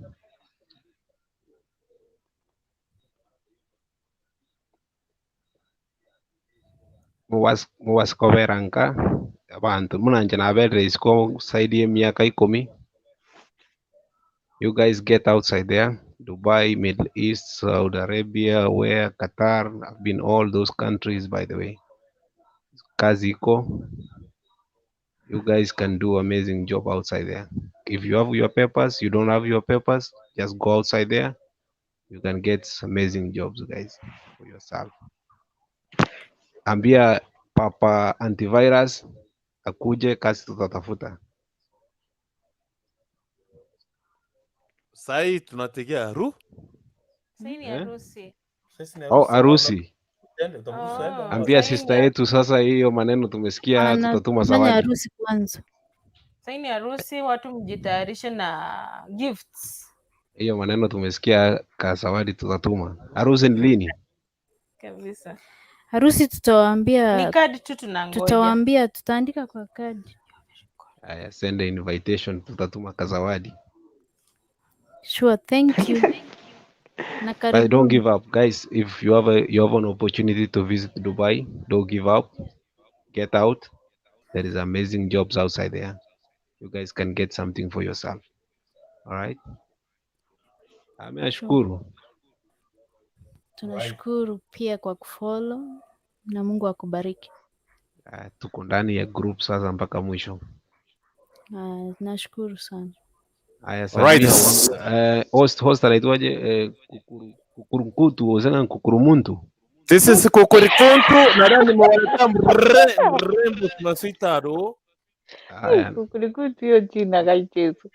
mobasi kobera nka abantu muna inche naberire isiko zaidi ya emiaka ikumi. You guys get outside there, Dubai, Middle East, Saudi Arabia, where Qatar, I've been all those countries by the way. Kazi iko, you guys can do amazing job outside there. If you have your papers, you don't have your papers, just go outside there. You can get amazing jobs guys for yourself. Ambia Papa Antivirus akuje, kazi tutatafuta. Sahii tunategea Sahii ni Eh? harusi. Sasa ni Oh, harusi. harusi. Utamruhusu aende ama? Ambia Sahii sister ni yetu sasa, hiyo maneno tumesikia, tutatuma Anafanya zawadi. harusi kwanza. Sahii ni harusi, watu mjitayarishe na gifts Hiyo maneno tumesikia, ka zawadi tutatuma. Harusi ni lini? kabisa. Harusi Ni tutawaambia, kadi tu tunangoja. tutawaambia, tutaandika kwa kadi. Aya, send the invitation, tutatuma ka zawadi. Sure, thank you. Na But don't karibuni. give up guys. If you have an opportunity to visit Dubai, don't give up. Get out. There is amazing jobs outside there. You guys can get something for yourself. All right. Ame Sure. nashukuru. Tunashukuru pia kwa kufollow na Mungu akubariki. Tuko ndani ya group sasa mpaka mwisho. Nashukuru sana. Aya, Alright. salimia host anaitwaje? Kukurunkutu, usema kukurumuntu. This is Kukurikuntu, nadhani nimewaletea mrembo tunasitaro. Aya, Kukurikutu hiyo jina kaichezo.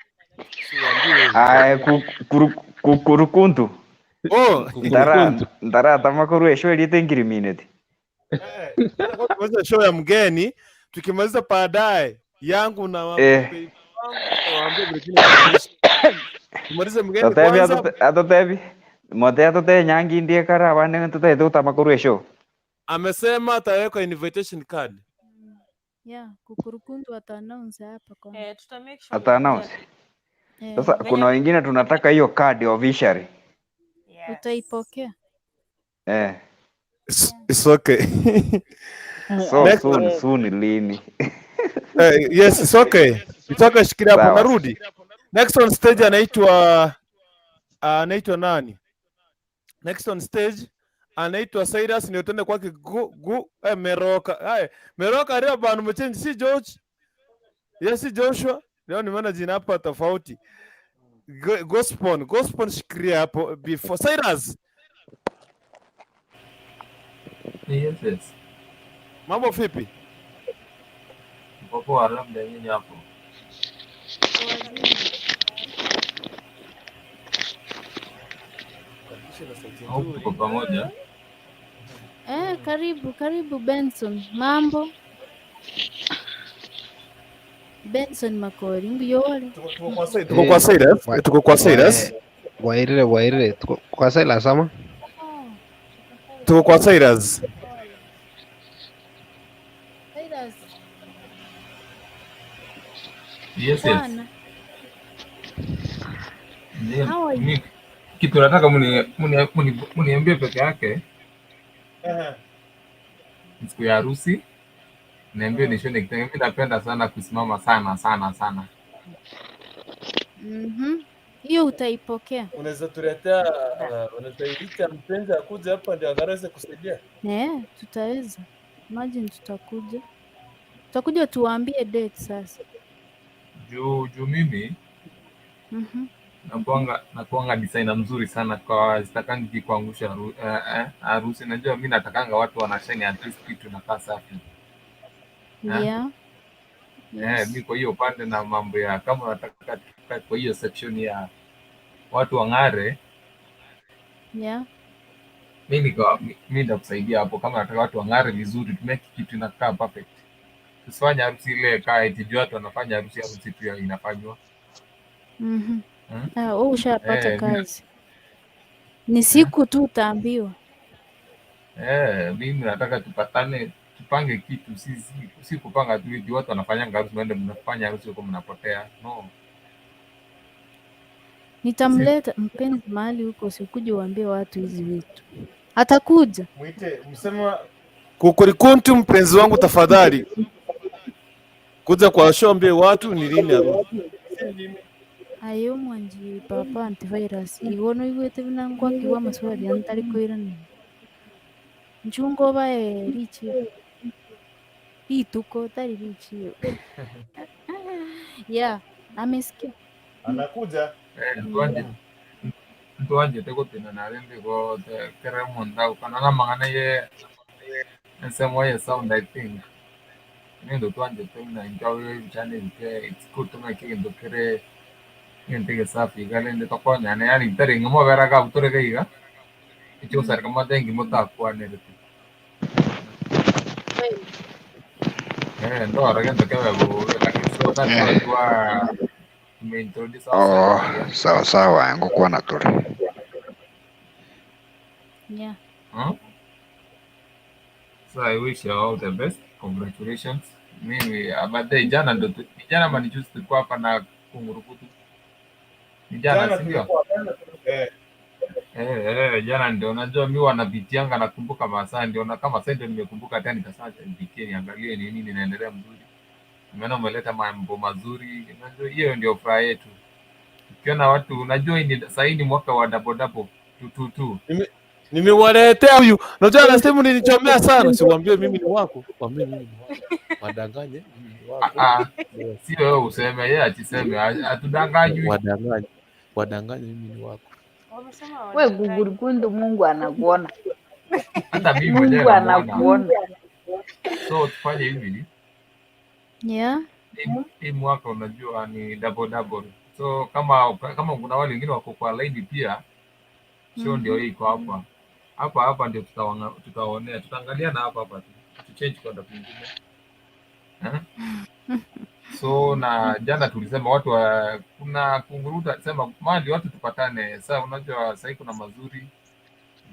Aya, kukurukuntu. Oh, Ndara ndara tamakuru esho elite nkirimineti. Tumaliza show ya mgeni, tukimaliza baadaye yangu na Eh. waambie vile kile kinaishi. Tumalize mgeni Totebi kwanza. atotebi. Mote atote nyangi ndie kara abande tote utamakuru esho. Amesema ataweka invitation card. Yeah, Kukurukuntu ata announce hapa kwanza. Eh, tuta make sure Ata announce. Eh, Sasa kuna wengine tunataka hiyo card officially. utaipokea. Eh. It's okay. So Next soon soon lini? Yes, it's okay. It's okay, shikilia hapo Sawa. narudi. Next on stage anaitwa nani? Next on stage anaitwa Cyrus, ndio tuende kwake gu, gu Meroka. Hai, Meroka aria bantu mchange si George. Yes, si Joshua. Leo nimeona jina hapa tofauti. Gospon, Gospon shikilia hapo before Cyrus. Yes. Mambo vipi? Mko poa, labda nyinyi hapo. Karibisha na sauti Au nzuri. tuko pamoja? Karibu karibu Benson. Mambo? Benson Makori mbuyole. Tuko kwa Cyrus. Tuko kwa Cyrus. Tuko kwa Cyrus. Wairire wairire tuko kwa Silas ama? Tuko kwa Cyrus. Cyrus. Yes. Bwana. Ndiyo, How are you? mi kitu nataka muniambie peke yake siku ya harusi, niambie nishone kitenge. Mi napenda sana kusimama sana sana sana. Hiyo utaipokea. Unaweza tuletea, unaweza ita mpenzi akuje hapa ndio anaweza kusaidia. Tutaweza. Imagine tutakuja. Tutakuja tuwaambie date sasa. Juu mimi nakuanga designer mzuri sana kwa sitakangi kuangusha harusi. Najua mi natakanga watu wanashine at least kitu inakaa safi. Yeah. Yes. Mi kwa hiyo upande na mambo ya kama unataka tukae kwa hiyo section ya watu wang'are, Yeah. mi nitakusaidia hapo. Kama nataka watu wang'are vizuri, tumeke kitu inakaa perfect. Tusifanye harusi ile kaa eti juu watu wanafanya harusi, harusi tu inafanywa. Wewe ushapata kazi. Ni siku tu utaambiwa. Mimi nataka tupatane, tupange kitu, si kupanga tu juu watu wanafanya harusi, mwende mnafanya harusi huko mnapotea. No. Nitamleta mpenzi mahali huko, usikuje uambie watu hizi vitu. Atakuja. Mwite, msema kukurikuntu mpenzi wangu tafadhali. Kuja kwa show ambie watu ni lini harusi. Ayo mwanji papa antivirus igono igwete binangwa kiwa maswali antari koirana. Nchungo bae richi. Ituko tari richi. Yeah, amesikia. Anakuja. Ntuanje teko tena narende ko kere munda kana na mangana ye nsemo ye sound I think. Nendo tuanje tena ingawe channel ke it's good to make into kere ngente safi galende tokonya ne yani tare ngmo vera ka utore ke iga icho sar kama tengi mota kwa ne ndo aragendo ke bo lakini so that kwa tumeintroduce Oh, sawa sawa, ngũkuona tũrĩ. Yeah. So I wish you all the best. Congratulations. Mimi birthday jana ndo jana manijuzi tulikuwa hapa na kungurukutu. Ni jana si ndio? Jana ndio unajua mimi wanapitianga nakumbuka masaa ndio na kama sasa ndio nimekumbuka tena nikasema nipitie niangalie ni nini inaendelea mzuri. Umeona umeleta mambo mazuri. Unajua hiyo ndio furaha yetu. Ukiona watu unajua sasa ni mwaka wa double double 222. Nimewaletea huyu. Unajua last time nilichomea sana. Siwaambie mimi ni wako. Waambie mimi ni wako. Wadanganye mimi ni wako. Si wewe useme, yeye atiseme, hatudanganywi. Wadanganye. Wadanganye mimi ni wako. We Gugurkundu, Mungu anakuona. Hata mimi mwenyewe Mungu namuona. anakuona. So tufanye hivi. Yeah. Hii mwaka unajua ni double double. So kama kuna wale wengine wako kwa line pia, show ndio hii iko hapa. Hapa hapa ndio tutaonea, tutaangalia na hapa hapa tu. Tuchange kwenda kwingine. So na jana tulisema watu kuna kunguruta sema mali watu tupatane. Sasa unajua sasa kuna mazuri.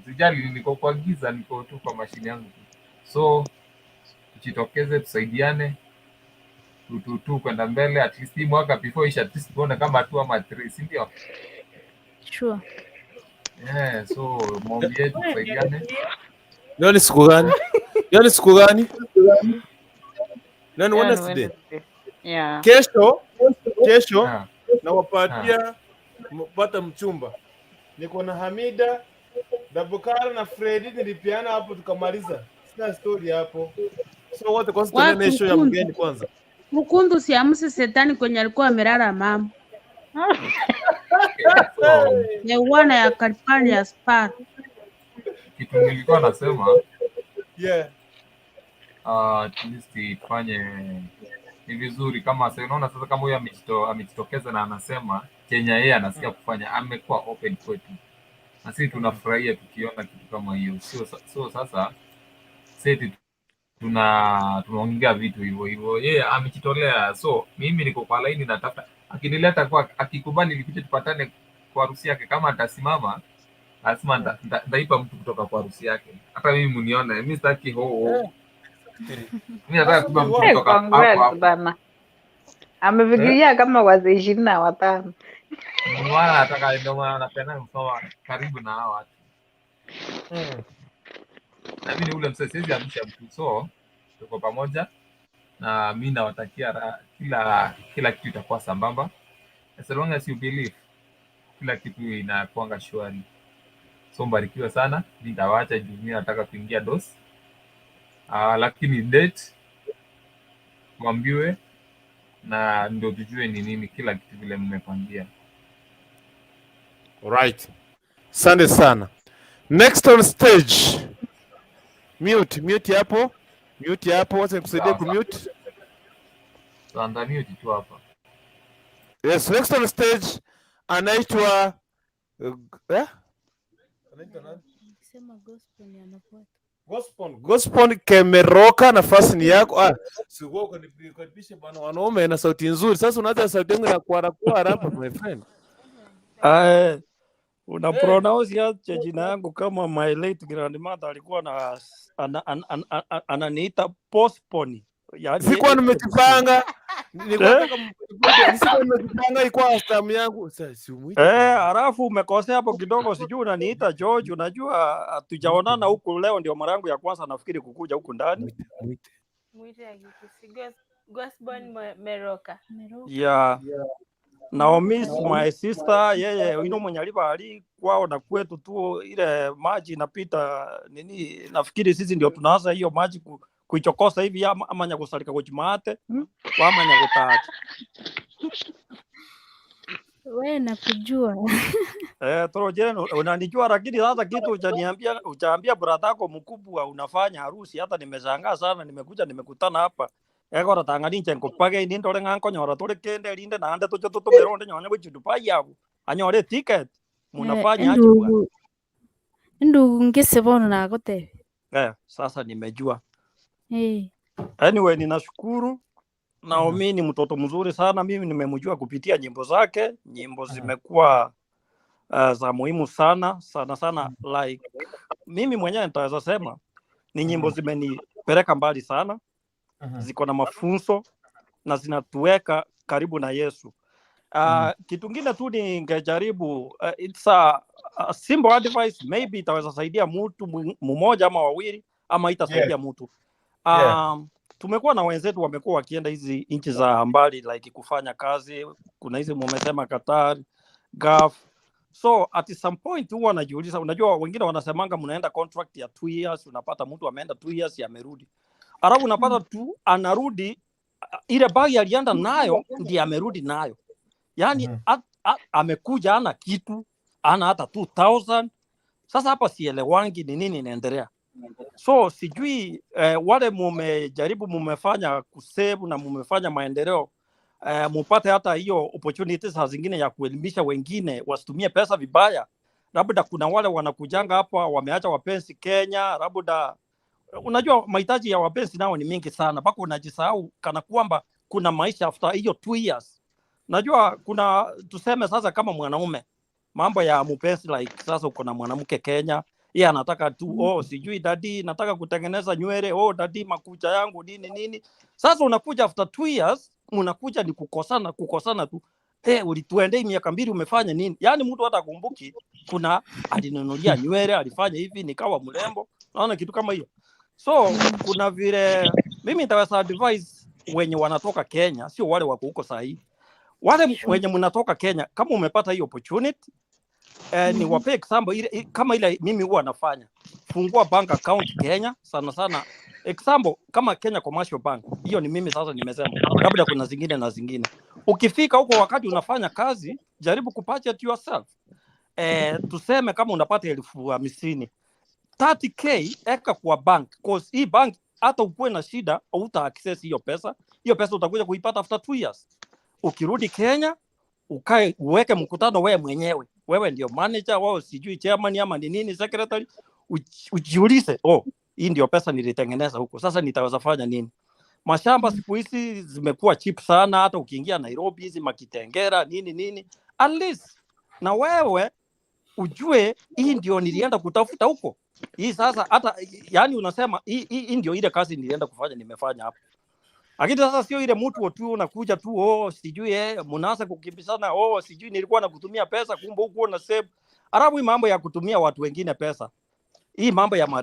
Sijali niko kwa giza, niko tu kwa mashine yangu. So tujitokeze tusaidiane. Tu kwenda mbele at least hii mwaka before isha at least tuone kama 2 ama 3, si ndio? Sure. Yeah, so maombi yetu tusaidiane. Leo ni siku gani? Leo ni siku gani? Leo ni Wednesday. Yeah. Kesho nawapatia mpata mchumba. Niko na Hamida, Dabukara na Fredi nilipiana hapo tukamaliza. Sina story hapo. So wote kwanza tuendane show ya mgeni kwanza. Mkundu siamsi setani kwenye alikuwa amelala mama. Ya uwana ya California Spa. Kitu nilikuwa nasema Yeah. At least tufanye ni vizuri kama sasa, unaona sasa kama huyo amejitokeza na anasema chenye yeye anasikia kufanya, amekuwa open kwetu na sisi tunafurahia tukiona kitu kama hiyo. Sio sasa seti tunaongea vitu hivyo hivyo, yeye amejitolea. So mimi niko kwa laini natafuta, akinileta kwa, akikubali nikuje tupatane kwa harusi yake, kama atasimama lazima nitaipa mtu kutoka kwa harusi yake. Hata mimi mnione, mimi sitaki ho ho, mimi nataka That's kuipa what we mtu want. Hey, kutoka hapo congrats hapo. bana. Eh? Amefikiria kama wazee 25. Ndio maana nataka, ndio maana napenda kusoma karibu na hawa watu, na mimi ni ule msee siwezi amsha mtu, so tuko pamoja na mi nawatakia kila kitu itakuwa sambamba, as long as you believe, kila kitu inakuanga shwari. So mbarikiwe sana, mi nitawaacha juu mi nataka kuingia dos. Lakini date tuambiwe na ndio tujue ni nini kila kitu vile mmepangia. Alright. Asante sana. Next on stage. Mute, mute hapo. Mute hapo, wacha nikusaidie Sawa sawa, kumute. sasa nitamute tu hapa. Yes, next on stage anaitwa eh? Anaitwa nani? Nikisema gospel ni anafuata. Gospel. Gospel Kemeroka, nafasi ni yako. Ah, sikuwa ukanikaribisha bwana, wanaume na sauti nzuri. Sasa unaanza sauti yangu na kuara kuara hapa my friend. Ae, una Eh, pronounce aje jina yangu kama my late grandmother alikuwa na ananiita postpone. Yaani sikuwa yeye nimejipanga. Nilikuwa eh? nataka mkuje, sikuwa nimejipanga, ilikuwa stamu yangu. Sasa si umuite Eh, bwana. halafu umekosea hapo kidogo, sijui unaniita George. Unajua hatujaonana huku, leo ndio mara yangu ya kwanza nafikiri kukuja huku ndani. Mwite, mwite. Mwite akikisi Gosborn Meroka. Meroka. Yeah. Naomi my sister, yeye ino mwenye aliva ali kwao na kwetu tu, ile maji inapita nini, nafikiri sisi ndio tunaanza hiyo maji kuichokosa hivi ama nyakusalika kuchimaate wama nyakutacha We nakujua. eh, Torojeni unanijua, lakini sasa kitu hujaniambia, hujaambia brother yako mkubwa unafanya harusi. Hata nimeshangaa sana, nimekuja nimekutana hapa egora tang'ani inche nkopage indi ndore ng'a nkonyora tore kende rinde naende tuche tutumire onde nonye gochia Dubai abu anyore ticket munafanya aje bwana. Endugu endugu ngese bono nagotebia. Eh, sasa nimejua. Eh. Anyway, ninashukuru Naomi ni mtoto mzuri sana, mimi nimemjua kupitia nyimbo zake. Nyimbo zimekuwa za muhimu sana sana sana, like mimi mwenyewe nitaweza sema ni nyimbo zimenipeleka mbali sana, ziko na mafunzo na zinatuweka karibu na Yesu. Kitu kingine tu ningejaribu it's a simple advice, maybe itaweza saidia mtu mmoja ama wawili ama itasaidia mtu. Tumekuwa na wenzetu wamekuwa wakienda hizi nchi za mbali like kufanya kazi, kuna hizi mumesema Qatar, Gulf. So at some point huwa najiuliza, unajua wengine wanasemanga mnaenda contract ya 2 years, unapata mtu ameenda 2 years amerudi, alafu unapata tu anarudi ile bagi alienda nayo ndiye amerudi nayo, yaani amekuja ana kitu, ana hata 2000. Sasa hapa sielewangi ni nini inaendelea. So sijui wale mumejaribu mumefanya kusave na mumefanya maendeleo mupate hata hiyo opportunity saa zingine ya kuelimisha wengine wasitumie pesa vibaya. Labda kuna wale wanakujanga hapa wameacha wapenzi Kenya, labda unajua mahitaji ya wapenzi nao ni mingi sana, mpaka unajisahau kana kwamba kuna maisha after hiyo 2 years. Najua kuna tuseme sasa kama mwanaume mambo ya mpenzi like sasa uko na mwanamke Kenya, yeye anataka tu oh, sijui dadi, nataka kutengeneza nywele, oh dadi, makucha yangu nini nini. Sasa unakuja after 2 years, mnakuja ni kukosana kukosana tu. Hey, ulituendei miaka 2 umefanya nini? Yaani mtu hata kumbuki kuna alinunulia nywele, alifanya hivi nikawa mrembo. Naona kitu kama hiyo. So kuna vile mimi nitaweza advise wenye wanatoka Kenya, sio wale wako huko sahi. Wale wenye mnatoka Kenya, kama umepata hiyo opportunity ni wape example ile, kama ile mimi huwa nafanya. Fungua bank account Kenya sana sana. Example kama Kenya Commercial Bank, hiyo ni mimi sasa nimesema, labda kuna zingine na zingine. Ukifika huko wakati unafanya kazi, jaribu kubudget yourself. Tuseme kama unapata 50,000, 30K eka kwa bank, cause hii bank hata ukuwe na shida uta access hiyo pesa. Hiyo pesa utakuja kuipata after 2 years. Ukirudi Kenya ukae uweke mkutano wewe mwenyewe, wewe ndio manager wao, sijui chairman ama ni nini secretary, ujiulize, oh, hii ndio pesa nilitengeneza huko, sasa nitaweza fanya nini? Mashamba siku hizi zimekuwa cheap sana, hata ukiingia Nairobi hizi Makitengera nini nini, at least na wewe ujue hii ndio nilienda kutafuta huko. Hii sasa hata yani unasema hii ndio ile kazi nilienda kufanya, nimefanya hapa. Lakini sasa sio ile mtu tu unakuja tu, oh sijui mnaanza kukimbizana, oh sijui nilikuwa nakutumia pesa kumbe huko na save. Arabu hii mambo ya kutumia watu wengine pesa, hii mambo ya ma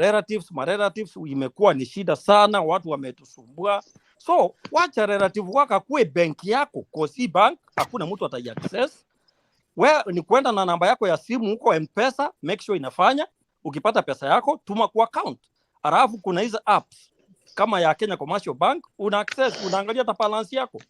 relatives imekuwa ni shida sana, watu wametusumbua. So wacha relative wako akuwe benki yako, cause hii bank hakuna mtu atai access. We ni kwenda na namba yako ya simu huko M-Pesa, make sure inafanya. Ukipata pesa yako tuma kwa account. Alafu kuna hizo apps kama ya Kenya Commercial Bank, una access, unaangalia hata balance yako,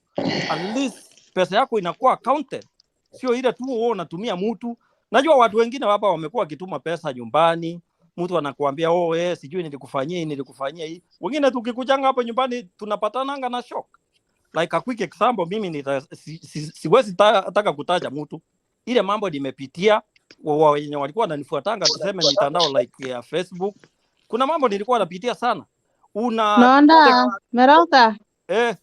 at least pesa yako inakuwa accounted, sio ile tu wewe unatumia mtu. Najua watu wengine hapa wamekuwa wakituma pesa nyumbani, mtu anakuambia oh, sijui nilikufanyia hii, nilikufanyia hii. Wengine tukikujanga hapa nyumbani tunapatananga na shock. Like a quick example, mimi siwezi taka kutaja mtu, ile mambo nimepitia wenye walikuwa wananifuatanga tuseme mitandao like ya Facebook, kuna mambo nilikuwa napitia sana una Nonda Meroka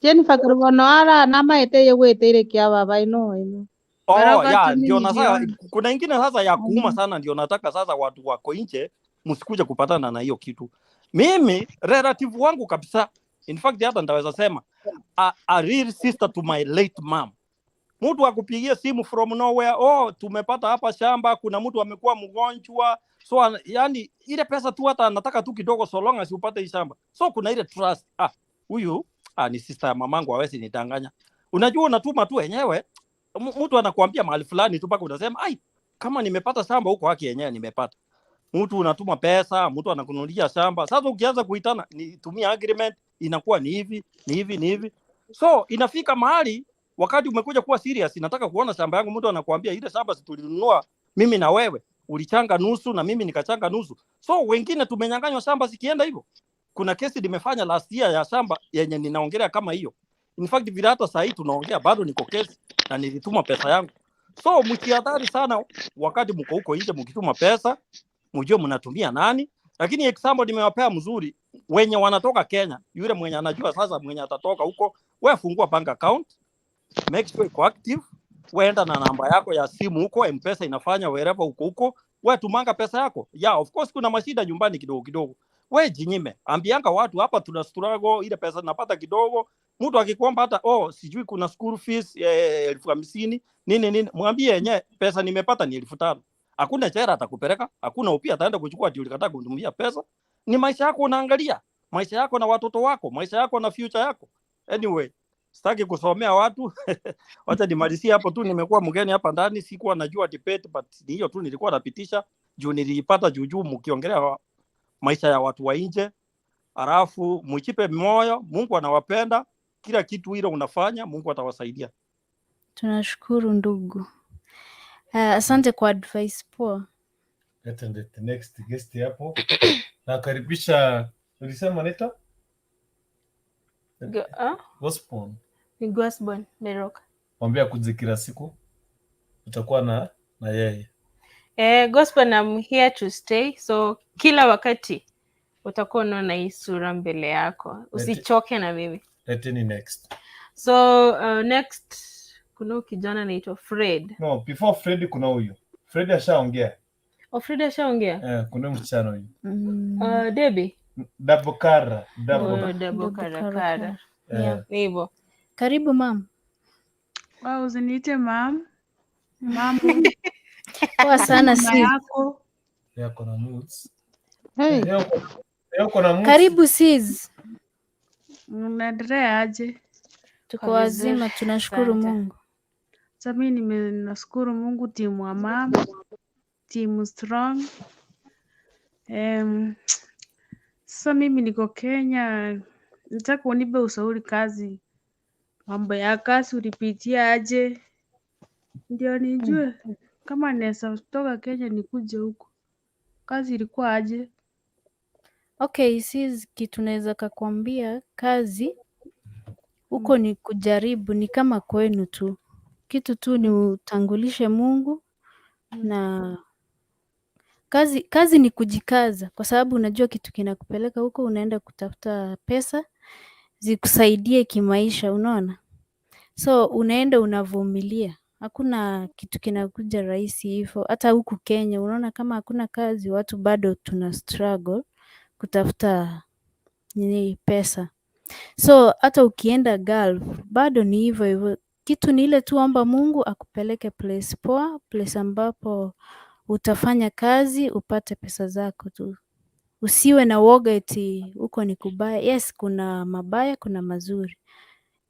Jennifer Kurbonoara namaete yegwiteire kia baba ino ino. Oh, Meroka ya tumi ndio na sasa niliona. kuna ingine sasa ya kuuma sana, ndio nataka sasa watu wako nje msikuje kupatana na hiyo kitu. Mimi relative wangu kabisa, in fact hata ndaweza sema a real sister to my late mom, mtu akupigia simu from nowhere, oh, tumepata hapa shamba, kuna mtu amekuwa mgonjwa, so yani ile pesa tu hata anataka tu kidogo, so long as upate hii shamba. So kuna ile trust, ah, huyu ni sister ya mamangu, hawezi nidanganya. Unajua unatuma tu wenyewe, mtu anakuambia mahali fulani tu mpaka unasema ai, kama nimepata shamba huko, haki yenyewe nimepata. Mtu unatuma pesa, mtu anakununulia shamba. Sasa ukianza kuitana nitumia agreement, inakuwa ni hivi ni hivi ni hivi, so inafika mahali wakati umekuja kuwa serious, nataka kuona shamba yangu, mtu anakuambia ile shamba si tulinunua mimi na wewe, ulichanga nusu na mimi nikachanga nusu. So wengine tumenyang'anywa shamba zikienda hivyo. Kuna kesi nimefanya last year ya shamba yenye ninaongelea kama hiyo. In fact vile hata saa hii tunaongea bado niko kesi na nilituma pesa yangu. So mjihadhari sana wakati mko huko nje, mkituma pesa mjue mnatumia nani. Lakini example nimewapea mzuri, wenye wanatoka Kenya, yule mwenye anajua sasa mwenye atatoka huko, wewe fungua bank account, make sure iko active, weenda na namba yako ya simu huko, M-Pesa inafanya wherever huko huko, wewe tumanga pesa yako. Yeah, of course kuna mashida nyumbani kidogo kidogo. We jinyime, ambianga watu hapa tuna struggle, ile pesa napata kidogo. Mtu akikuomba hata oh, sijui kuna school fees 50,000 nini nini, mwambie yenyewe pesa nimepata ni 5,000. Hakuna chera atakupeleka, hakuna upia ataenda kuchukua ati ulikataa kumtumia pesa. Ni maisha yako unaangalia, maisha yako na watoto wako, maisha yako na future yako. Anyway, sitaki kusomea watu wacha nimalizie hapo tu. Nimekuwa mgeni hapa ndani, sikuwa najua debate, but ni hiyo tu nilikuwa napitisha juu niliipata juu juu mkiongelea maisha ya watu wa nje. Halafu mjipe moyo, Mungu anawapenda. Kila kitu ile unafanya, Mungu atawasaidia. Tunashukuru ndugu. Asante kwa advice poa. Leta the next guest hapo. Nakaribisha, ulisema anaitwa Ah? Gospel. Ni Gosbon Meroka. Mwambie akuje kila siku, utakuwa na yeye. Gospel, I'm here to stay. So kila wakati utakuwa unaona hii sura mbele yako. Usichoke na mimi. Leteni next. So next kuna huyu kijana anaitwa Fred. No, before Fred kuna huyu. Fred ashaongea. Oh, Fred ashaongea? Eh, kuna huyu msichana huyu. Debbie. Dabokara, Dabo. Oh, Dabo Karakara. Eh. Yeah. Ni hivyo. Karibu mam. Wao usiniite mam. Mambo. Poa sana Mama sis. yako. Leo kuna moods. Hey. Leo kuna moods. Karibu sis. Unaendelea aje? Tuko Kwa vizuri. wazima, tunashukuru Asante. Mungu. Sasa mimi nashukuru Mungu, timu wa mama, timu strong. Sasa mimi niko Kenya, nataka unipe ushauri kazi, mambo ya kazi ulipitia aje, ndio nijue kama naweza toka Kenya nikuje huku. Kazi ilikuwa aje? Okay, sis, kitu naweza kakwambia kazi huko ni kujaribu, ni kama kwenu tu. Kitu tu ni utangulishe Mungu na kazi ni kujikaza, kwa sababu unajua kitu kinakupeleka huko, unaenda kutafuta pesa zikusaidie kimaisha, unaona? So unaenda unavumilia, hakuna kitu kinakuja rahisi hivyo. Hata huku Kenya unaona kama hakuna kazi, watu bado tuna struggle kutafuta nini, pesa. So hata ukienda Gulf bado ni hivyo hivyo. Kitu ni ile tu, omba Mungu akupeleke place poa, place ambapo utafanya kazi upate pesa zako tu. Usiwe na woga eti huko ni kubaya. Yes, kuna mabaya, kuna mazuri.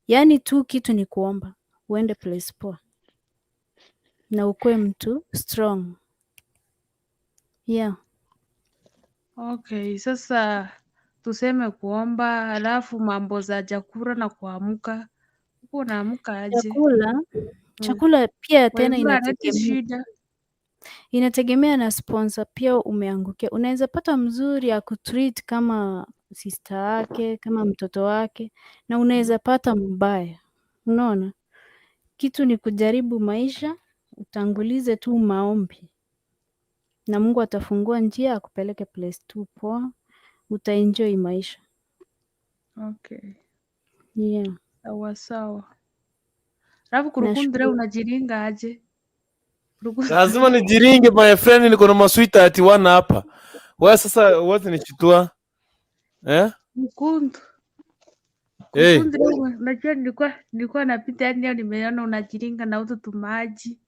Yaani tu kitu ni kuomba uende place poa na ukuwe mtu strong. Yeah. Okay, sasa tuseme kuomba, halafu mambo za chakula na kuamka. Huko unaamka aje? Chakula, chakula pia tena Waiguru haleti inategemea shida. inategemea na sponsor pia umeangukia. Unaweza pata mzuri akutreat kama sister yake, kama mtoto wake, na unaweza pata mbaya. Unaona? Kitu ni kujaribu maisha, utangulize tu maombi na Mungu atafungua njia akupeleke place tu poa, utaenjoy maisha. Okay. Yeah. Sawa sawa. Alafu Kurukundre Nashukuru. unajiringa aje? Kurukundre. Lazima nijiringe my friend, niko na maswita ati wana hapa. Wewe sasa wote nishitua. Eh? Mkundu. Hey. Kurukundre unajua nilikuwa napita yani leo nimeona unajiringa na utu tumaji.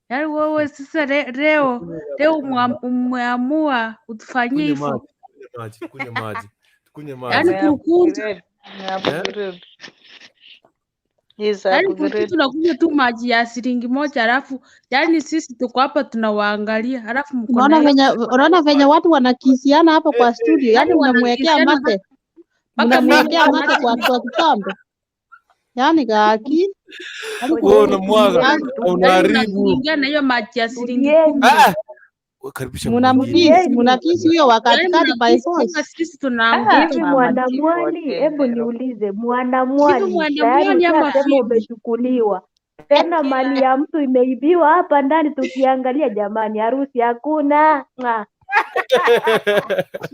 Yaani wewe sasa leo umeamua utufanyie Kunywa hivyo. maji, kunywa maji, kunywa maji. Kunywa Yaani maji. Kurukundu. Eh? Ameupgrade. He's Yaani Kurukundu upgrade. unakunywa tu maji ya shilingi moja alafu yaani sisi tuko hapa tunawaangalia alafu mko na Unaona hiyo venye unaona venye watu wanakisiana hapo kwa studio, yaani yaani mnamwekea wanakisiana mate, mpaka mimi mnamwekea mate natamani kwa kikombe, yaani kaki Wewe yaani unamwaga, yaani unaharibu. unakuingia na hiyo maji ya shilingi 10. Ah, wewe karibisha mwingine. munamkisi munakisi huyo wa Yaani katikati by mnakisi force. mpaka sisi tunaanguka. Hivi Mama Chief Mwanamwali, hebu Otieno. niulize, Hivi Mwanamwali tayari mwanamwali ama ushasema vipi? umechukuliwa, tena mali ya mtu imeibiwa hapa ndani, tukiangalia jamani, harusi hakuna. Mwah.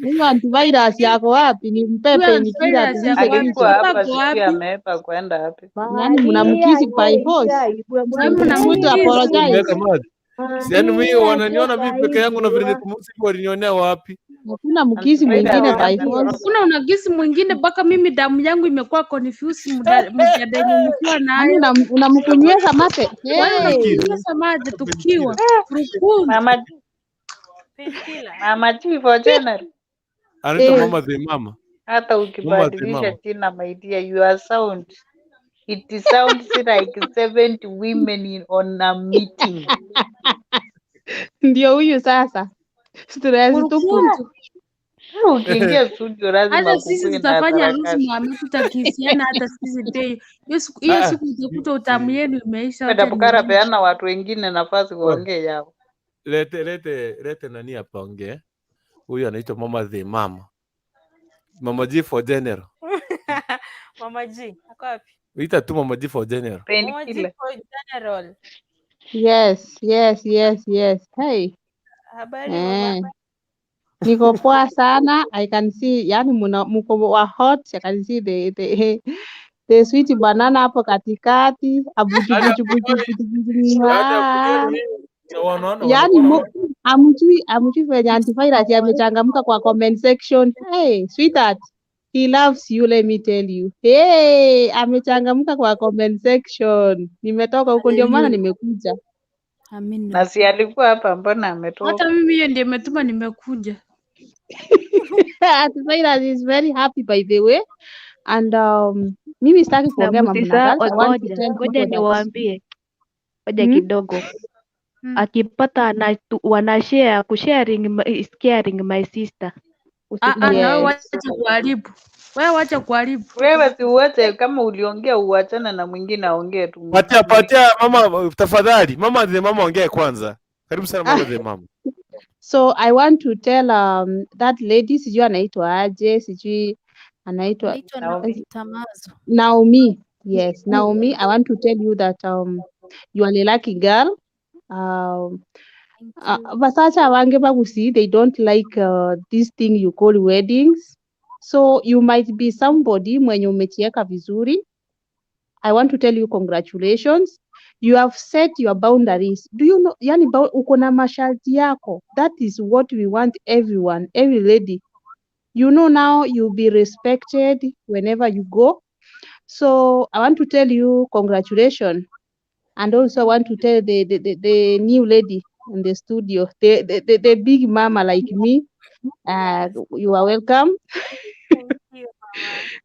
Huyo antivirus yako wapi? Ni Huyo mpepe nikila antivirus atulize yako wapi? Alikuwa kichwa. Hapa hapa ako sijui wapi? ameepa kwenda wapi. Yaani Maria mnamkisi by force. ishaibwa Sasa Mtu mnamkisi. apologize. Nimeweka maji. Si yaani mimi Maria wananiona mimi peke yangu na vile shokaibiwa. niko mweusi walinionea wapi? Hakuna mkisi Antivirus mwingine by ameenda force. Hakuna unagisi mwingine mpaka mimi damu yangu imekuwa confused mjadala mkiwa Yaani nayo. unamkunywesha mate. Yaani Hey. unakunywesha maji tukiwa Kurukundu. Mama Chief Otieno. Anaitwa Eh. mama the mama. Hata Mama the ukibadilisha mama. jina my dear, your sound it sounds like 70 women on a meeting. Ndio huyu sasa. Stress tupu. Kurukundu. Ukiingia studio lazima Hata sisi kukuwe na tutafanya harusi sarakasi. mwame, tutakisiana hata sisi pia. Hiyo Ah, siku utakuta utamu yenu imeisha, Kwenda wacha Bukara, niwaambie. peana watu wengine nafasi wewe, waongee yao. lete lete lete nani hapa ongee. Huyu anaitwa mama the mama. Mama G for general. Mama G, ako wapi? Ita tu Mama G for general. Mama G Painkiller. for general. Yes, yes, yes, yes. Hey. Habari mama. Eh. Niko poa sana. I can see, yani muna mko wa hot. I can see the sweet banana hapo katikati. Yaani Abujubujubujubujubu. yaani hakujali na wanaona Yaani wanakuwa amjui venye antivirus amechangamka kwa comment section. Hey, sweetheart, he loves you, let me tell you. Hey, amechangamka kwa comment section. Nimetoka huko ndio maana Haleluya. nimekuja. Amina. Na si alikuwa hapa, mbona Hata ametoka? mimi hiyo ndio imetuma nimekuja. Antivirus is very happy by the way. And mimi sitaki Na kuongea mambo na msisahau, girls. I want to ngoja tell ngoja people that niwaambie, ngoja kidogo. Akipata wanashare kusharing is caring my sister. Ah, ah, na wewe yes. wacha kuharibu. Wewe wacha kuharibu. Wewe si uache, kama uliongea uachane na mwingine aongee tu. Patia patia mama tafadhali. Mama the mama ongee kwanza. Karibu sana mama the mama. So I want to tell that lady, sijui anaitwa aje, sijui anaitwa Anaitwa Naomi Tamazo. Naomi. Yes, Naomi, I want to tell you that you are a lucky girl. Thank you. Basacha wange bagusi, they don't like this thing you call weddings. So you might be somebody mwenye umechieka vizuri. I want to tell you congratulations. You have set your boundaries. Do you know, yani uko na masharti yako. That is what we want everyone, every lady. You know, now you'll be respected whenever you go. So I want to tell you congratulations. And also I want to tell the new lady in the studio, the big mama like me, you are welcome. Thank you,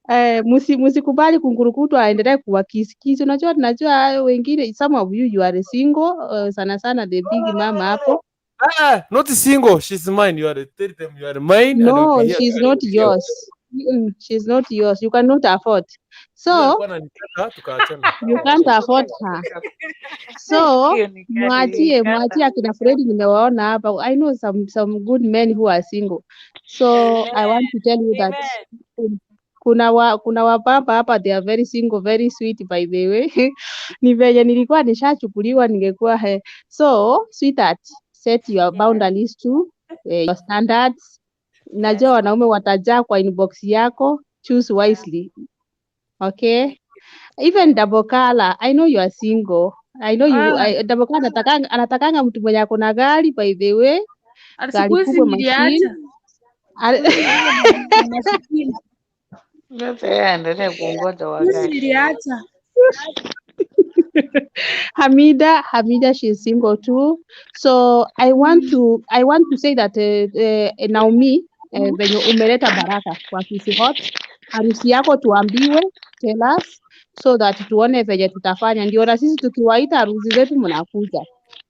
mama. Musikubali kungurukutu aendelee kuwakisikisi. Unajua, tunajua wengine, some of you are single, sana sana the big mama hapo. Ah, not single. She's mine. You are tell them you are mine and we'll No, be here. she's not yours. She's not yours. You cannot afford. Huyo So alikuwa ananitaka tukaachana. you can't afford her. So Hiyo ni kali mwachie kata. mwachie akina Fred, nimewaona hapa. I know some good men who are single. So I want to tell you that Amen. kuna wapapa hapa, they are very single, very sweet by the way. Ni venye nilikuwa nishachukuliwa ningekuwa he. So sweetheart, set your boundaries to your standards. Najua wanaume watajaa kwa inbox yako, choose wisely. Okay? Even double color, I know you are single. I know you Ah, double color anatakanga mtu mwenye ako na gari by the way, siku gari hizi kubwa machine. niliacha. Siku hizi niko na masikini. Sasa yeye aendelee kuongoza Siku hizi wagari. niliacha. Hamida, she's single too. So I want to say that Naomi, venye umeleta baraka kwa Kisii Hot, harusi yako tuambiwe, tell us so that tuone venye tutafanya, ndio na sisi tukiwaita harusi zetu mnakuja.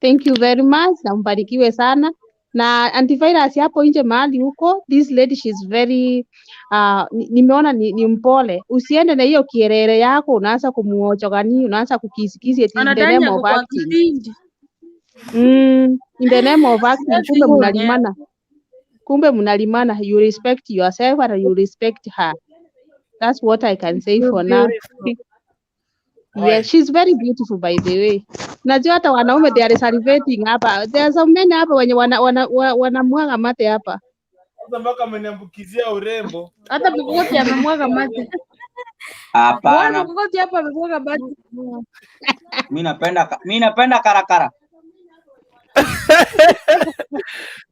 Thank you very much na mbarikiwe sana. Na antivirus hapo nje mahali huko, this lady she's very nimeona ni mpole. Usiende na hiyo kierere yako unaanza kumuochogani, unaanza kukisikisi eti in the Anadhani name ako of kwa acting. kipindi. In the name of acting, Siwezi kumbe kuongea. mnalimana. Kumbe mnalimana. You respect yourself and you respect her. That's what I can say So for now. beautiful. Yes, she's very beautiful by the way. Najua hata wanaume they are salivating hapa. There are some men hapa wenye wanamwaga mate hapa. Kwanza mpaka ameniambukizia urembo. Hata Mkokoti amemwaga mate. Bwana Hapana, Mkokoti hapa amemwaga mate. mi napenda karakara.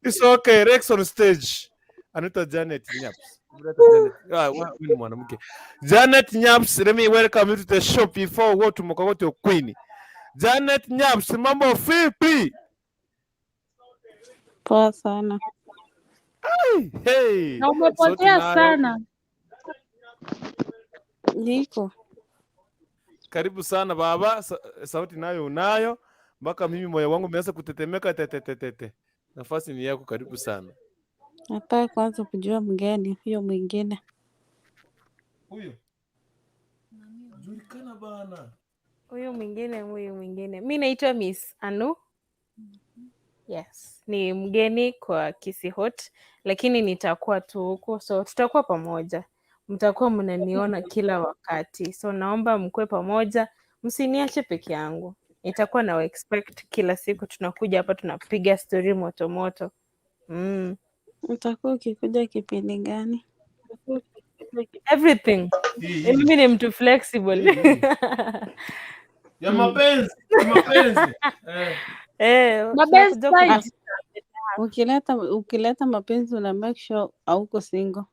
It's okay. Rex on stage. Anaitwa Janet Nyaps. Mleta Janet. Ah, huyu ni mwanamke. Janet Nyaps, let me welcome you to the show before we go to Mkokoti Queen. Janet Nyaps, mambo vipi? Poa sana. Hey, Na sauti umepotea nayo. sana. Niko. Karibu sana baba. Sauti nayo unayo. Mpaka mimi moyo wangu umeanza kutetemeka tetetetete. Nafasi ni yako, karibu sana. Nataka kwanza kujua mgeni huyo mwingine. Huyo julikana bana. Huyu mwingine. Mi naitwa Miss Anu. Yes, ni mgeni kwa Kisii Hot, lakini nitakuwa tu huku, so tutakuwa pamoja. Mtakuwa mnaniona kila wakati, so naomba mkuwe pamoja, msiniache peke yangu. Nitakuwa na expect kila siku tunakuja hapa tunapiga story moto moto. Utakuwa ukikuja kipindi gani? Everything. Hii. Mimi ni mtu flexible. Hii. Ya mapenzi, ya mapenzi. Eh. Mapenzi Tunakuja side. Ukileta mapenzi una make sure hauko single.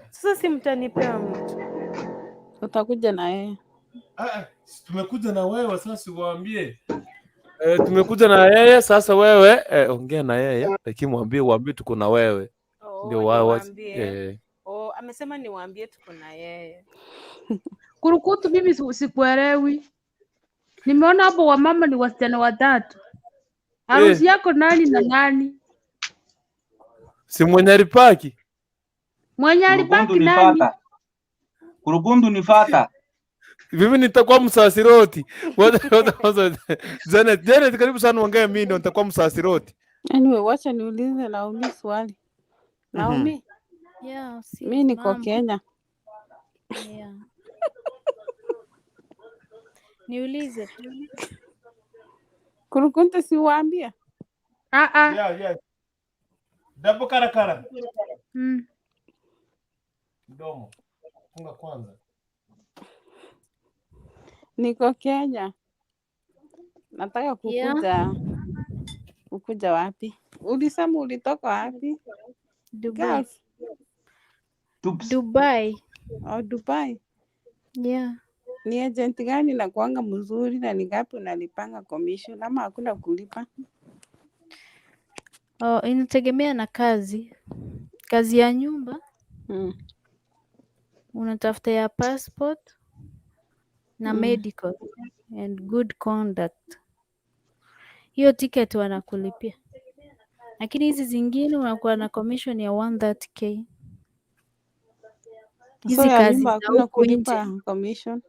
Sasa si mtanipea mtu. Utakuja na yeye. Si tumekuja na wewe sasa, uwaambie. Tumekuja na yeye sasa, wewe ongea na yeye lakini mwambie waambie tuko na wewe. Ndio Oh, wao niwaambie. Oh, amesema niwaambie tuko na yeye. Kurukutu mimi sikuelewi. Nimeona hapo wamama ni wasichana watatu. Harusi yako nani na nani? Si mwenye alipaki. Mwenye Kurugundu alipaki ni nani? fata. Kurugundu ni fata. Mimi nitakuwa msasiroti. Ngoja kwanza Janet, Janet karibu sana ongea, mimi ndio nitakuwa msasiroti. Anyway, wacha niulize Naomi swali. Naomi, Yeah, si mi niko mambo. Kenya. Yeah. Niulize tu. Kurukunte si waambia? Ah, ah. Yeah. Dabo karakara. Mdomo. Funga kwanza. Niko Kenya. Nataka Yeah. kukuja wapi? Ulisema ulitoka wapi? Dubai. Gulf Dubai. au Dubai? Yeah. Ni agent gani na kuanga mzuri na ni ngapi unalipanga commission ama hakuna kulipa? Oh, inategemea na kazi. Kazi ya nyumba unatafuta ya passport na medical and good conduct. Hiyo ticket wanakulipia, lakini hizi zingine unakuwa na commission ya 130K. So Hizi ya kazi nyumba za hakuna huku nje kulipa commission?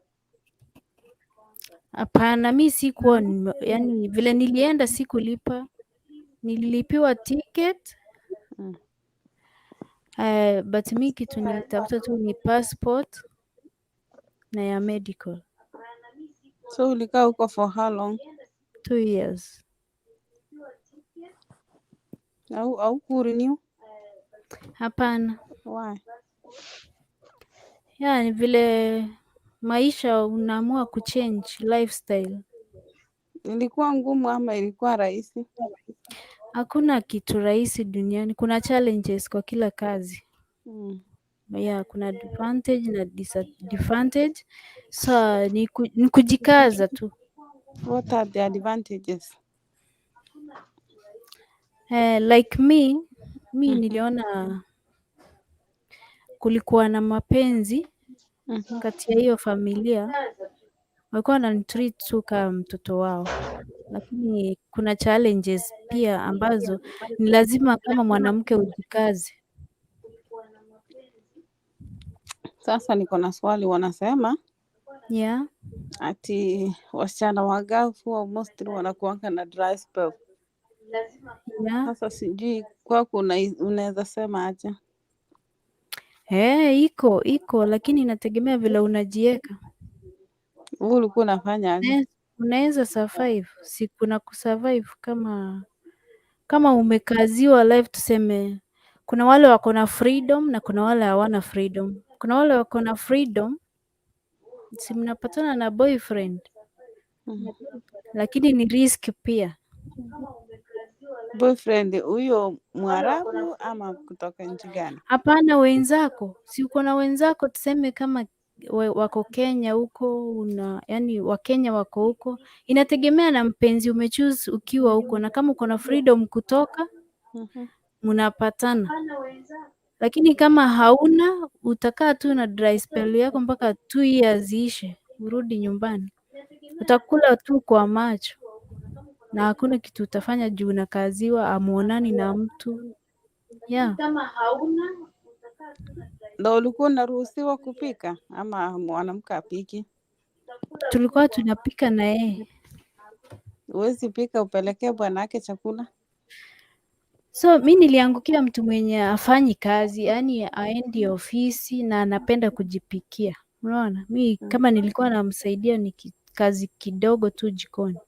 hapana. Mi sikuwa yani, vile nilienda sikulipa, nililipiwa ticket but mi kitu nilitafuta tu ni passport na ya medical. So ulikaa huko for how long? 2 years. Au kurenew? Hapana. Why? Yani vile maisha unaamua kuchange lifestyle. Ilikuwa ngumu ama ilikuwa rahisi? Hakuna kitu rahisi duniani. Kuna challenges kwa kila kazi. Yeah, kuna advantage na disadvantage. So ni kujikaza tu. What are the advantages? Like me niliona kulikuwa na mapenzi kati ya hiyo familia, walikuwa wananitreat tu kama mtoto wao, lakini kuna challenges pia ambazo ni lazima kama mwanamke ujikaze. Sasa niko na swali, wanasema Yeah. ati wasichana wa Gulf huwa mostly wanakuanga na dry spell. Yeah. Sasa sijui kwako unaweza sema aje? Iko lakini inategemea vile unajieka. Wewe ulikuwa unafanya aje? Unaweza survive, si kuna kusurvive kama umekaziwa life tuseme kuna wale wako na freedom na kuna wale hawana freedom. Kuna wale wako na freedom, si mnapatana na boyfriend, lakini ni risk pia. Boyfriend huyo Mwarabu ama kutoka nchi gani? Hapana, wenzako, si uko na wenzako tuseme kama wako Kenya huko, una yani Wakenya wako huko, inategemea na mpenzi umechoose ukiwa huko, na kama uko na freedom kutoka mnapatana, lakini kama hauna utakaa tu na dry spell yako mpaka 2 years iishe, urudi nyumbani, utakula tu kwa macho na hakuna kitu utafanya juu unakaziwa, amuonani na mtu yeah. Ndo ulikuwa unaruhusiwa kupika ama mwanamke apiki? Tulikuwa tunapika na yeye. Huwezi pika upelekee bwanake chakula? So mi niliangukia mtu mwenye afanyi kazi, yani aendi ofisi na anapenda kujipikia. Unaona, mi kama nilikuwa namsaidia ni kazi kidogo tu jikoni.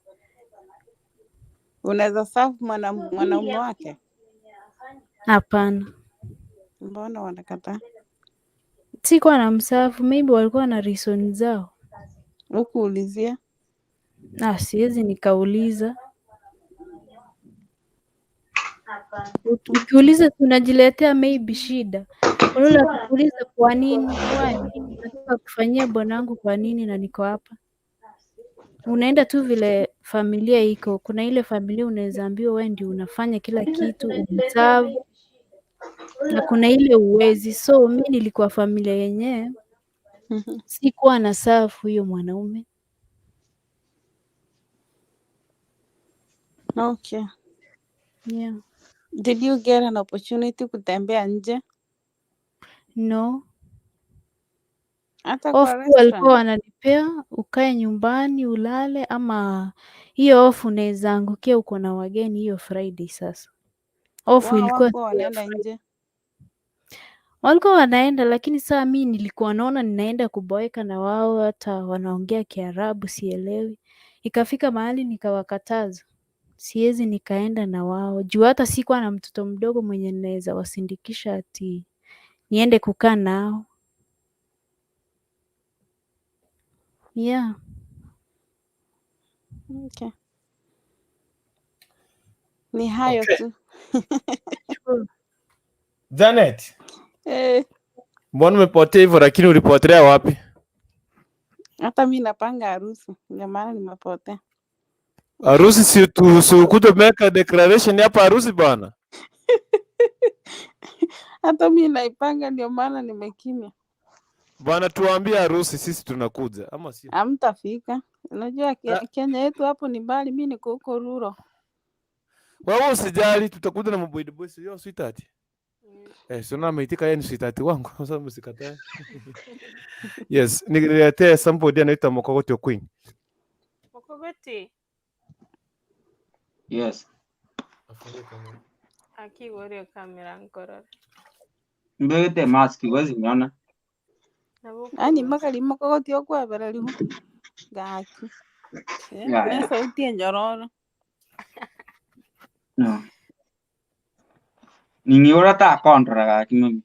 Unaweza serve mwanaume wake? Hapana, Mbona wanakataa? sikuwa na msafu, maybe walikuwa na reason zao. Hukuulizia? Na siwezi nikauliza. Ukiuliza tunajiletea maybe shida. Unaona, kuuliza kwa nini, why nataka kufanyia bwanangu kwa nini na niko hapa. Unaenda tu vile familia iko. Kuna ile familia unaweza ambiwa wewe ndio unafanya kila kitu, umserve, na kuna ile uwezi. So mi nilikuwa familia yenyewe, sikuwa na serve huyo mwanaume. Okay. Yeah. Did you get an opportunity kutembea nje? No. Hata Off kwa tu walikuwa restaurant? wananipea ukae nyumbani ulale, ama hiyo off unaweza angukia uko na wageni hiyo Friday sasa. Off Wao ilikuwa hawakuwa siku ya wanaenda Friday. nje. Walikuwa wanaenda, lakini saa mi nilikuwa naona ninaenda kuboeka na wao, hata wanaongea Kiarabu sielewi. Ikafika mahali nikawakataza, siwezi nikaenda na wao juu hata sikuwa na mtoto mdogo mwenye ninaweza wasindikisha ati niende kukaa nao. Yeah. Okay. Ni hayo Okay. tu. Sure. Janet, Eh, mbona umepotea hivyo lakini ulipotelea wapi? hata mi napanga harusi, ndio maana nimepotea. Harusi si tu si ukuje umeweka declaration hapa harusi bwana. Hata mi naipanga, ndio maana nimekimya. Bwana tuambie harusi sisi tunakuja ama sio? Hamtafika. Unajua Ah, Kenya yetu hapo ni mbali, mi niko huko Ruro. Wewe usijali tutakuja na maboy boys yo sweetheart. Eh, sio na ameitika yeye ni sweetheart wangu. Sasa msikatae. Yes, niletee somebody anaitwa Mokogoti Queen. Mokogoti Yes. Afungue kamera. akigorio kamera nkorora Mbegete mask huwezi niona. Yaani nabukurusa mpaka limokogoti okwebera lihu gaki. Eh, Yeah, ne yeah. sauti enyororo. No. Ningiura ta kontra gaki mami.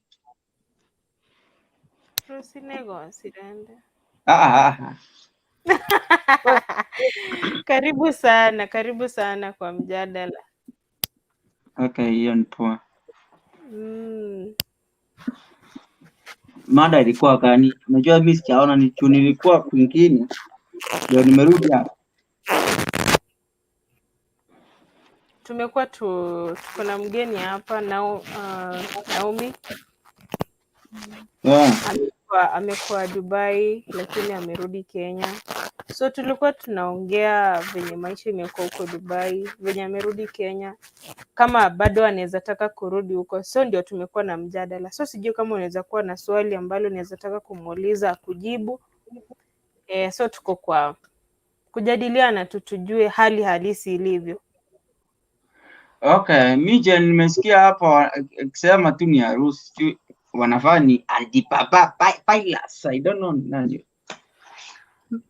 rusinegosirende. Ah ah ah. Karibu sana, karibu sana kwa mjadala. Okay, hiyo ni poa. Mada ilikuwa gani? Unajua mimi sijaona ni juu nilikuwa kwingine ndio nimerudi hapa. Tumekuwa tuko na mgeni hapa Naomi Yeah. amekuwa Dubai lakini amerudi Kenya. So tulikuwa tunaongea venye maisha imekuwa huko Dubai, venye amerudi Kenya, kama bado anaweza taka kurudi huko. So ndio tumekuwa na mjadala. So sijui kama unaweza kuwa na swali ambalo unaweza taka kumuuliza akujibu. So tuko kwa kujadiliana tu tujue hali halisi ilivyo. Okay, mi je nimesikia hapa akisema tu ni harusi sijui wanafaa ni antipapa pilots. I don't know nani.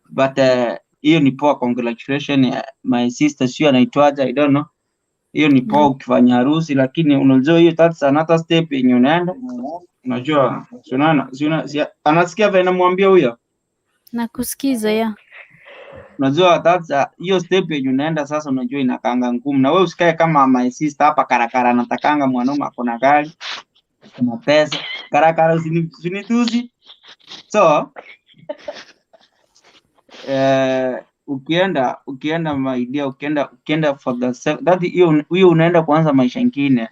But hiyo ni poa, congratulations my sister, sio anaitwaje, I don't know. Hiyo ni poa ukifanya harusi, lakini unajua hiyo that's another step yenye unaenda. Unajua, si unaona, si anasikia vile namwambia huyo. Nakusikiza ya. Unajua that's hiyo step yenye unaenda sasa, unajua inakaanga ngumu, na wewe usikae kama my sister hapa karakara, anatakanga mwanaume ako na gari, ako na pesa. Karakara usinituzi. So ukienda my dear, ukienda for the that hiyo hiyo unaenda kuanza maisha ingine,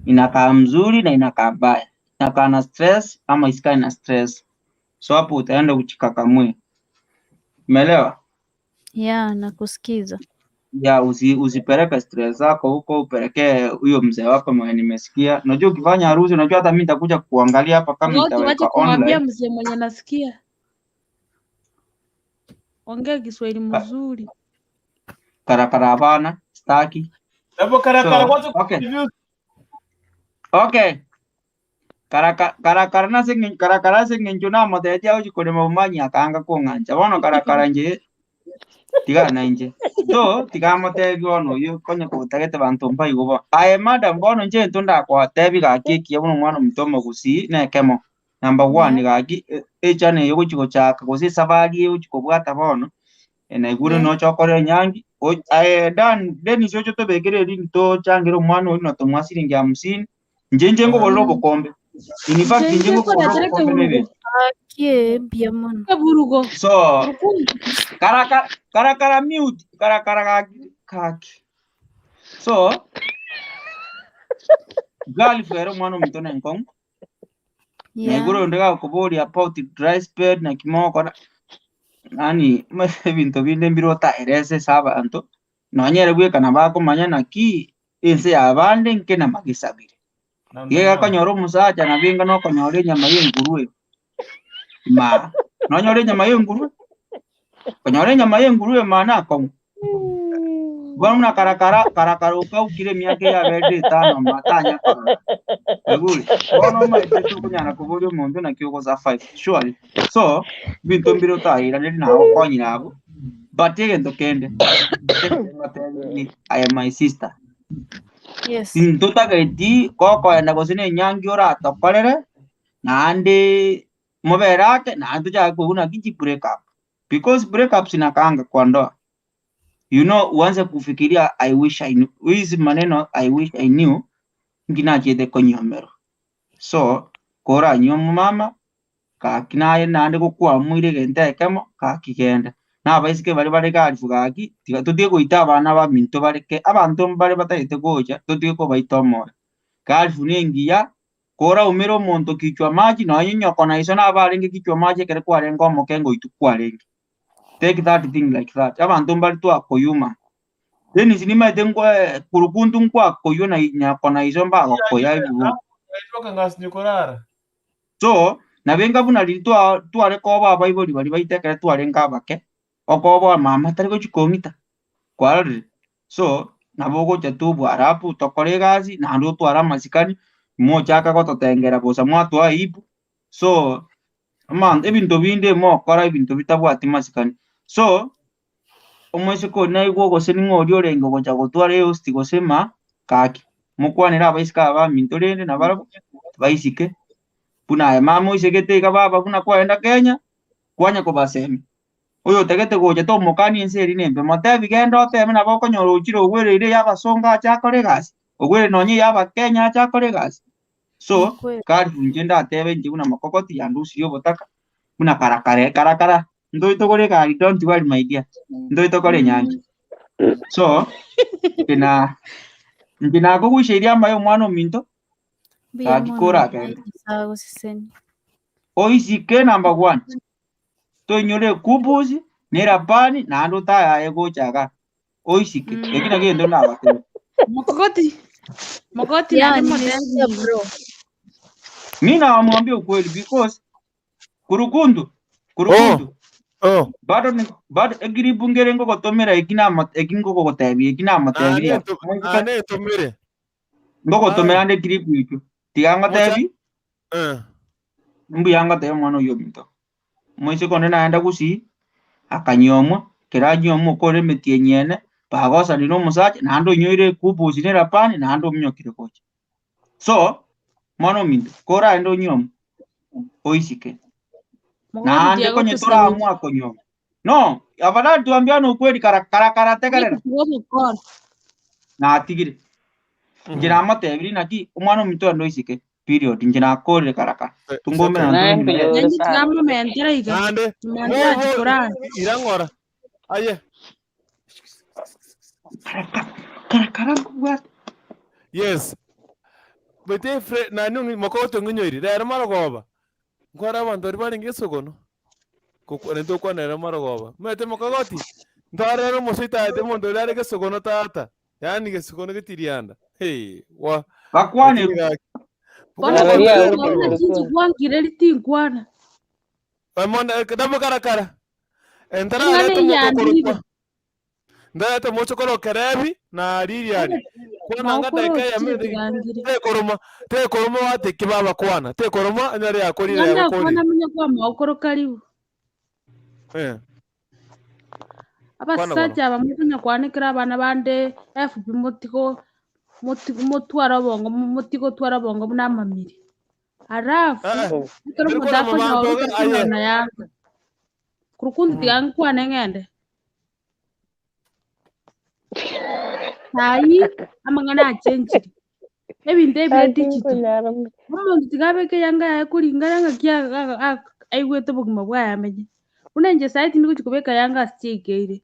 inakaa mzuri na inakaa baya, inakaa na stress ama isikae na stress. So hapo utaenda uchikakamue, umeelewa? Ya, nakusikiza. Ya usipeleke stress zako huko, upelekee huyo mzee wako mwenye nimesikia. Unajua ukifanya harusi, unajua hata mimi nitakuja kuangalia hapa kama Ngoja wache itawekwa kumwambia online. mzee mwenye nasikia. Ongea Kiswahili mzuri. Karakara hapana, staki. Hapo karakara So, kwanza okay. kuintroduce. Okay. Karakara nase karakara se ngencho namotetia ochi kurima bumanyi akanga kung'ancha bono karakara nje tigana inche so tigamotebi bono oyo konya kotagete banto mbaigo bo aye madam bono inche into ndakwatebi gaki ekiya bono omwana omonto omogusii na ekemo number one gaki echana eye ogochi gochaka gose esafari egochi kobwata bono naigure nocha enyangi aye Dan Dennis ocho tobekere eringi tochangere omwana oyo notomwa siringi hamsini inche inche nkogorera obokombe in fact inche nkogorera obokombe na ebinto Akie bia mono. Burugo. so karakara karakara mute karakara gaki kaki so girlfriend omwana omonto na enkong'u naigure onde gakoboria about dry spell na kimokora nani ebinto binde mbire otaerese ase abanto nonyere bweka na bakomanya naki ense ya bande nke na magisabire iga gakonyora omosacha nabo enga nokonyora enyama ya enguruwe ma nonyora enyama ya enguruwe konyora enyama ya enguruwe ma nakong'u Bono buna karakara karakara okaukire emiaka eyabere etano matanya korora. Egure. Bono omaete tokonyara koboria omonto naki ogosurvive. Surely. So, binto mbire otairareri nawe okonyire abwo. But egento kende, ni I am my sister. Yes. Ntotageti gokoenda gose na enyangi oratokorere naende mobere ake naende tochake koigwa naki chi break up. Because break ups inakaanga kwa ndoa. You know, uanze kufikiria I wish I knew. Hizi maneno I wish I knew nginachete konyomerwa. So, koranywa omomama gaki naye naende gokwamuire egento ekemo gaki genda. Na abaiseke baria bare garifu gaki tiga totige goita abana baminto bareke abanto mbare batagete gocha totige kobaita omoyo. Garifu na engiya koraumera omonto kichwa maji nonye nyoko na iso nabarenge kichwa maji ekere kwarenge omoke ngoitu kwarenge. Take that thing like that. Abanto mbare twakoyuma. Dennis nimaete nkwa kurukuntu nkwakoywa na nyako na iso mbagokoya ebibu. So nabenga buna riri tware koba abaibori bari baitekere twarenge abake okoba mama tari gochi kong'ita kwarorire. So nabo ogocha tobwara apu tokore egasi naende otware amasikani mochaka gototengera bosa mwatwa aibu. So man ebinto binde mokora ebinto bitabwati masikani. So omoiseke oria naigwa gose ning'o oria orenge gocha gotwara ehosti gose ma gaki mokwanere abaiseke aba baminto rende nabarabwo baisike buna aye mama oisekete iga baba buna kwaenda Kenya kwanya kobasemia. Oyo otagete gocha tomokani ense eri nembe motebi genda oteme nabo okonyora ochire ogwereire ya abasongo ache akore egasi ogwere nonye ya abakenya ache akore egasi. So karibu inche ndatebe inche buna mokogoti yandusirie obotaka buna karakara karakara ntoitokore egari don't worry my dear ntoitokore enyangi. So inche nakoguiseria amaye omwana ominto Mbuya gaki mono korakende agoseseni. oisike number one toinyore ekubusi nerapani naende otayaye gocha iga oisike eki naki egento nabatebia. Mokogoti. Mokogoti Yeah, naende nimesikia motebi. bro. Mi nawamwambia ukweli because kurukundu kurukundu oh. Bado ni bado egiribu ngere ngogotomera eki namo eki ngogotebia eki namotebirie Ane tumire. ngogotomera ande ekiribu ekio tiga ngotebi Eh. mbuya ngotebia omwana oywo ominto moiseke onde naenda gusii akanyomwa kero anyiomwa okore emetienyi ene bagosanire na omosacha naende onyoire ekubusi na erapani naende ominyokire gocha. So mwana ominto koraende onyiomwe oisike Mokogoti naende tiga konye gotosemia. toramua konyoma no afadhali tuambiane ukweli karakara tegerera Tiga obokora. natigire inche namotebiri naki omwana ominto ende oisike period inche nakorire karakara tungomera Naye nto mbuyore Nainche sana. tigamomentera iga. Naende Nyuma achi korara. irang'ora aye karakara nkobwate yes bete fre nani mokoto ng'inyoiri rero marogoba nkwara abanto bari barenge esogono nento okwanera marogoba mete mokogoti ntwarere omosoitaete omonto oria are gesogono tata yaani gesogono getirianda hey wa bakwane lakini gaki Bono Kabaria konkwana uri buna chinchi kurukundu. gwangire tinkwana. Damo karakara Eng'ana entararete eyandire. omotokorokwa ndarete mochokoro kerebi na ririani kwana nga Maokoro dakika ya ochire mende tigangire. tekoroma tekoroma wateki baba kwana tekoroma anyare yakorire Ng'anda yagokorire kwana minye kwa maokoro karibu. eh kwana bono Abasacha aba mukonya kwanekera abana bande FB motigo motwara obongo motigotwara obongo buna amamiri. Alafu eh ekero teri omonto kwana akonyora mabanto aye otakunona yanga. Kurukundu tiga nkwane ng'ende. Sai amang'ana achenchire. Ebinto ebire Aki digital. nkonyara Omonto tiga abeke yanga yaye kuringana ng'aki aigwete obogima bwaye amenye. Buna inche sai tindi gochi kobeka yanga ase chiaikeire.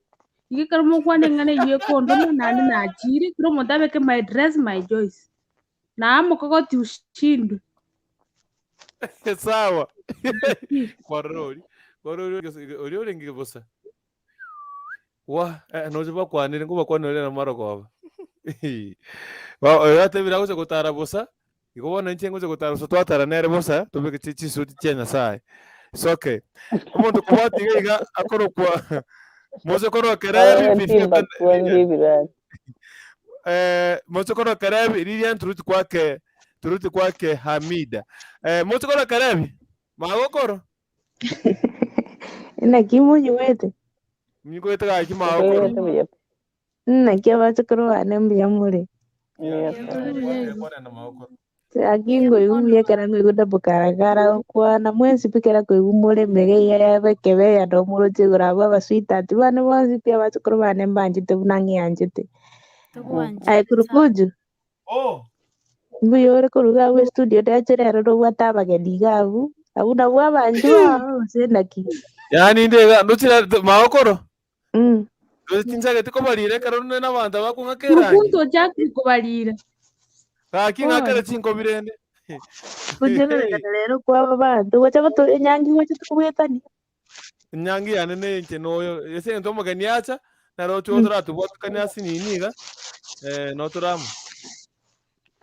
Iga ekero mokwana eng'ana eywo ekondoma naende nachire kera omonto abeke my dress my choice. Naa mokogoti ushindwe. Sawa kwarora ori kwarora ori orenge bosa wa noche bakwanire ngobakwanire na marogoba atebire agocha gotara bosa igo bono inche ngocha gotara bosa twatara nere bosa tobeke chisuti chia Nyasaye. It's okay omonto kobwati iga iga akorokwa moche korwa kerebi Abaga bifia timba kuangi ebirasi. Mochokoro Karebi Lilian turudi kwake Hamida. Mochokoro Karebi magokoro Naki munywete mnyikwete gaki magokoro naki abachukuru bane mbuya more aki ngoigwa mbuya ekero ngoigwa ndabokarakara okwana mwensi pi kera koigwa more emege iya yabe ekebeya nomoroche igoro abwo abasweetheart bane bonsi pi abachukuru bane mbanchete buna ng'ianchete. Aye kurukuju mbuya ore koruga abwo estudio ndache rero nobwate abageni iga abwo abwo nabwo abanchwa bao gose naki. Yani ndega ndochira magokoro ndochi kobarire ekero rune n'abantu abakung'aka erangi Kurukuntu ochakire kobarira. gaki ng'akere chinkobirende Kuchererekana rero kwaba bantu gocha goto enyangi gocha tukobwetani. Nyangi yane nenche noyo ese ento omogeni acha naro toratobwatukani ase nini iga notoramo.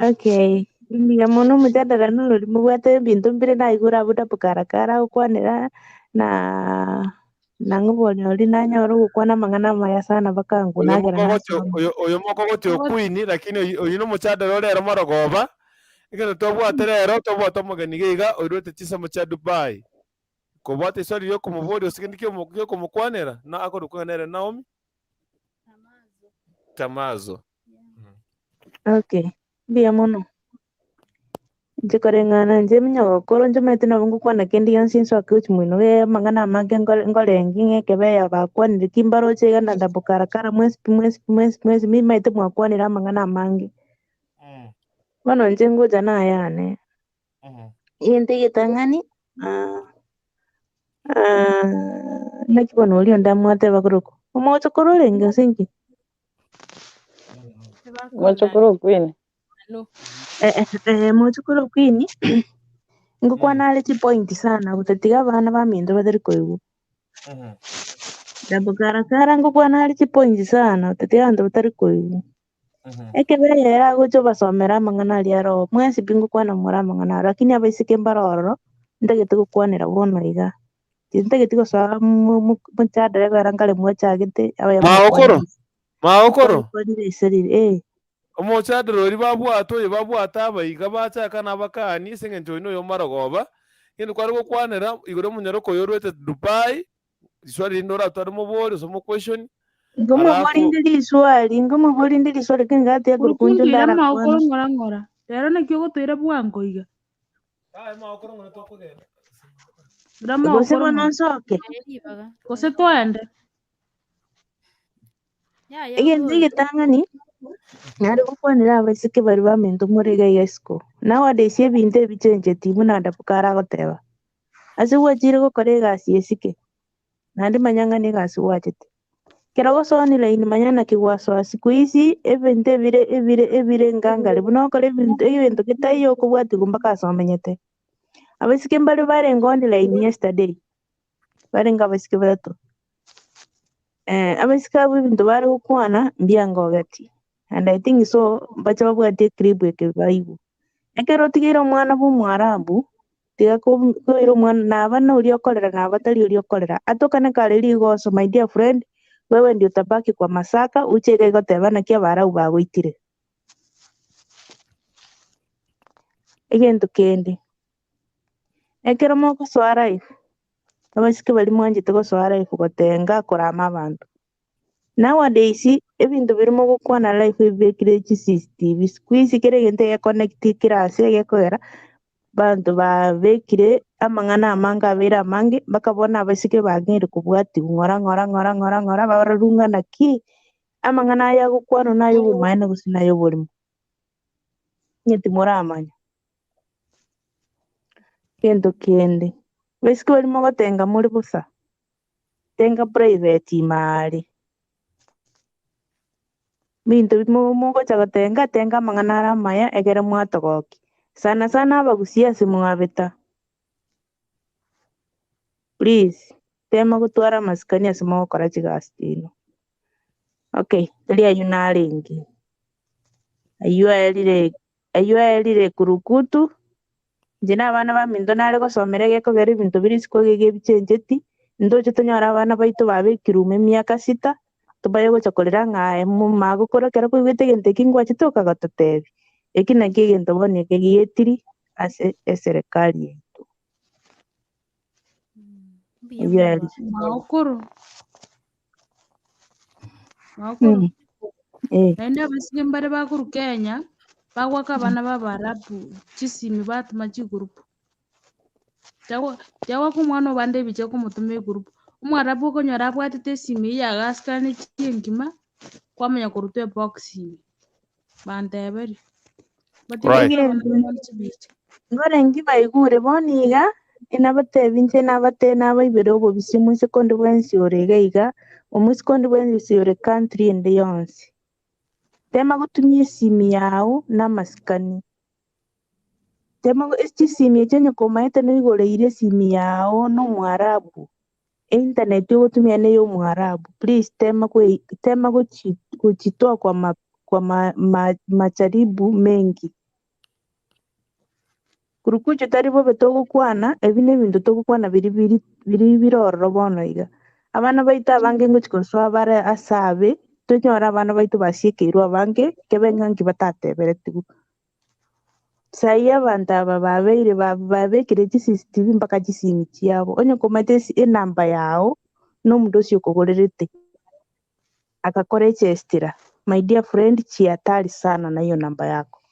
Okay, mbuya mono omochandara norori mobwate ebinto mbire naigure abwo ndabokarakara okwanera na nang'oboria ori nanyora ogokwana amang'ana amaya sana Oyo bakangunagera mokogotio nasoma. oyo mokogotio queen lakini oyu nomochadara orero marogoba ekero tobwate rero tobwate omogeni iga iga oirwete chisemo chia Dubai kobwate eswali riokomoboria ase kende kiokomokwanera na akorokwa nere Naomi Tamazo. Okay, mbuya mono. Inche koreng'ana inche munyagokoro nchomanyete nabo ngokwana kende gionsi nsoke gochia moino ge amang'ana amange ngorengi ng'ekebeya bakwanire ki mbaroche iga na ndabokarakara mwensi pi mwensi pi mwensi pi mwensi nimaete mwakwanire amang'ana amange. Bono inche ngocha nayane egento egetang'ani naki bono oria onde amwateba korokwa omochokoro orenge ase inki? Mochokoro Queen. Mochokoro Queen ngokwana are chipoint sana gotatiga abana baminto batari koigwa. Ndabokarakara ngokwana are chipoint sana gotatiga abanto batari koigwa. Ekebeya ere agocha obasomera amang'ana aria aro mwensi pi ngokwana more amang'ana aro lakini abaiseke mbare ororo ntagete gokwanera bono iga. Tintageti gosoa mochadara ekero nkare mwachagete abaya Magokoro magokoro mokwanire ase rire omochadara ori babwate oyo babwate abaiga bachaka na abakani ase eng'encho oyo noyo marogoba gento kware gokwanera igoro omonyoroko oyo orwete Dubai riswali rinde oratware mobori ase omoquestion alafu ngomobori ndi riswali lakini ngatia Kurukuntu kurukunju ira ndarakwana. magokoro ng'ora ng'ora. Rero naki ogotoira bwango iga. Ira Gose magokoro bono ng'ora. nsoke Gose toende. Egento egetang'ani nare gokwanera abaiseke bari baminto more iga iga isiko nowadays ebinto ebichencheti buna ndabokara agoteba ase gwachire gokora egasi esike naende manya ng'a na egasi gwachete kero gosoa online manya naki gwasoa siku hizi ebinto ebire ebire ebire ngangare buna okora ebinto egento getaiyo okobwatigwa mpaka ase omenyete. Abaiseke mbare barenge online yesterday barenge abaiseke batato abaiseke abwo ebinto bare gokwana mbiangogeti and I think so mbache babwate eclip eke baigwe. Ekero otigeire omwana bwa omwarabu tiga koira omwana naba na oria okorera naba tari oria okorera atokane kare rigoso my dear friend wewe ndio utabaki kwa masaka uche iga igoteba naki abarabu bagoitire. Egento kende ekero mogosoa life abaiseke baria mwanchete gosoa life gotenga korama abanto. Nowadays ebinto birimo gokwana life ebibekire chi CCTV siku hizi kera egento egeconnect kera ase egekogera banto babekire amang'ana amange abeire amange mpaka bono abaiseke bang'eire kobwatiwa ng'ora ng'ora ng'ora ng'ora ng'ora bararunga naki amang'ana aya agokwanwa naye obomaene gose naye oborimo onye timoramanya. Gento kende abaiseke barimo gotenga more bosa tenga private imare binto mogocha gotenga tenga amang'ana are amaya ekere mwatogokia sana sana abagusia ase mwabeta please tema gotwara amasikani ase mogokora chigasi chiino. Okay, tari aywo narenge aywo aerire kurukutu inche na abana baminto nare gosomera egekogera ebinto bire isiko iga ebichencheti ntoche tonyore abana baito babekire ime emiaka sita Tubaye gocha korera ng'a magokora kero koigwete egento eki ngwachete okagototebia. Eki nakio egento bono eke gietiri ase eserikali yaito. Mbuya Eyio eri. Maokoro, maokoro. Naende abasike mbare bakorwa Kenya, bagwaka abana ba Abarabu chisimi batuma chigurupu. Chagwaka omwana obande ebicha okomotoma egurupu. Omwarabu okonyora abwatete esimi eye agasikane chingima, kwamanya korutwa ebox ime. Banteberia. Right. Batigwe abana babone chibicha. Ngorengi baigure bono iga, inabatebi inche nabate nabaibere obobisi omoiseke onde bwensi ore iga iga, omoiseke onde bwensi ore country ende yonsi. Tema gotumia esimi yao na amasikani. Tema chisimi echio onye komaete noigoreire esimi yao na omwarabu. Internet ogotumia ne ya omwarabu. Please tema tema gochitoa kwa macharibu mengi. Kurukucho tari bobe togokwana, ebi nebinto togokwana biri biri biri birororo bono iga. Abana baito abange ngochi kosoa bare ase abe, tonyora abana baito basiekeirwe abange, kebe ng'anki batateberetigwe. Sai abanto aba babeire babekire chi CCTV mpaka chisimi chiabo. Onye komaete enamba yao, nomonto ocio okogorerete. Akakora echestira. My dear friend, chihatari sana na hiyo namba yako.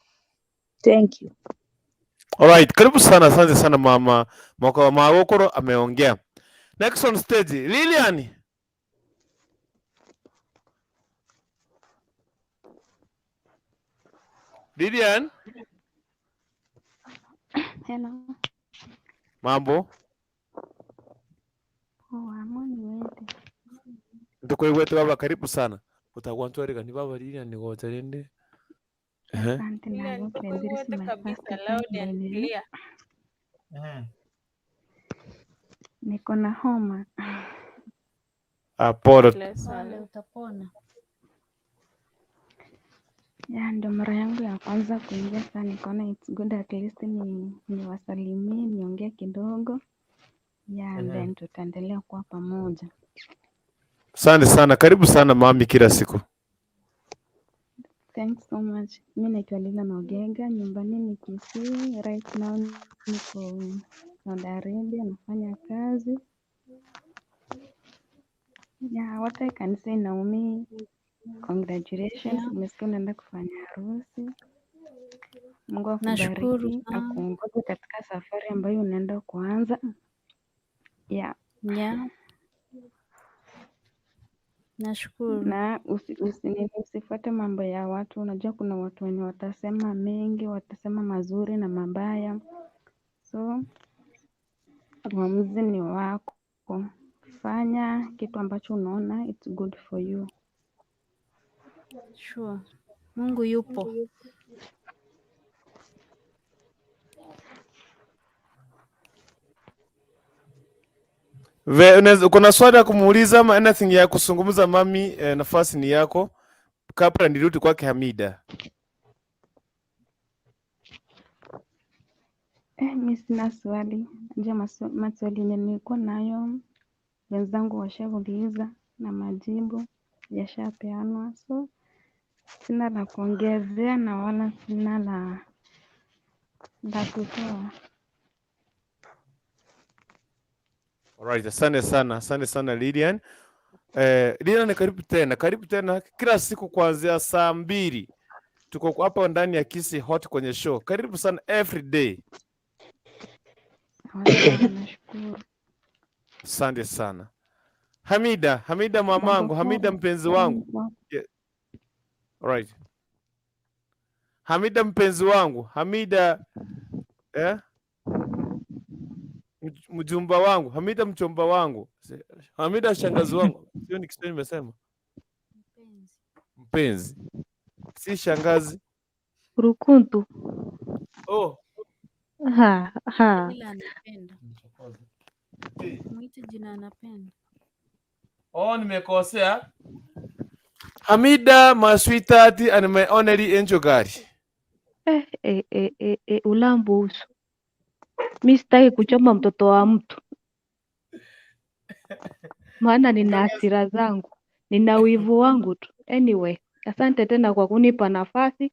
Thank you. Alright, karibu sana, asante sana mama. Mwaka Magokoro ameongea. Next on stage, Lilian. Lilian, Hello. mambo. Poa, moni wete. Ntukuigwete baba, karibu sana. Utakuwa ntwarika ni baba Lilian ni gocha rinde. Ehe. Asante Lilian, Nagoke, this is tukuigwete my kabisa, first time loud by and the way. clear. Niko na homa. Ah, pole. Pole Pole, sana. utapona. Ya, ndio mara yangu ya kwanza kuingia sana, nikaona it's good at least niwasalimie, niongee kidogo. Yeah, and then tutaendelea kuwa pamoja. Asante sana, karibu sana mami kila siku. Thanks so much. Mi naitwa Lila Ogega, nyumbani ni Kisii. Right now niko Saudi Arabia nafanya kazi. Yeah, what I can say Naomi, congratulations. Yeah. Umesikia unaenda kufanya harusi. Mungu Nashukuru akubariki, sana. akuongoze katika safari ambayo unaenda kuanza. Yeah. Yeah. Nashukuru. Na usifuate mambo ya watu. Unajua kuna watu wenye watasema mengi, watasema mazuri na mabaya. So uamuzi ni wako. Fanya kitu ambacho unaona it's good for you. Sure. Mungu yupo. Kuna swali ya kumuuliza ama anything ya kuzungumza mami? Nafasi ni yako kabla nirudi kwake Hamida. Mi sina swali. Je, maswali yenye nilikuwa nayo wenzangu washauliza na majibu yashapeanwa, so sina la kuongezea na wala sina la kutoa. Alright, asante sana, asante sana Lilian. Lilian, karibu tena, karibu tena kila siku kuanzia saa 2 tuko hapa ndani ya Kisii Hot kwenye show. Karibu sana every day. Sawa sawa, nashukuru. Asante sana Hamida, Hamida mamangu, Hamida mpenzi wangu. Yeah. Alright. Hamida mpenzi wangu, Hamida mjumba wangu, Hamida mchumba wangu, Hamida shangazi wangu. Sio ni Kiswahili nimesema? Mpenzi. Si shangazi. Rukuntu. Oh. Ha, ha. Ila anapenda. Mwite jina anapenda. Oh, nimekosea. Hamida, my sweetheart and my only angel girl. Ulambo uso. Mi sitaki kuchoma mtoto wa mtu, maana nina hasira zangu. Nina wivu wangu tu. Anyway, asante tena kwa kunipa nafasi.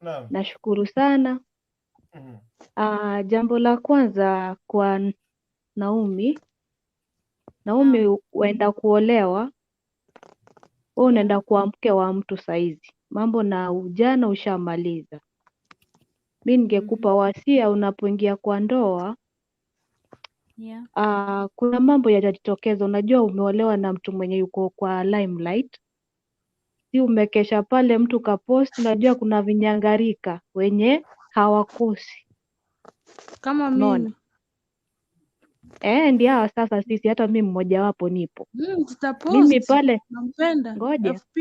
Naam. Nashukuru sana. Jambo la kwanza kwa Naomi. Naomi, uenda kuolewa, wewe unaenda kuwa mke wa mtu saizi. Mambo na ujana ushamaliza. Mi ningekupa wasia unapoingia kwa ndoa. Yeah. Kuna mambo yatajitokeza. Unajua umeolewa na mtu mwenye yuko kwa limelight. Si umekesha pale mtu kapost, unajua kuna vinyangarika wenye hawakosi. Kama Unaona? mimi. Ndio hawa sasa sisi, hata mimi mmoja wapo nipo. Mimi Tutapost. pale Nampenda. ngoja. FP.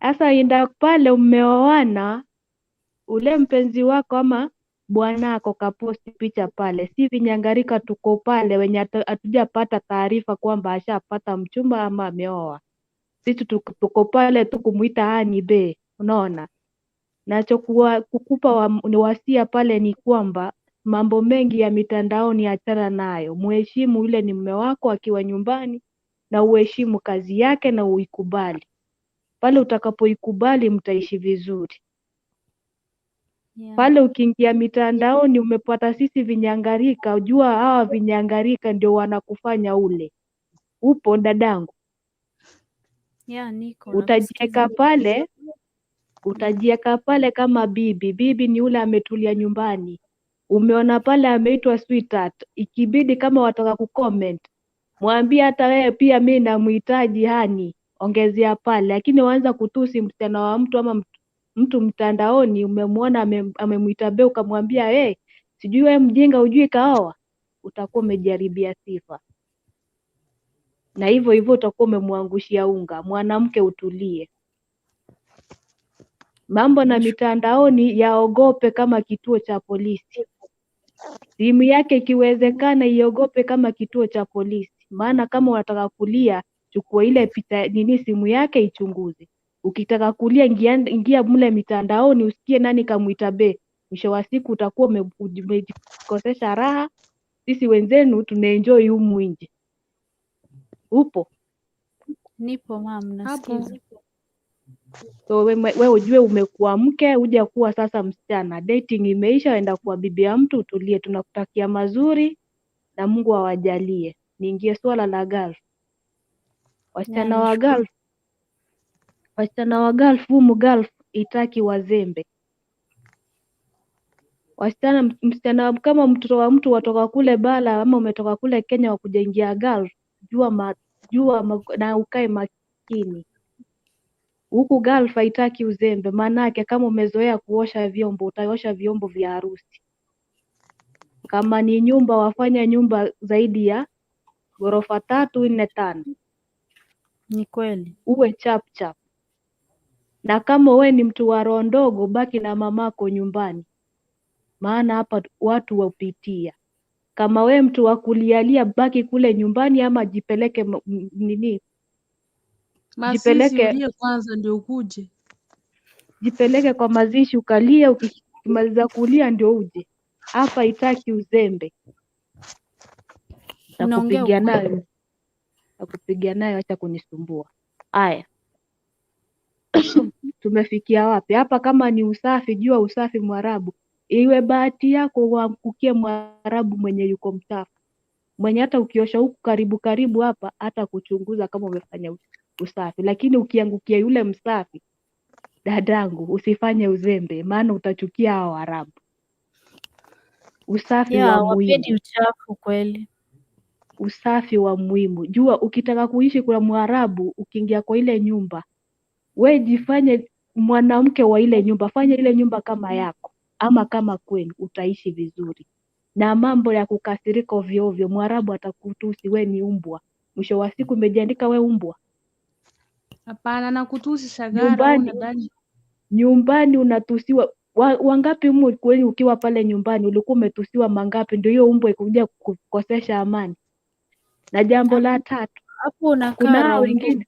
Sasa inda pale mmeoana, ule mpenzi wako ama bwanako kaposti picha pale, si vinyangarika tuko pale wenye hatujapata taarifa kwamba ashapata mchumba ama ameoa. Sisi tuko pale tu kumuita ani be, unaona. Nachokuwa kukupa ni wasia pale ni kwamba mambo mengi ya mitandaoni achana nayo. Muheshimu yule ni mume wako akiwa nyumbani, na uheshimu kazi yake na uikubali. Pale utakapoikubali mtaishi vizuri. Yeah. Pale ukiingia mitandaoni umepata sisi vinyangarika, jua hawa vinyangarika ndio wanakufanya ule. Upo dadangu? Yeah, niko Utajieka nakusikiza. pale, utajieka pale kama bibi. Bibi ni yule ametulia nyumbani. Umeona pale ameitwa sweetheart. Ikibidi kama wataka kucomment, mwambie hata wewe pia mi namhitaji hani, ongezea pale. Lakini waanza kutusi msichana wa mtu ama mtu mtandaoni, umemwona amemuita be, ukamwambia hey, sijui wewe mjinga hujui kaoa, utakuwa umejaribia sifa. Na hivyo hivyo utakuwa umemwangushia unga. Mwanamke utulie. Mambo na mitandaoni yaogope kama kituo cha polisi. Simu yake ikiwezekana iogope kama kituo cha polisi. Maana kama unataka kulia, chukua ile picha nini simu yake ichunguze. Ukitaka kulia ingia mle mitandaoni usikie nani kamuita be. Mwisho wa siku utakuwa umejikosesha raha. Sisi wenzenu tunaenjoy humu nje. Upo? Nipo mam, Hapo. nasikiza. So we ujue umekuwa mke, huja kuwa sasa msichana. Dating imeisha, enda kuwa bibi ya mtu, utulie. Tunakutakia mazuri na Mungu awajalie. Niingie swala la Gulf. Yeah, Wasichana wa nashukuru. Gulf, wasichana wa Gulf humu Gulf itaki wazembe. Wasichana, msichana kama mtoto wa mtu watoka kule bara ama umetoka kule Kenya wakuja ingia Gulf, jua na ukae makini. Huku Gulf haitaki uzembe, maanake kama umezoea kuosha vyombo, utaosha vyombo vya harusi. Kama ni nyumba, wafanya nyumba zaidi ya ghorofa 3, 4, 5. Ni kweli. Uwe chap chap. Na kama we ni mtu wa roho ndogo, baki na mamako nyumbani, maana hapa watu wapitia. Kama we mtu wa kulialia, baki kule nyumbani ama jipeleke nini? Masisi Jipeleke, ulie kwanza ndio ukuje. jipeleke kwa mazishi ukalie, ukimaliza kulia ndio uje. Hapa itaki uzembe. Unaongea Nakupigia ukweli. nayo, nakupigia nayo, acha kunisumbua. Aya. Tumefikia wapi? Hapa kama ni usafi, jua usafi Mwarabu. Iwe bahati yako uamkukie Mwarabu mwenye yuko mchafu. Mwenye hata ukiosha huku karibu karibu hapa hata kuchunguza kama umefanya usafi. Lakini ukiangukia yule msafi, dadangu, usifanye uzembe, maana utachukia hao Waarabu. Usafi Yeah, wa hawapendi muhimu. uchafu kweli. Usafi wa muhimu. Jua ukitaka kuishi kwa Mwarabu, ukiingia kwa ile nyumba, we jifanye mwanamke wa ile nyumba, fanya ile nyumba kama yako ama kama kwenu, utaishi vizuri. Na mambo ya kukasirika ovyo ovyo, Mwarabu atakutusi we ni umbwa. Mwisho wa siku umejiandika we umbwa. Hapana, nakutusi shagara, wewe Nyumbani, unadhani nyumbani unatusiwa. Wangapi humu kweli ukiwa pale nyumbani ulikuwa umetusiwa mangapi? Ndio hiyo umbwa ikuja kukosesha amani. Na jambo la tatu, Hapo unakaa kuna hao roho ngumu. wengine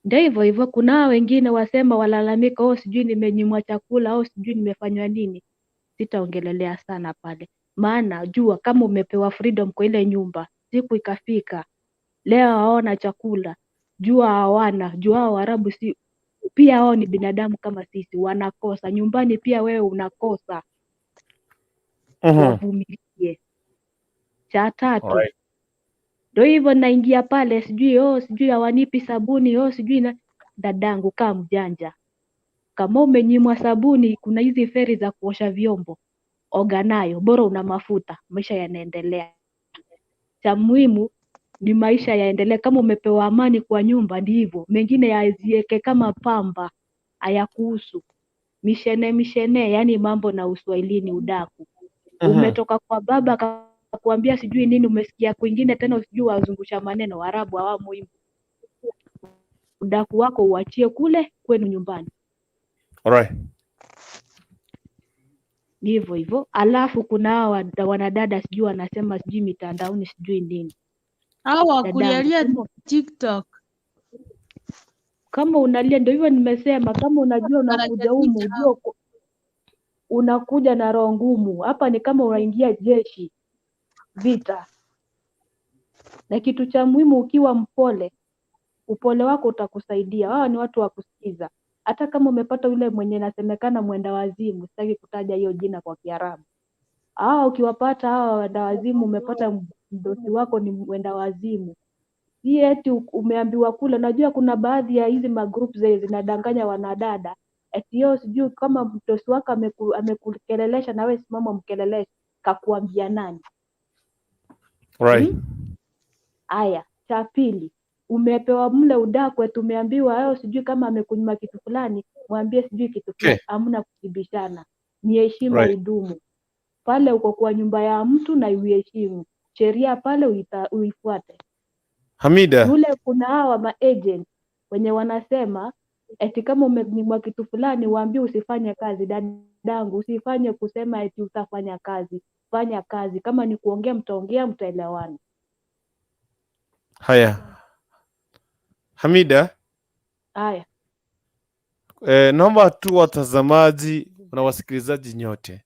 ndio hivyo hivyo, kuna hao wengine wasema walalamika, oh sijui nimenyimwa chakula, oh sijui nimefanywa nini. Sitaongelelea sana pale, maana jua kama umepewa freedom kwa ile nyumba, siku ikafika Leo hawana chakula, jua hawana, jua hao Waarabu si pia wao ni binadamu kama sisi, wanakosa nyumbani, pia wewe unakosa, wavumilie. Cha tatu Alright. ndo hivyo naingia pale, sijui oh, sijui hawanipi sabuni oh, sijui na dadangu, kaa mjanja. Kama umenyimwa sabuni, kuna hizi feri za kuosha vyombo, oga nayo, bora una mafuta, maisha yanaendelea. Cha muhimu ni maisha yaendelee. Kama umepewa amani kwa nyumba, ndivyo mengine yazieke kama pamba, hayakuhusu. Mishene mishene, yani mambo na uswahilini udaku. Umetoka kwa baba akakuambia sijui nini, umesikia kwingine tena, sijui wazungusha maneno. Waarabu hawa muhimu, udaku wako uachie kule kwenu nyumbani. Alright. Ni hivyo hivyo. Alafu kuna hawa wanadada sijui wanasema sijui mitandaoni sijui nini. Hao wa Dadangu, kulialia TikTok kama unalia, ndio hivyo nimesema, kama unajua unakuja humu wanachatisha ujue unakuja na roho ngumu. Hapa ni kama unaingia jeshi vita, na kitu cha muhimu ukiwa mpole, upole wako utakusaidia. Hawa ni watu wa kusikiza. Hata kama umepata yule mwenye nasemekana mwenda wazimu, sitaki kutaja hiyo jina kwa Kiarabu. Hawa ukiwapata hawa wenda wazimu, umepata mdosi wako ni mwenda wazimu, si eti umeambiwa kule. Unajua kuna baadhi ya hizi magroup zenye zinadanganya wanadada eti yo sijui kama mdosi wako amekukelelesha na wewe simama mkeleleshe, kakuambia nani? Right. Aya, cha pili umepewa mle udakwe, tumeambiwa hayo sijui kama amekunyima kitu fulani, mwambie sijui kitu fulani. Okay. Hamna kujibishana, ni heshima Right. idumu pale. Uko kwa nyumba ya mtu na uiheshimu sheria pale, uifuate. Hamida. Yule kuna hawa maagent wenye wanasema eti kama umenyimwa kitu fulani, waambie usifanye kazi. Dadangu, usifanye kusema eti utafanya kazi. Fanya kazi, kama ni kuongea mtaongea, mtaelewana. Haya. Hamida. Haya, Naomba tu watazamaji na wasikilizaji nyote,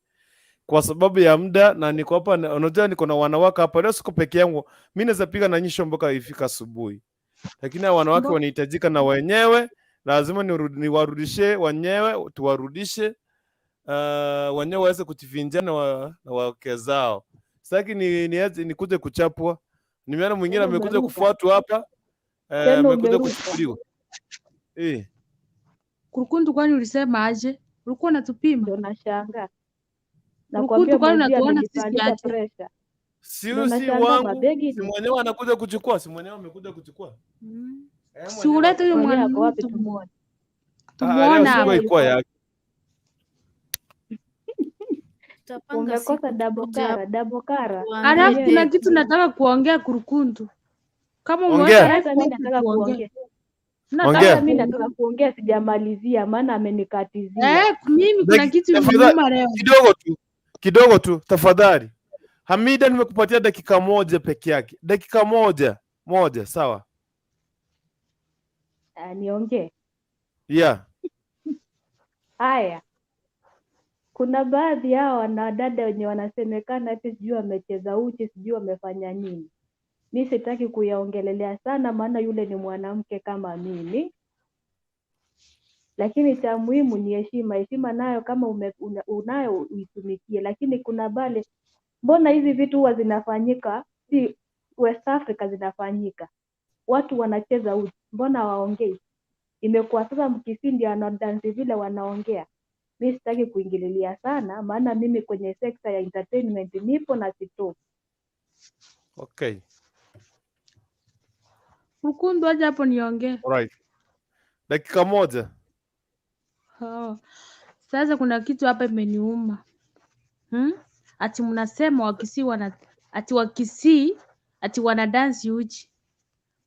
kwa sababu ya muda na niko hapa, unajua niko na wanawake hapa leo, siko peke yangu. Mimi naweza piga na nyisho mpaka ifika asubuhi, lakini hawa wanawake wanahitajika na wenyewe lazima niwarudishe wenyewe, tuwarudishe wenyewe waweze kujivinjana na wake zao. Sitaki nikuje kuchapwa. Nimeona mwingine tena amekuja umeruka, kufuatwa hapa, tena amekuja umeruka. kuchukuliwa. Eh. Kurukundu, kwani ulisema aje? Ulikuwa unatupima? Ndio nashangaa, Kurukundu, nakwambia kwani mwenzio unatuona sisi amenipandisha aje? presha. Si Ndio si nashangaa wangu, mabegi si ni mwenyewe anakuja kuchukua, si mwenyewe amekuja kuchukua. Si Mwenyewe ulete huyo mwenyewe ako mwanaume wapi? Tumuone Ah, leo tumuone siku hapa. mwenyewe haikuwa yuko yake. Tutapanga siku umekosa tukuje dabokara, hapa dabokara tuambie Alafu mwenyewe kuna yuko kitu nataka kuongea Kurukundu. Kama umeweka Ongea. live hata mi wacha nataka tuongee. kuongea, Nataka hata Ongea. mi kuongea. nataka kuongea, sijamalizia maana amenikatizia. Mimi kuna kitu Tafadhali imeniuma leo. kidogo tu, kidogo tu tafadhali. Hamida, nimekupatia dakika moja peke yake, dakika moja moja, sawa? Ah, niongee Yeah. haya. Kuna baadhi yao wanadada wenye wanasemekana ati sijui wamecheza uchi, sijui wamefanya nini. Mi sitaki kuyaongelelea sana, maana yule ni mwanamke kama mimi, lakini cha muhimu ni heshima. Heshima nayo kama unayo uitumikie, lakini kuna bale, mbona hizi vitu huwa zinafanyika, si West Africa zinafanyika, watu wanacheza uchi, mbona waongei? Imekuwa sasa Mkisii ndio anadansi vile wanaongea. Mi sitaki kuingililia sana, maana mimi kwenye sekta ya entertainment nipo na sitoki. Okay. Kurukundu, aje hapo niongee. Alright. Dakika moja. Oh. Sasa kuna kitu hapa imeniuma. Ati mnasema Wakisii wana ati Wakisii ati wana dance uchi.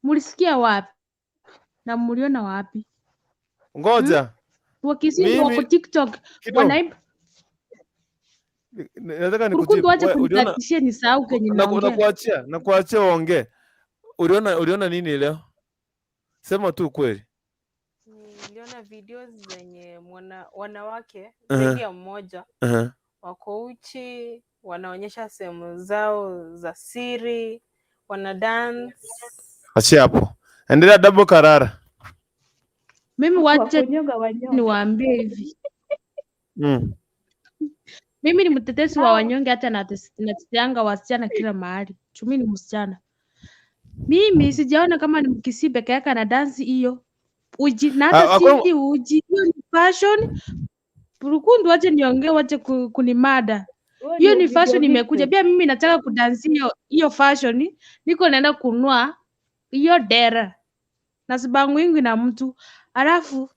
Mulisikia wapi? Na muliona wapi? Ngoja. Wakisii ndio wako Mimi TikTok kidogo wanaimba. nataka Kurukundu, nikujibu. acha Wewe uliona kunikatishia nisahau kenye naongea. nakuachia uongee. Uliona nini leo? Sema tu ukweli. Niliona videos zenye wanawake zaidi ya mmoja wako uchi, wanaonyesha sehemu zao za siri, wana dance. Achia hapo. Endelea Double Karara. Mimi wacha Wakunyonga wanyonge. niwaambie hivi, mimi ni mtetezi wa wanyonge, hata nateteanga wasichana kila mahali. Chumi ni msichana. Mimi sijaona kama ni Mkisii peke yake ana dansi hiyo uji, na Ah, hata hakuna si uji, hiyo ni fashion. Burukundu, wache niongee, wache kunimada. Huo Hiyo ni ni fashion video imekuja. vixen. Pia mimi nataka kudansi hiyo hiyo fashion, niko naenda kununua hiyo dera na sibangwingwi na mtu. Alafu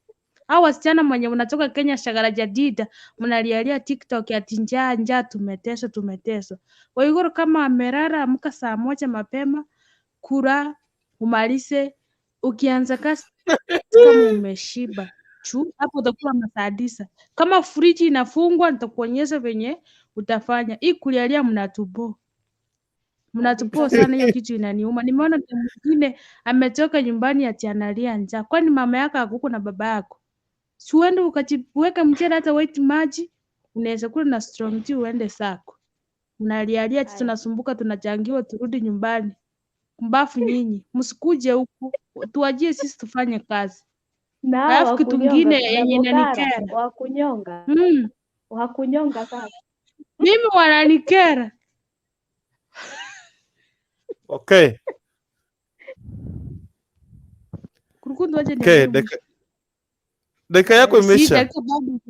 hao wasichana mwenye mnatoka Kenya shagara jadida mnalialia TikTok ati njaa njaa, tumeteswa tumeteswa. Waiguru kama amerara, amka saa moja mapema, kula umalize. Ukianza kazi kama umeshiba chu hapo utakula masaa 9. Kama friji inafungwa, nitakuonyesha venye utafanya. Hii kulialia mnatubo mnatupoa sana, hiyo kitu inaniuma. Nimeona mtu mwingine ametoka nyumbani ati analia njaa. Kwani mama yako hakuko na baba yako? Si uende ukajiweka mchele hata white maji, unaweza kula na strong tea uende sako. Mnalialia ati Haya. tunasumbuka, tunachangiwa turudi nyumbani. Mbafu nyinyi, msikuje huku, tuwajie sisi tufanye kazi. Na hao Alafu kitu wakunyonga ngine yenye Dabokara, inanikera wakunyonga. Wakunyonga sasa. Mimi wananikera. Okay. Kurukundu, wacha Okay, niongee mwisho. dakika yako Si imeisha. dakika bado.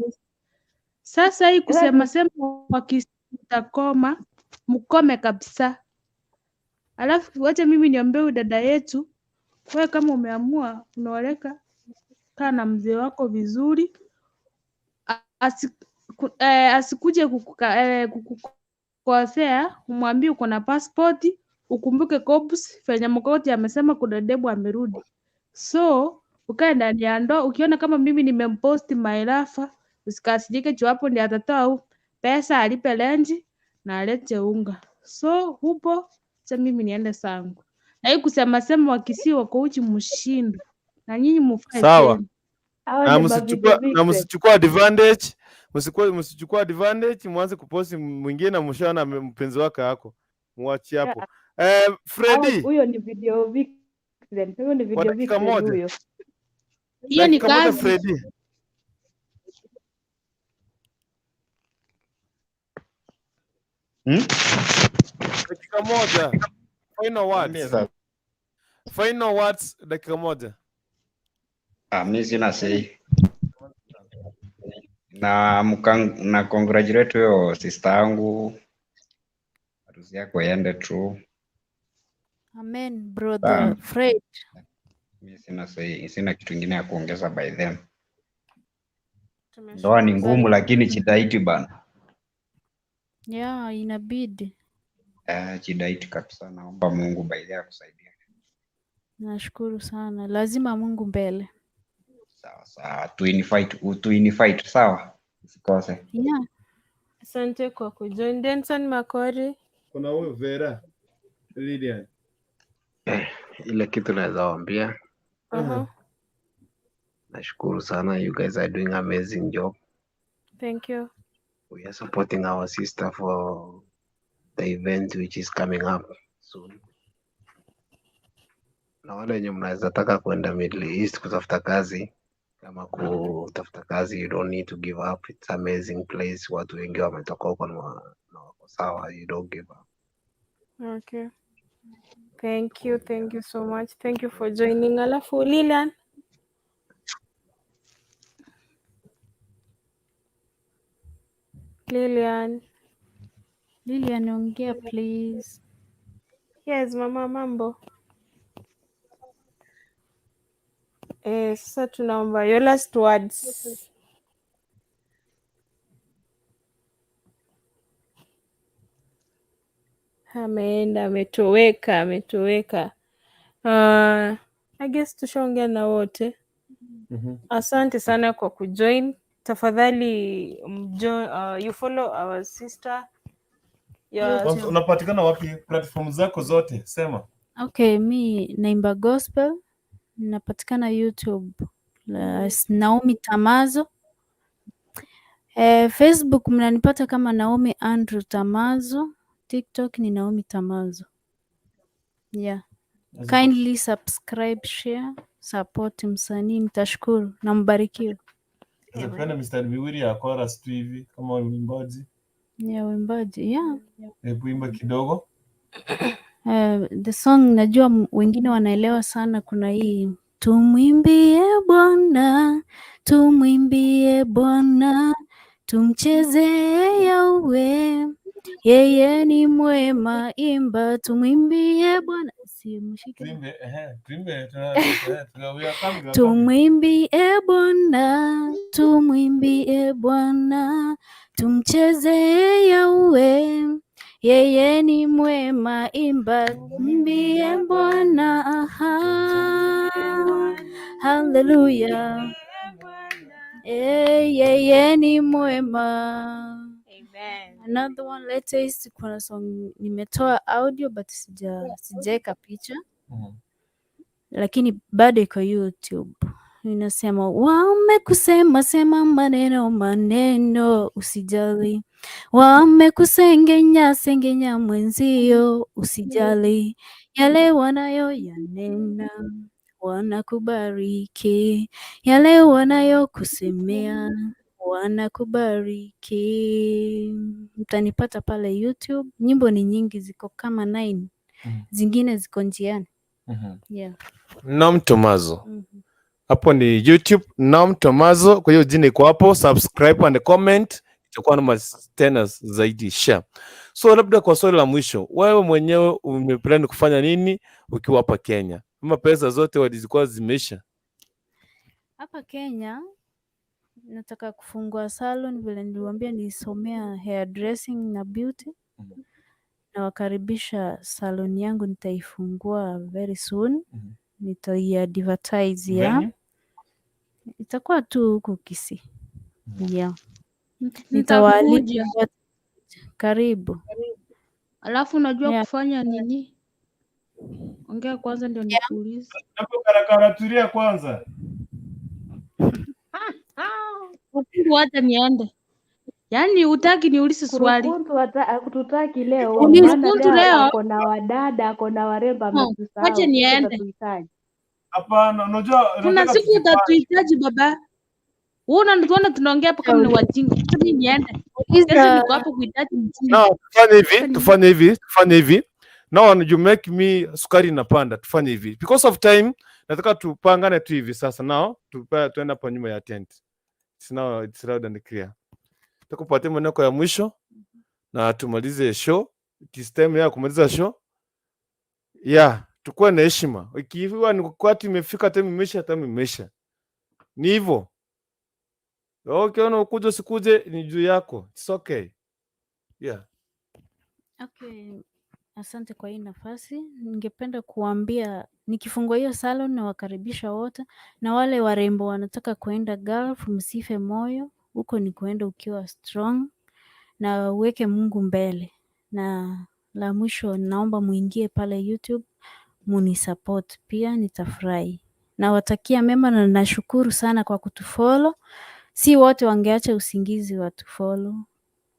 Sasa hii Sasa kusema sema wakitakoma mkome kabisa. Alafu wacha mimi niombe huyu dada yetu, wewe kama umeamua unaoleka, kaa na mzee wako vizuri, asikuje kukukosea, umwambie uko na pasipoti, ukumbuke Kobus venye Mkoti amesema kuna debu amerudi. So ukae ndani ya ndoa, ukiona kama mimi nimemposti Mairafa, usikasirike juu hapo ndiye atatoa pesa alipe renji na alete unga. So hupo cha mimi niende sangu. Na hii kusema sema Wakisii wako uchi mshindo na nyinyi mufae Sawa. tena. hao Na ni msichukua mavideo na vixen. msichukua advantage, msichukua advantage mwanze kuposti mwingine na mshaona mpenzi wake hako. Muachie hapo. Hao Freddy huyo ni video vixen. Huyo ni kwa video dakika vixen moja. huyo. Hiyo ni Dakika moja kazi. Freddy. Dakika moja. Final Niambie words. sasa. Final words dakika moja. Ah, mi sina sei. Na na congratulate huyo sister yangu, harusi yako iende true. Amen, brother Sawa. Fred. Mi sina sei, sina kitu ingine ya kuongeza by them. Ndoa ni Tumeshukuru ngumu sana. lakini chidaiti bana. Yeah, inabidi. Eh, chidaiti kabisa, naomba Mungu by the akusaidie. Nashukuru sana. Lazima Mungu mbele. Sawa sawa, tuinifight, sawa? Usikose. Yeah. Asante kwa kujoin. Denson Makori. Kuna huyu Vera Lilian. Ile kitu naweza waambia, Aha. nashukuru sana, you guys are doing amazing job. Thank you. We are supporting our sister for the event which is coming up soon. Na wale wenye mnaweza taka kwenda Middle East kutafuta kazi, kama kutafuta kazi, you don't need to give up. It's amazing place, watu wengi wametoka huko na wako sawa, you don't give up. Okay. Thank you. Thank you so much. Thank you for joining. Alafu Lilian. Lilian. Lilian, ongea please. Yes, mama mambo. Sasa tunaomba your last words. Ameenda, ametoweka, ametoweka. I guess tushaongea na wote. Asante sana kwa kujoin. Tafadhali you follow our sister. Your Kwanza, Unapatikana wapi? Platform zako zote sema. Okay, mi naimba gospel, napatikana YouTube Naomi Tamazo. Facebook mnanipata kama Naomi Andrew Tamazo. TikTok ni Naomi Tamazo. Yeah. Kindly subscribe, share, support msanii, mtashukuru na mbarikiwe. Tupende mistari miwili ya chorus tu hivi kama mwimbaji. Ya uimbaji, yeah. Hebu imba kidogo. The song najua wengine wanaelewa sana. Kuna hii tumwimbie Bwana, tumwimbie Bwana, tumchezee Yahweh, yeye ni mwema. Imba tumwimbie Bwana, simshike Tuimbe, ehe, tuimbe tuna we are coming, we are coming. Tumwimbie Bwana, tumwimbie Bwana, tumchezee Yahweh, yeye ni mwema. Imba mwimbie Bwana, aha, haleluya, yeye ni mwema. Amen. Another one latest, kuna song nimetoa audio but sijaweka picha lakini bado iko YouTube. Inasema wamekusema sema maneno maneno, usijali. Wamekusengenya sengenya mwenzio, usijali. Yale wanayo yanena wanakubariki, yale wanayokusemea wanakubariki. Mtanipata pale YouTube. Nyimbo ni nyingi, ziko kama 9, zingine ziko njiani. Yeah. Naam Tomazo. Hapo ni YouTube Naam Tomazo, kwa hiyo jina iko hapo, subscribe and comment, itakuwa na tena zaidi share. So labda kwa swali la mwisho, wewe mwenyewe umeplan kufanya nini ukiwa hapa Kenya? Ama pesa zote walizikuwa zimeisha? Hapa Kenya nataka kufungua salon, vile niliwaambia nilisomea hairdressing na beauty. Nawakaribisha, salon yangu nitaifungua very soon. Nitaiadvertise ya. Venue? Itakuwa tu huku Kisii. Yeah. Nitawaalika Nitakuja. wote. Karibu. Alafu unajua Yeah. kufanya nini? Ongea kwanza ndio nikuulize. Hapo karakara, tulia kwanza. Ukundu, wacha niende. Yaani hutaki niulize swali. Kurukuntu hakututaki leo, Uliza. maana Kurukuntu leo leo. ako na wadada, ako na warembo, ametusahau. Wacha Sisi niende. tutatuhitaji. Hapana, unajua Kuna nataka siku tujipange. utatuhitaji baba. Wewe unatuona tunaongea hapo kama ni wajinga. Sasa mimi niende. Kesho Uliza. niko hapo kuhitaji mjinga. No, tufanye hivi, tufanye hivi, tufanye hivi. Now you make me sukari inapanda. Tufanye hivi. Because of time, nataka tupangane tu hivi sasa. Now tuenda hapo nyuma ya tent. It's now it's loud and clear. Tukupatie maneno ya mwisho na tumalize show. It is time ya kumaliza show. Yeah, tukuwe na heshima. Ikiwa ni wakati imefika, time imeisha, time imeisha. Ni hivyo. Ukiona ukuje usikuje ni juu yako. It's okay. Yeah. Okay. Asante kwa hii nafasi. Ningependa kuambia nikifungua hiyo salon nawakaribisha wote, na wale warembo wanataka kuenda Gulf, msife moyo. Huko ni kuenda ukiwa strong na uweke Mungu mbele. Na la mwisho, naomba muingie pale YouTube munisupport pia, nitafurahi. Nawatakia mema na nashukuru sana kwa kutufollow. Si wote wangeacha usingizi watufollow.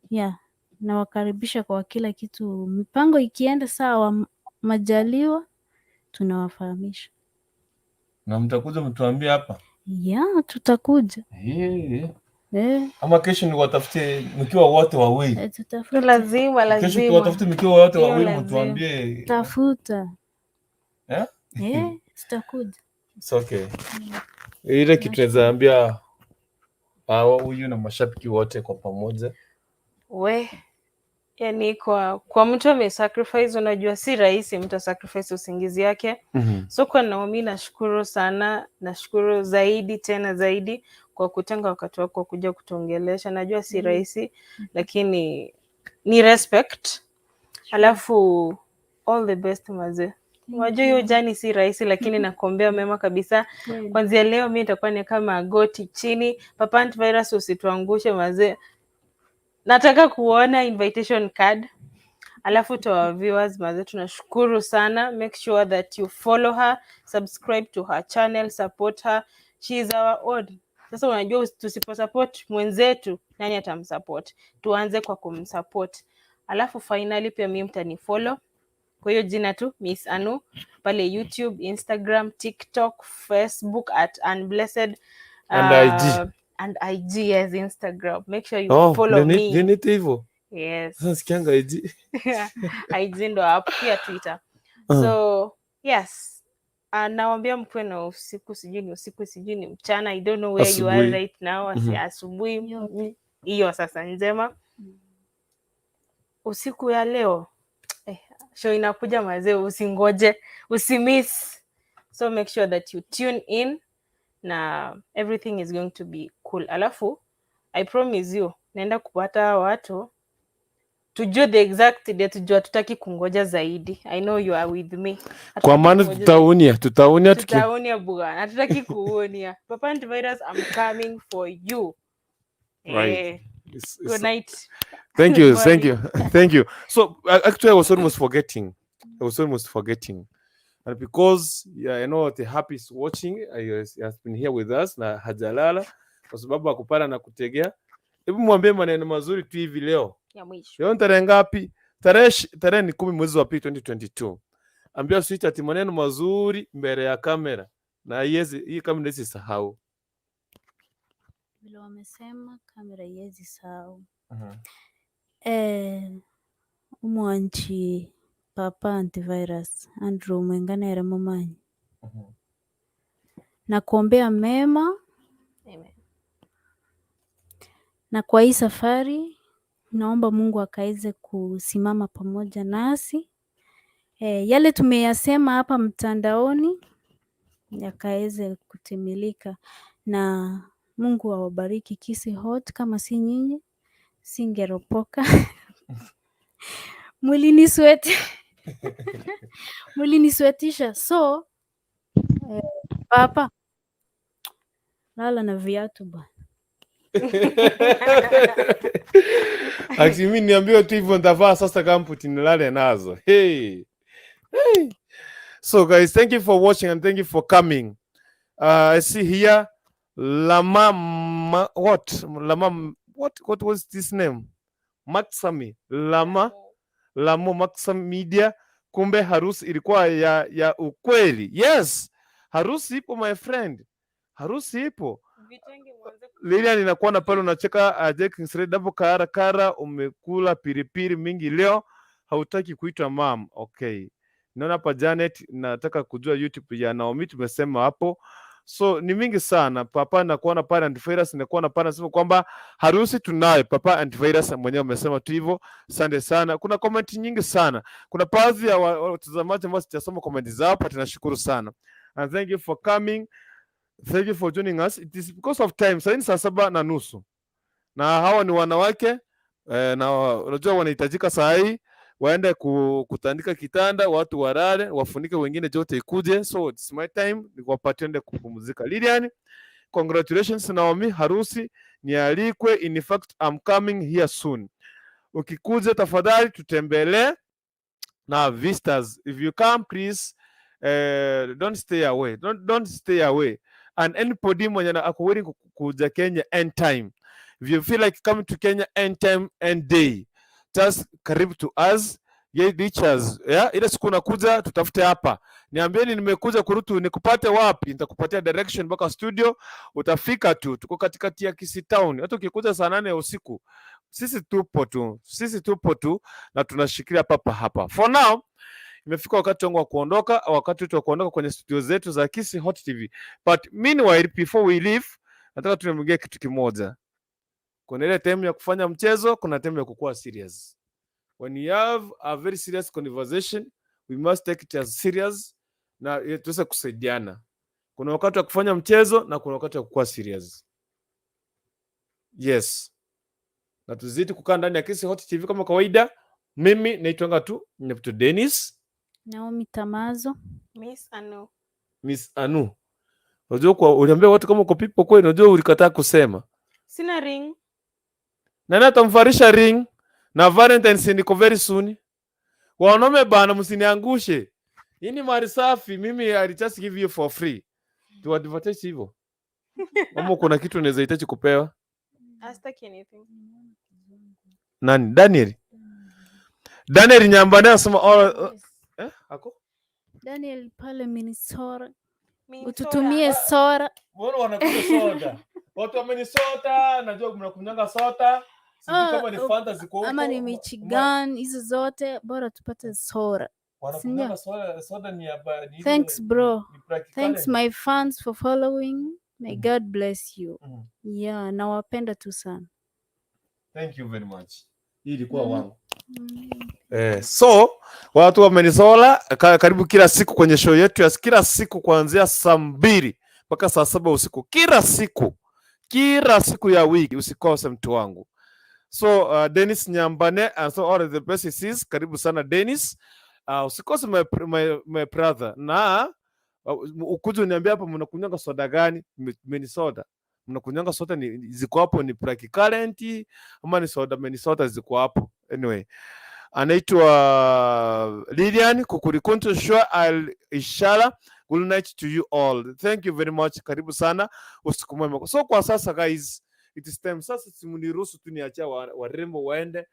Yeah. Nawakaribisha kwa kila kitu. Mipango ikienda sawa, majaliwa, tunawafahamisha. Na mtakuja mtuambie hapa. Yeah, tutakuja. Eh. Eh, Ama kesho niwatafutie mkiwa wote wawili. Tutafuta. Lazima, Kesho lazima. tuwatafute mkiwa wote Hiyo wawili lazima. mtuambie. Tafuta. Eh? Tutakuja. It's okay. Ile kitu naweza ambia hawa huyu na mashabiki wote kwa pamoja. We, yani kwa mtu amesacrifice, unajua si rahisi mtu asacrifice usingizi yake. So kwa Naomi nashukuru sana, nashukuru zaidi tena zaidi kwa kutenga wakati wako kuja kutuongelesha. Najua si rahisi, lakini ni respect. Alafu all the best mazee. Thank Unajua hiyo you. jani si rahisi, lakini nakuombea mema kabisa. Kweli. Kwanzia leo mi nitakuwa ni kama goti chini. Papa Antivirus, usituangushe mazee. Nataka kuona invitation card. Alafu to our viewers mazee, tunashukuru sana. Make sure that you follow her, subscribe to her channel, support her. She is our own. Sasa unajua tusipo support mwenzetu, nani atamsupport? Tuanze kwa kumsupport. Alafu finally pia mimi mtanifollow Kwa hiyo jina tu Miss Anu pale YouTube, Instagram, TikTok, Facebook at Unblessed And IG. And IG, yes, Instagram. Make sure you Oh, follow me. nini hivyo? Yes. Sasa sikianga IG. IG ndo hapo pia Twitter. So yes. Nawambia mkuwe na usiku, sijui ni usiku, sijui ni mchana. I don't know where you are Asubuhi. Right now. Asubuhi hiyo sasa njema. Usiku ya leo show inakuja mazee, usingoje, usimiss. So make sure that you tune in na everything is going to be cool. Alafu I promise you naenda kupata hawa watu tujue the exact date, tujue hatutaki kungoja zaidi. I know you are with me. Kwa Hatutaki maana kungoja zaidi. tutaunia tuki Tutaunia bwana, hatutaki kuonia. Papa Antivirus, I'm coming for you. Right. Good night. Thank you, thank Bye. You, thank you. So actually, I was almost forgetting. I was almost forgetting, and because, yeah, I know the Happy is watching. He has been here with us na hajalala kwa sababu akupata na kutegea. Hebu mwambie maneno mazuri tu hivi leo. Ya mwisho. Leo ni tarehe ngapi? Tarehe ni 10 mwezi wa pili 2022. Ambia switch ati maneno mazuri mbele ya kamera na hii kamera isisahau. Vile wamesema kamera iwezi sahau. Umwanchi Papa Antivirus Andrew Mwengana Mumanyi, na kuombea mema. Amen. Na kwa hii safari naomba Mungu akaweze kusimama pamoja nasi. Yale tumeyasema hapa mtandaoni yakaweze kutimilika, na Mungu awabariki Kisii Hot. Kama si nyinyi singeropoka. Mliniswetisha. So papa, lala na viatu bwana. Actually, mimi niambiwe tu hivyo nitavaa sasa gumboot nilale nazo. Hey. Hey. So guys, thank you for watching and thank you for coming. I see here Lama what? Lama what was this name? Maxami Lama Lamo Maxam Media. Kumbe harusi ilikuwa ya ukweli. Yes. Harusi ipo, my friend. Harusi ipo. Lilian inakuwa pale unacheka. Jack Kingsred double kara kara, umekula pilipili mingi leo, hautaki kuitwa mam. Okay. Naona hapa Janet, nataka kujua YouTube ya Naomi, tumesema hapo. So ni mingi sana. Papa nakuona pale, Antivirus nakuona pale, nasema kwamba harusi tunayo. Papa Antivirus mwenyewe amesema tu hivyo. Asante sana. Kuna comment nyingi sana. Kuna baadhi ya watazamaji ambao sijasoma comment zao, but nashukuru sana. And thank you for coming. Thank you for joining us. It is because of time. Sasa ni saa 7:30. Na hawa ni wanawake na unajua wanahitajika saa hii waende kutandika kitanda, watu walale, wafunike wengine, joto ikuje. So it's my time nikuwapatie ende kupumzika. Lilian, congratulations Naomi, harusi nialikwe. In fact, I'm coming here soon. Ukikuja tafadhali tutembelee na visitors. If you come, please don't stay away. Don't stay away. And anybody mwenye ako willing kuja Kenya anytime. If you feel like coming to Kenya anytime, any day, just karibu to us. Ye reach us. Yeah? Ile siku unakuja tutafute hapa. Niambieni nimekuja kurutu nikupate wapi? Nitakupatia direction mpaka studio, utafika tu. Tuko katikati ya Kisii Town. Hata ukikuja saa 8 ya usiku, sisi tupo tu. Sisi tupo tu na tunashikilia papa hapa. For now, imefika wakati wangu wa kuondoka, wakati wetu wa kuondoka kwenye studio zetu za Kisii Hot TV. But meanwhile, before we leave, nataka tunaongea kitu kimoja. Kuna ile time ya kufanya mchezo, kuna time ya kukuwa serious. When you have a very serious conversation, we must take it as serious na ili tuweze kusaidiana. Kuna wakati wa kufanya mchezo na kuna wakati wa kukuwa serious. Yes. Na tuzidi kukaa ndani ya Kisii Hot TV kama kawaida. Mimi naitwanga tu Nyabuto Dennis. Naomi Tamazo. Miss Anu. Miss Anu. Unajua kwa uliambia watu kama uko pipo kweli, unajua ulikataa kusema. Sina ring. Nani atamvarisha ring? Na Valentine's niko very soon. Wanaume bana, msiniangushe. Hii ni mali safi, mimi I just give you for free. Tu advertise hivyo. Kama kuna kitu unaweza hitaji kupewa. Astaki anything. Nani? Daniel. Daniel Nyambane anasema all, Ako? Daniel pale Minnesota. Minnesota. Ututumie sora. Mbona wanakunywa soda? Watu wa Minnesota, najua mnakunywanga soda. Sijui Ah, kama ni Fanta ziko ama huko. ni Michigan, hizo zote bora tupate sora. Si Wanakunywanga ndio? soda, soda ni ya ni ile Thanks bro. ni black Thanks currant. my fans for following. May God bless you. Yeah, nawapenda tu sana. Thank you very much. Hii ilikuwa wangu. So watu wa Minnesota karibu kila siku kwenye show yetu ya kila siku kuanzia saa 2 mpaka saa 7 usiku, kila siku ya wiki, usikose mtu wangu. So Dennis Nyambane and so all of the best sis, karibu sana Dennis. Usikose my brother na ukuje uniambia hapa mnakunywanga soda gani Minnesota. Mnakunywanga soda ni ziko hapo, ni black currant ama ni soda Minnesota ziko hapo. Anyway, anaitwa Lilian Kukurikuntu sure I'll inshallah. Good night to you all. Thank you very much. Karibu sana, usiku mwema. So kwa sasa guys, it is time sasa, simniruhusu tu niachia warembo waende,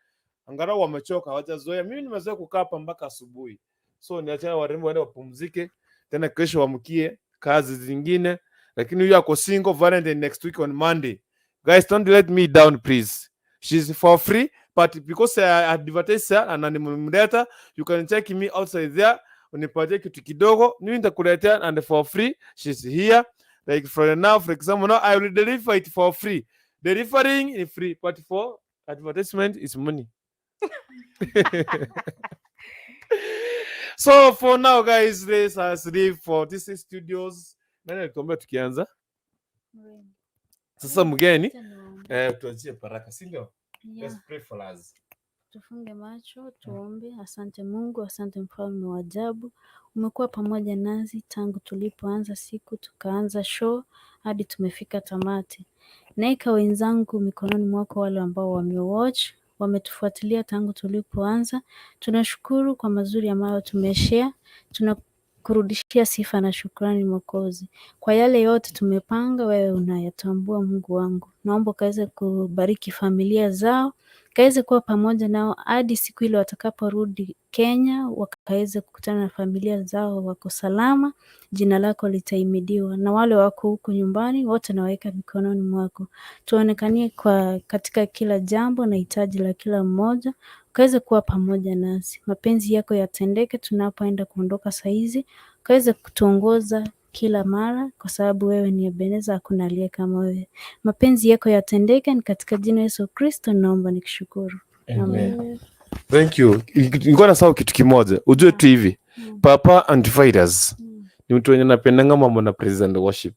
angalau wamechoka, hawajazoea. Mimi nimezoea kukaa hapa mpaka asubuhi, so niachia warembo waende wapumzike, tena kesho wamkie kazi zingine. Lakini huyu ako single, Valentine next week on Monday. Guys, don't let me down please. She's for free, but because I advertise her na nimemleta, you can check me outside there, unipatie kitu kidogo, mimi nitakuletea and for free. She's here like for now, for example, now I will deliver it for free. Delivering is free, but for advertisement is money. So for now guys, this has leave for this is studios. Nani alituambia tukianza? Sasa mgeni, tuachie baraka, si ndio? Let's pray for us. Tufunge macho tuombe. Asante Mungu, asante mfalme wa ajabu, umekuwa pamoja nasi tangu tulipoanza siku tukaanza show hadi tumefika tamati. Naeka wenzangu mikononi mwako, wale ambao wamewatch, wametufuatilia tangu tulipoanza. Tunashukuru kwa mazuri ambayo tumeshare. Tunakurudishia sifa na shukrani Mwokozi. Kwa yale yote tumepanga, wewe unayatambua Mungu wangu. Naomba ukaweze kubariki familia zao, kaweze kuwa pamoja nao hadi siku ile watakaporudi Kenya, wakaweze kukutana na familia zao wako salama. Jina lako litahimidiwa, na wale wako huku nyumbani wote nawaweka mikononi mwako. Tuonekanie kwa katika kila jambo na hitaji la kila mmoja, ukaweze kuwa pamoja nasi. Mapenzi yako yatendeke tunapoenda kuondoka saizi, ukaweze kutuongoza kila mara, kwa sababu wewe ni Ebeneza, hakuna aliye kama wewe. Mapenzi yako yatendeke, ni katika jina Yesu Kristo naomba nikishukuru. Amen. Thank you. Nilikuwa nasahau kitu kimoja. Ujue tu hivi. Papa Antivirus ni mtu mwenye anapendanga mambo na praise and worship.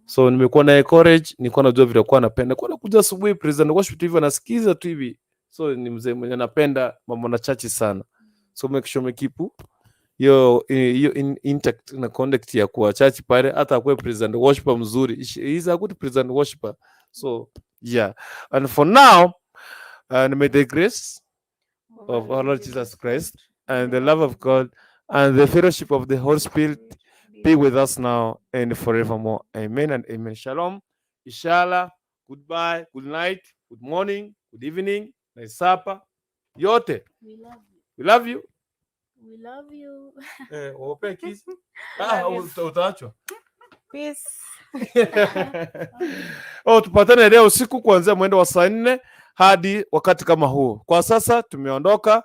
So nimekuwa na encourage, nilikuwa najua vile alikuwa anapenda. Kwa nakuja asubuhi praise and worship tu hivi anasikiza tu hivi. So ni mzee mwenye anapenda mambo na church sana. So make sure umekeep hiyo hiyo intact na conduct ya kuwa church pale, hata akuwe praise and worshipper mzuri. He is a good praise and worshipper. So yeah. And for now, and may the grace of our Lord Jesus Christ and the love of God and the fellowship of the Holy Spirit be with us now and forevermore. Amen and amen. Shalom. Inshallah. Goodbye. Good night. Good morning. Good evening. Nice supper. Yote. We love you. We love you. We love you. Wape kiss. Ah, utaachwa. Peace. Oh, tupatane leo usiku kuanzia mwendo wa saa 4 hadi wakati kama huu. Kwa sasa tumeondoka.